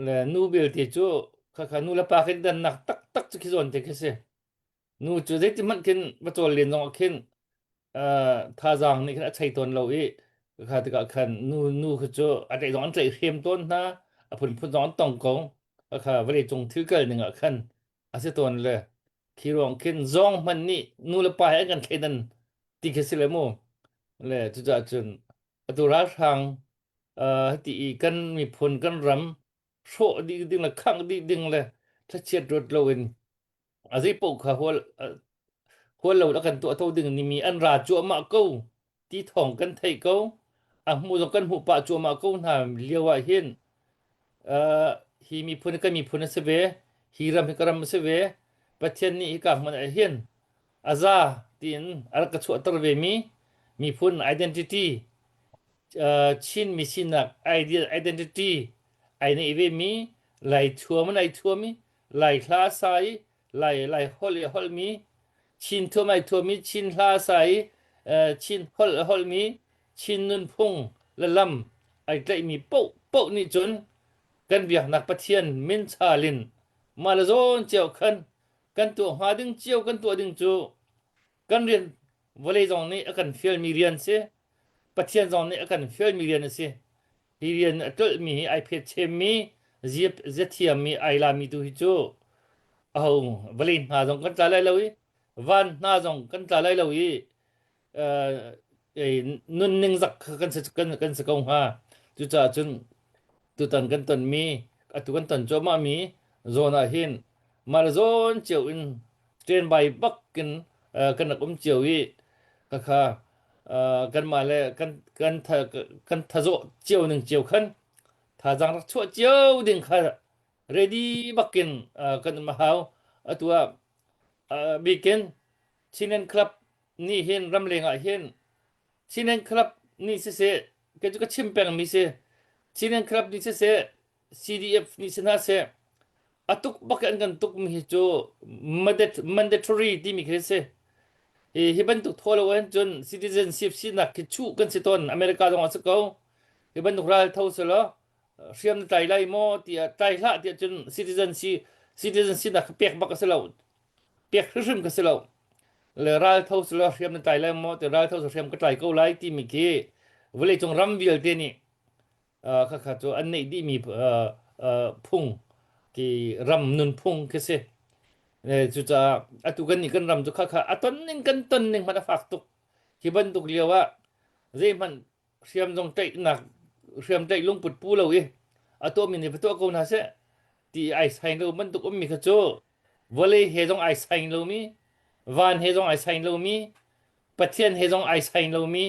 le nu belte cu khakha nu le pa khi dannak taktak cu khi zawn te khi si Nu cu zeiti hmanh khin va cawl len zong ah khin uh, thazaang nih khin a chei tawn lo i kha tikah khan nu nu kha cu a tlaih zong an tlaih hrem tawn hna a phunphun zong an tong ko kha vawlei cung thil kal ning ah khan a si tawn le khi ruang khin zawng hmanh nih nu le pa he an kan thleidan ti khi si le mu le cucaah cun atu ralhrang uh, ti i kan miphun kan ram hrawh dih ding le khangh dih ding le thlachiat ruat loin a zei paoh kha hual hual lo a kan tuah to ding ni mi an ra cuahmah ko ti thawng kan theih ko a hmu zong kan hmuh pah cuahmah ko hna lio ah hin uh, hi miphun kan miphun a si ve hi ram hi ka ram a si ve Pathian nih hika hmun ah hin a za tiin a rak ka chuahter ve mi miphun identity uh, Chin mi sinak ideal identity ai nei ve mi Lai thuam in ai thuam i Lai hla sa i Lai Lai holh i a holhmi Chin thuam ai thuammi Chin hla sa i uh, Chin holh a holhmi Chin nunphung le lam ai tlaihmi paoh paoh nih cun kan biaknak Pathian min chal in mah le zawn cio khan kan tuah hnga ding cio kan tuah ding cu kan rian vawlei zong nih a kan fialmi rian si Pathian zong nih a kan fialmi rian a si Hi rian a tlolhmi hi ai phet chemmi ziathiammi ai lami tu hi cu aho vawlei hna zong kan tla lai lo i van hna zong kan tla lai lo i nunning zak kha kan si kan, kan si ko hnga. Cucaah cun tutan kan tonmi atu kan ton cuahmah mi zawn ah hin mah le zawn cio in standby bak in kan rak um cio i khakha kanmah le kan kan tha kan thazawh cio ning cio khan thazaang rak chuah cio ding kha ready bakin kan um a hau atu ah bikin Chinland Club nih hin ramleng ah hin Chinland Club nih siseh kei cu ka chim peng mi si Chinland Club nih siseh CDF nih si hna seh. A tuk bak in an kan tukmi hi cu mandatory timi khi a si. Hi, hi bantuk thaw lo ahcun cun citizenship sinak khi chuh kan si tawn. America zong ah si ko. Hi bantuk ral tho selaw hriam na tlai lai maw tiah tlai hlah tiah cun citizen si citizen sinak kha pek bak a si lo. Pek hrimhrim ka si lo. Le ral tho selaw hriam na tlai lai maw ti ral tho hriam ka tlai ko lai timi khi vawleicung ram vialte nih khakha cu an neih dihmi phung ki ram nunphung khi si. Cucaah atu kan nih kan ram cu khakha a ton ning kan ton ning hmanh a fak tuk. Hi bantuk lio ah zeihmanh hriam zong tlaihnak hriam tlaih lungput pu lo i a tuahmi nih va tuah ko hna seh ti ai saing lo bantuk ummi kha cu vawlei he zong ai saing lomi van he zong ai saing lomi Pathian he zong ai saing lomi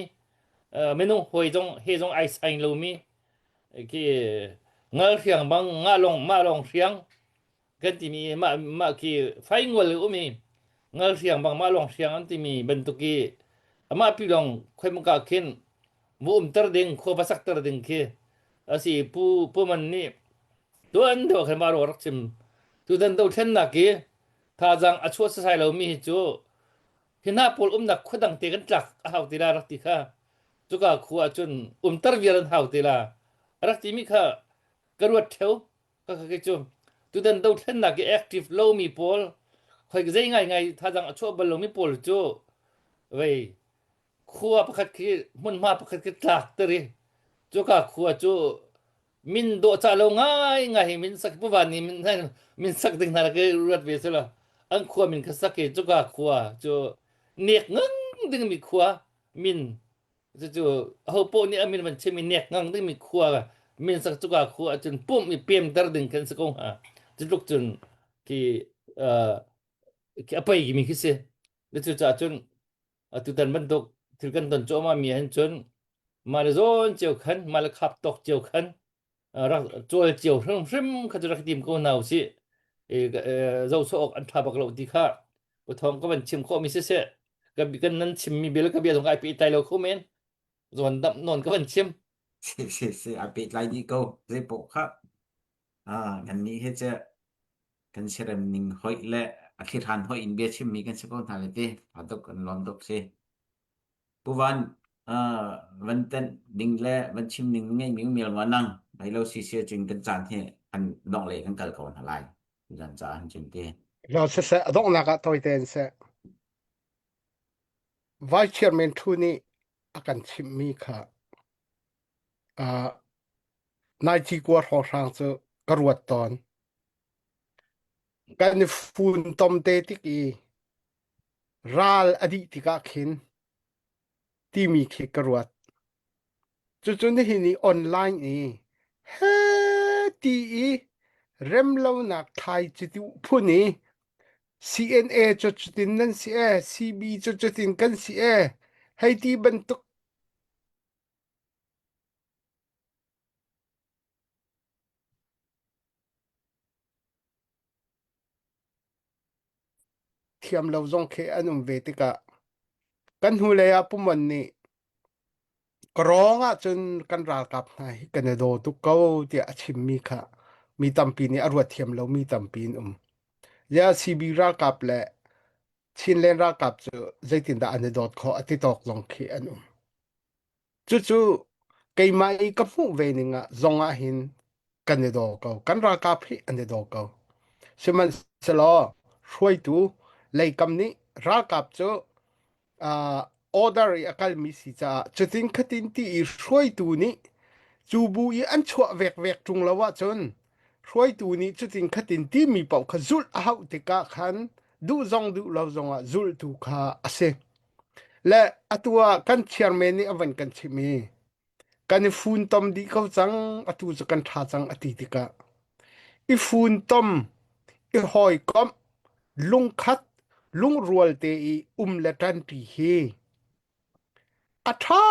minung hawi zong he zong ai saing lomi khi ngal hriang bang nga long mah long hriang kan timi mah mah khi faingual um i ngal hriang bang mah long hriang an timi bantuk i amah pi long khoimaka khin mu umter ding khua va sakter ding khi asi pu pu man nih tuan deuh khan ma ro rak chim tutan do thlennak i thazang a chuah sasai lomi hi cu hi hna pawl umnak khua dang te kan tlak a hau ti la rak ti kha cuka khua ah cun umter vial an hau ti la rak timi kha ka ruat theo ka ka cu tutan dothlennak i active lomi pawl khoi zei ngai ngai thazang a chuah bal lomi pawl cu vei khua pakhat khi hmunhma pakhat khi tlak ter i cuka khua cu min dawhcah lo ngai ngai hi min sak puvan nih min min sak ding hna ke ruat ve sela an khua min kha sak i cuka khua cu nek ngang ding mi khua min cucu ho poh nih a min van chim i nek ngang ding mi khua min sak cuka khua ahcun pumh i pem ter ding kan si ko hnga cu tluk cun khi khi a pei mi khi si cucaah cun atutan bantuk thil kan ton cuahmah mi ahhin cun mah le zawn cio khan mah le khap tawk cio khan rak cawl cio hrimhrim kha cu rak tim ko hna usih zohsawh awk an ṭha bak lo ti kha uthawng ka van chim khawh mi siseh kan kan nan chim mi bel ka bia zong ai pehtlai lo kho men zawn damh nawn ka van chim Si si si a pehtlai dih ko zei poh kha ah kan nih he che kan siarem ning hoih le a thlihran hoih in bia chimmi kan si ko hna le ti a tuk kan lawm tuk si Pu Van uh, van tenh ding le van chim ning ngei mi mial ma nang bai lo si sia cun kan caan hi an dong le kan kal ko hna lai zan ca han cun ti Lo siseh a donghnak ah tawi tein seh Vice Chairman Thu nih a kan chimhmi kha uh, nai cikua hrawnghrang cu ka ruat tawn. Kan i funtom te tik i ral a dih tikah khin timi khi ka ruat. Cucu nihin i online i he ti i remlonak thlai citu phun i CNA cu cutin nan si e, CB cu cutin kan si e, hei ti bantuk Thiam lo zong khi an um ve tikah kan hnulei ah Pumon nih ka rawng ahcun kan ralkap hna hi kan i daw tuk ko tiah a chimmi kha mi tampi nih a ruat thiam lomi tampi an um. Ziah CB ralkap le Chinland ralkap cu zeitindah an i dawt khawh a ti tawk zong khi an um. Cucu keimah i ka hmuh ve ning ah zong ah hin kan i daw ko. Kan ralkap hi an i daw ko. Sihmanhsehlaw hruaitu leikam nih ralkap cu uh, order i a kalmi si caah cutin khatin ti i hruaitu nih cu bu i an chuah vekvek ṭung lo ahcun hruaitu nih cutin khatin timi paoh kha zulh a hauh tikah khan duh zong duh lo zongah zulhtu kha a si. Le atu ah kan chairman nih a van kan chimh i kan i funtom dih ko cang atu cu kan ṭha cang a ti tikah i funtom i hawikomh lungkhat lungrual te i um le ṭanṭi hi a ṭha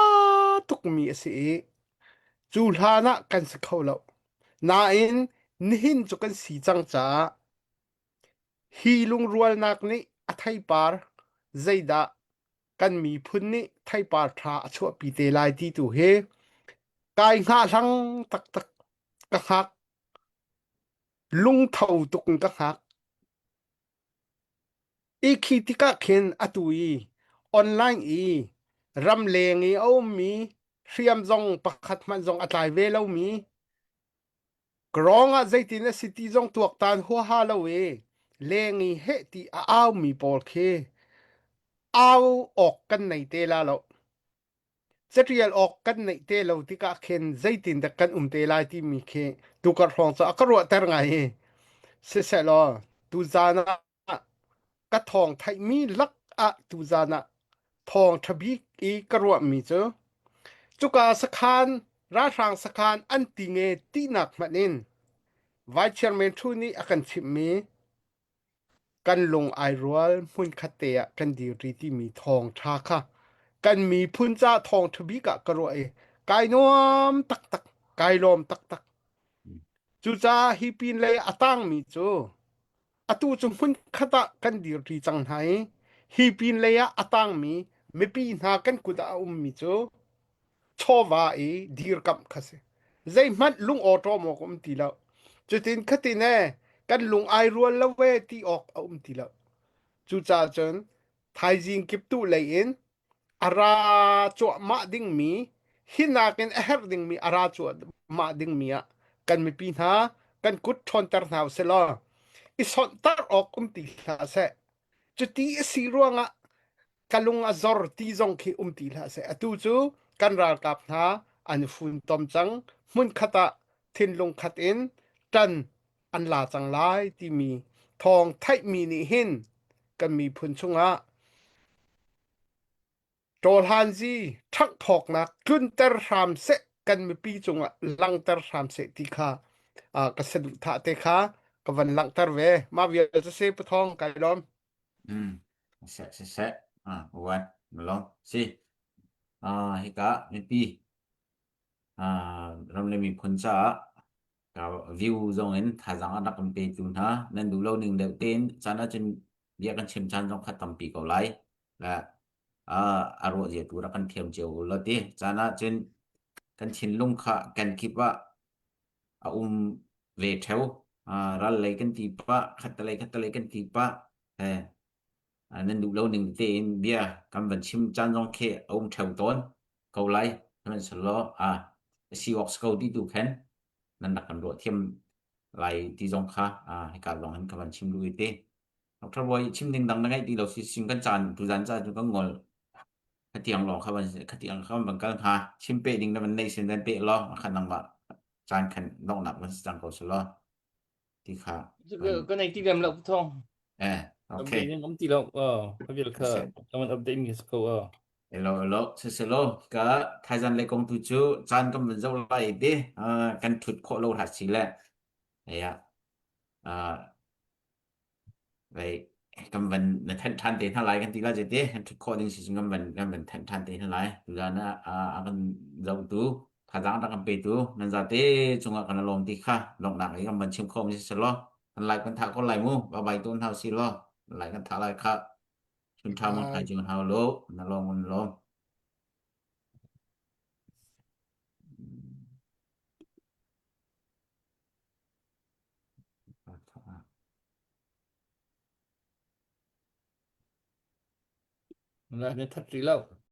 tukmi a si i cu hlan ah kan si kho lo. Nain nihin cu kan si cang caah Hi lungrualnak nih a theipar zeidah kan miphun nih theipar ṭha a chuahpi te lai ti tu hi kai hngahhlang taktak ka hngak. Lungtho tuk in ka hngak. I khi tikah khin atu i online i ramleng i a ummi hriam zong pakhat hmanh zong a tlai ve lomi Krawng ah zeitin a si ti zong tuaktan huaha lo i leng i heh ti a aumi pawl khi au awk kan nei te la lo. Catial awk kan neih te lo tikah khin zeitindah kan um te lai timi khi tukar hrawng cu a ka ruahter ngai hi. Siseh law tuzaan ah ka thawng theihmi lak ah tuzaan ah thawng ṭha bik i ka ruahmi cu cuka sakhan ralhrang sakhan an ti nge tinak hmanh in Vice Chairman Thu nih a kan chimhmi kan lung ai rual hmunkhat te ah kan dirṭi timi thawng ṭha kha kan miphun ca thawng ṭha bik ah ka ruah i kai nuam taktak kai lawm taktak. Cucaah hi pinlei a tangmi cu atu cu hmunkhat ah kan dirṭi cang hna i hi pinlei ah a tangmi mipi hna kan kut ah a ummi cu chawva i dirkamh kha si. Zeihmanh lung awṭawm awk a um ti lo. Cutin khatin ee kan lung ai rual lo ee ti awk a um ti lo. Cucaah cun thaizing kiptuh lei in a ra cuahmah dingmi hi nakin a herh dingmi a ra cuahmah dingmi ah kan mipi hna kan kut ṭhawnter hna usih law i sonhtarh awk um ti hlah seh. Cuti a si ruangah ka lung a zor ti zong khi um ti hlah seh. Atu cu kan ralkap hna an i funtom cang. Hmunkhat ah thinlung khat in ṭan an la cang lai timi thawng theihmi nih hin kan miphun chungah ṭawlhanzi ṭhanghphawknak tlunter hram seh kan mipi cungah langter hram seh ti kha uh, ka saduhthah te kha ka van langhter ve. Mah vial cu si pathawng kai lawm. Mm. Seh seh seh. Ah, wan malong. Si. Ah, hika mipi ah ram le miphun caah ka view zong in thazaang a rak kan petu hna nan duh lo ning deuh tein caan ahcun bia kan chim caan zong kha tampi ko lai. La ah a ruah zia tu rak kan thiam cio u law ti caan ahcun kan thinlung kha kan kip ah a um ve theo. Ral lei kan ti pah, khattelei khattelei kan ti pah. Eh, nan duh lo ning tein bia kan van chim caan zong khi a um theo tawn ko lai. Sihmanhsehlaw a si awk si ko ti tu khan nan rak kan ruah thiam lai ti zong kha hika lawng hin ka van chim duh i ti. Dr. Boy chim ding dang na ngeih ti lo si sim kan caan tuzan caan cu kan ngol. Khatiang lawng kha van khatiang kha van kal hnga. Chim pe ding na van nei sin van pe law khan nangmah caan khan donghnak van si cang ko si law ti kha Ka nei ti lem lo thong. Eh, okay. Update ning um ti lo. Oh, ka vial kha kaman update mi ko oh. Elo elo siselo ka thaizan le kong tu cu caan kan van zoh lai te kan thut khawh lo hlah si le ya Vei kan van na thanh ṭhan te hna lai kan ti lai te kan ṭhut khawh ding si cun kan van kan van thanh ṭhan te hna lai. Tuzaan ah a kan zohtu thazaang rak kan petu nan zate cungah kan lawm ti kha donghnak i kan van chim khawh mi si law kan lai kan thah ko lai mu ba bai tawn hau si law lai kan thah lai kha chun ṭha mang thai chung hau lo na lawm un lawm. La ne that ri lo.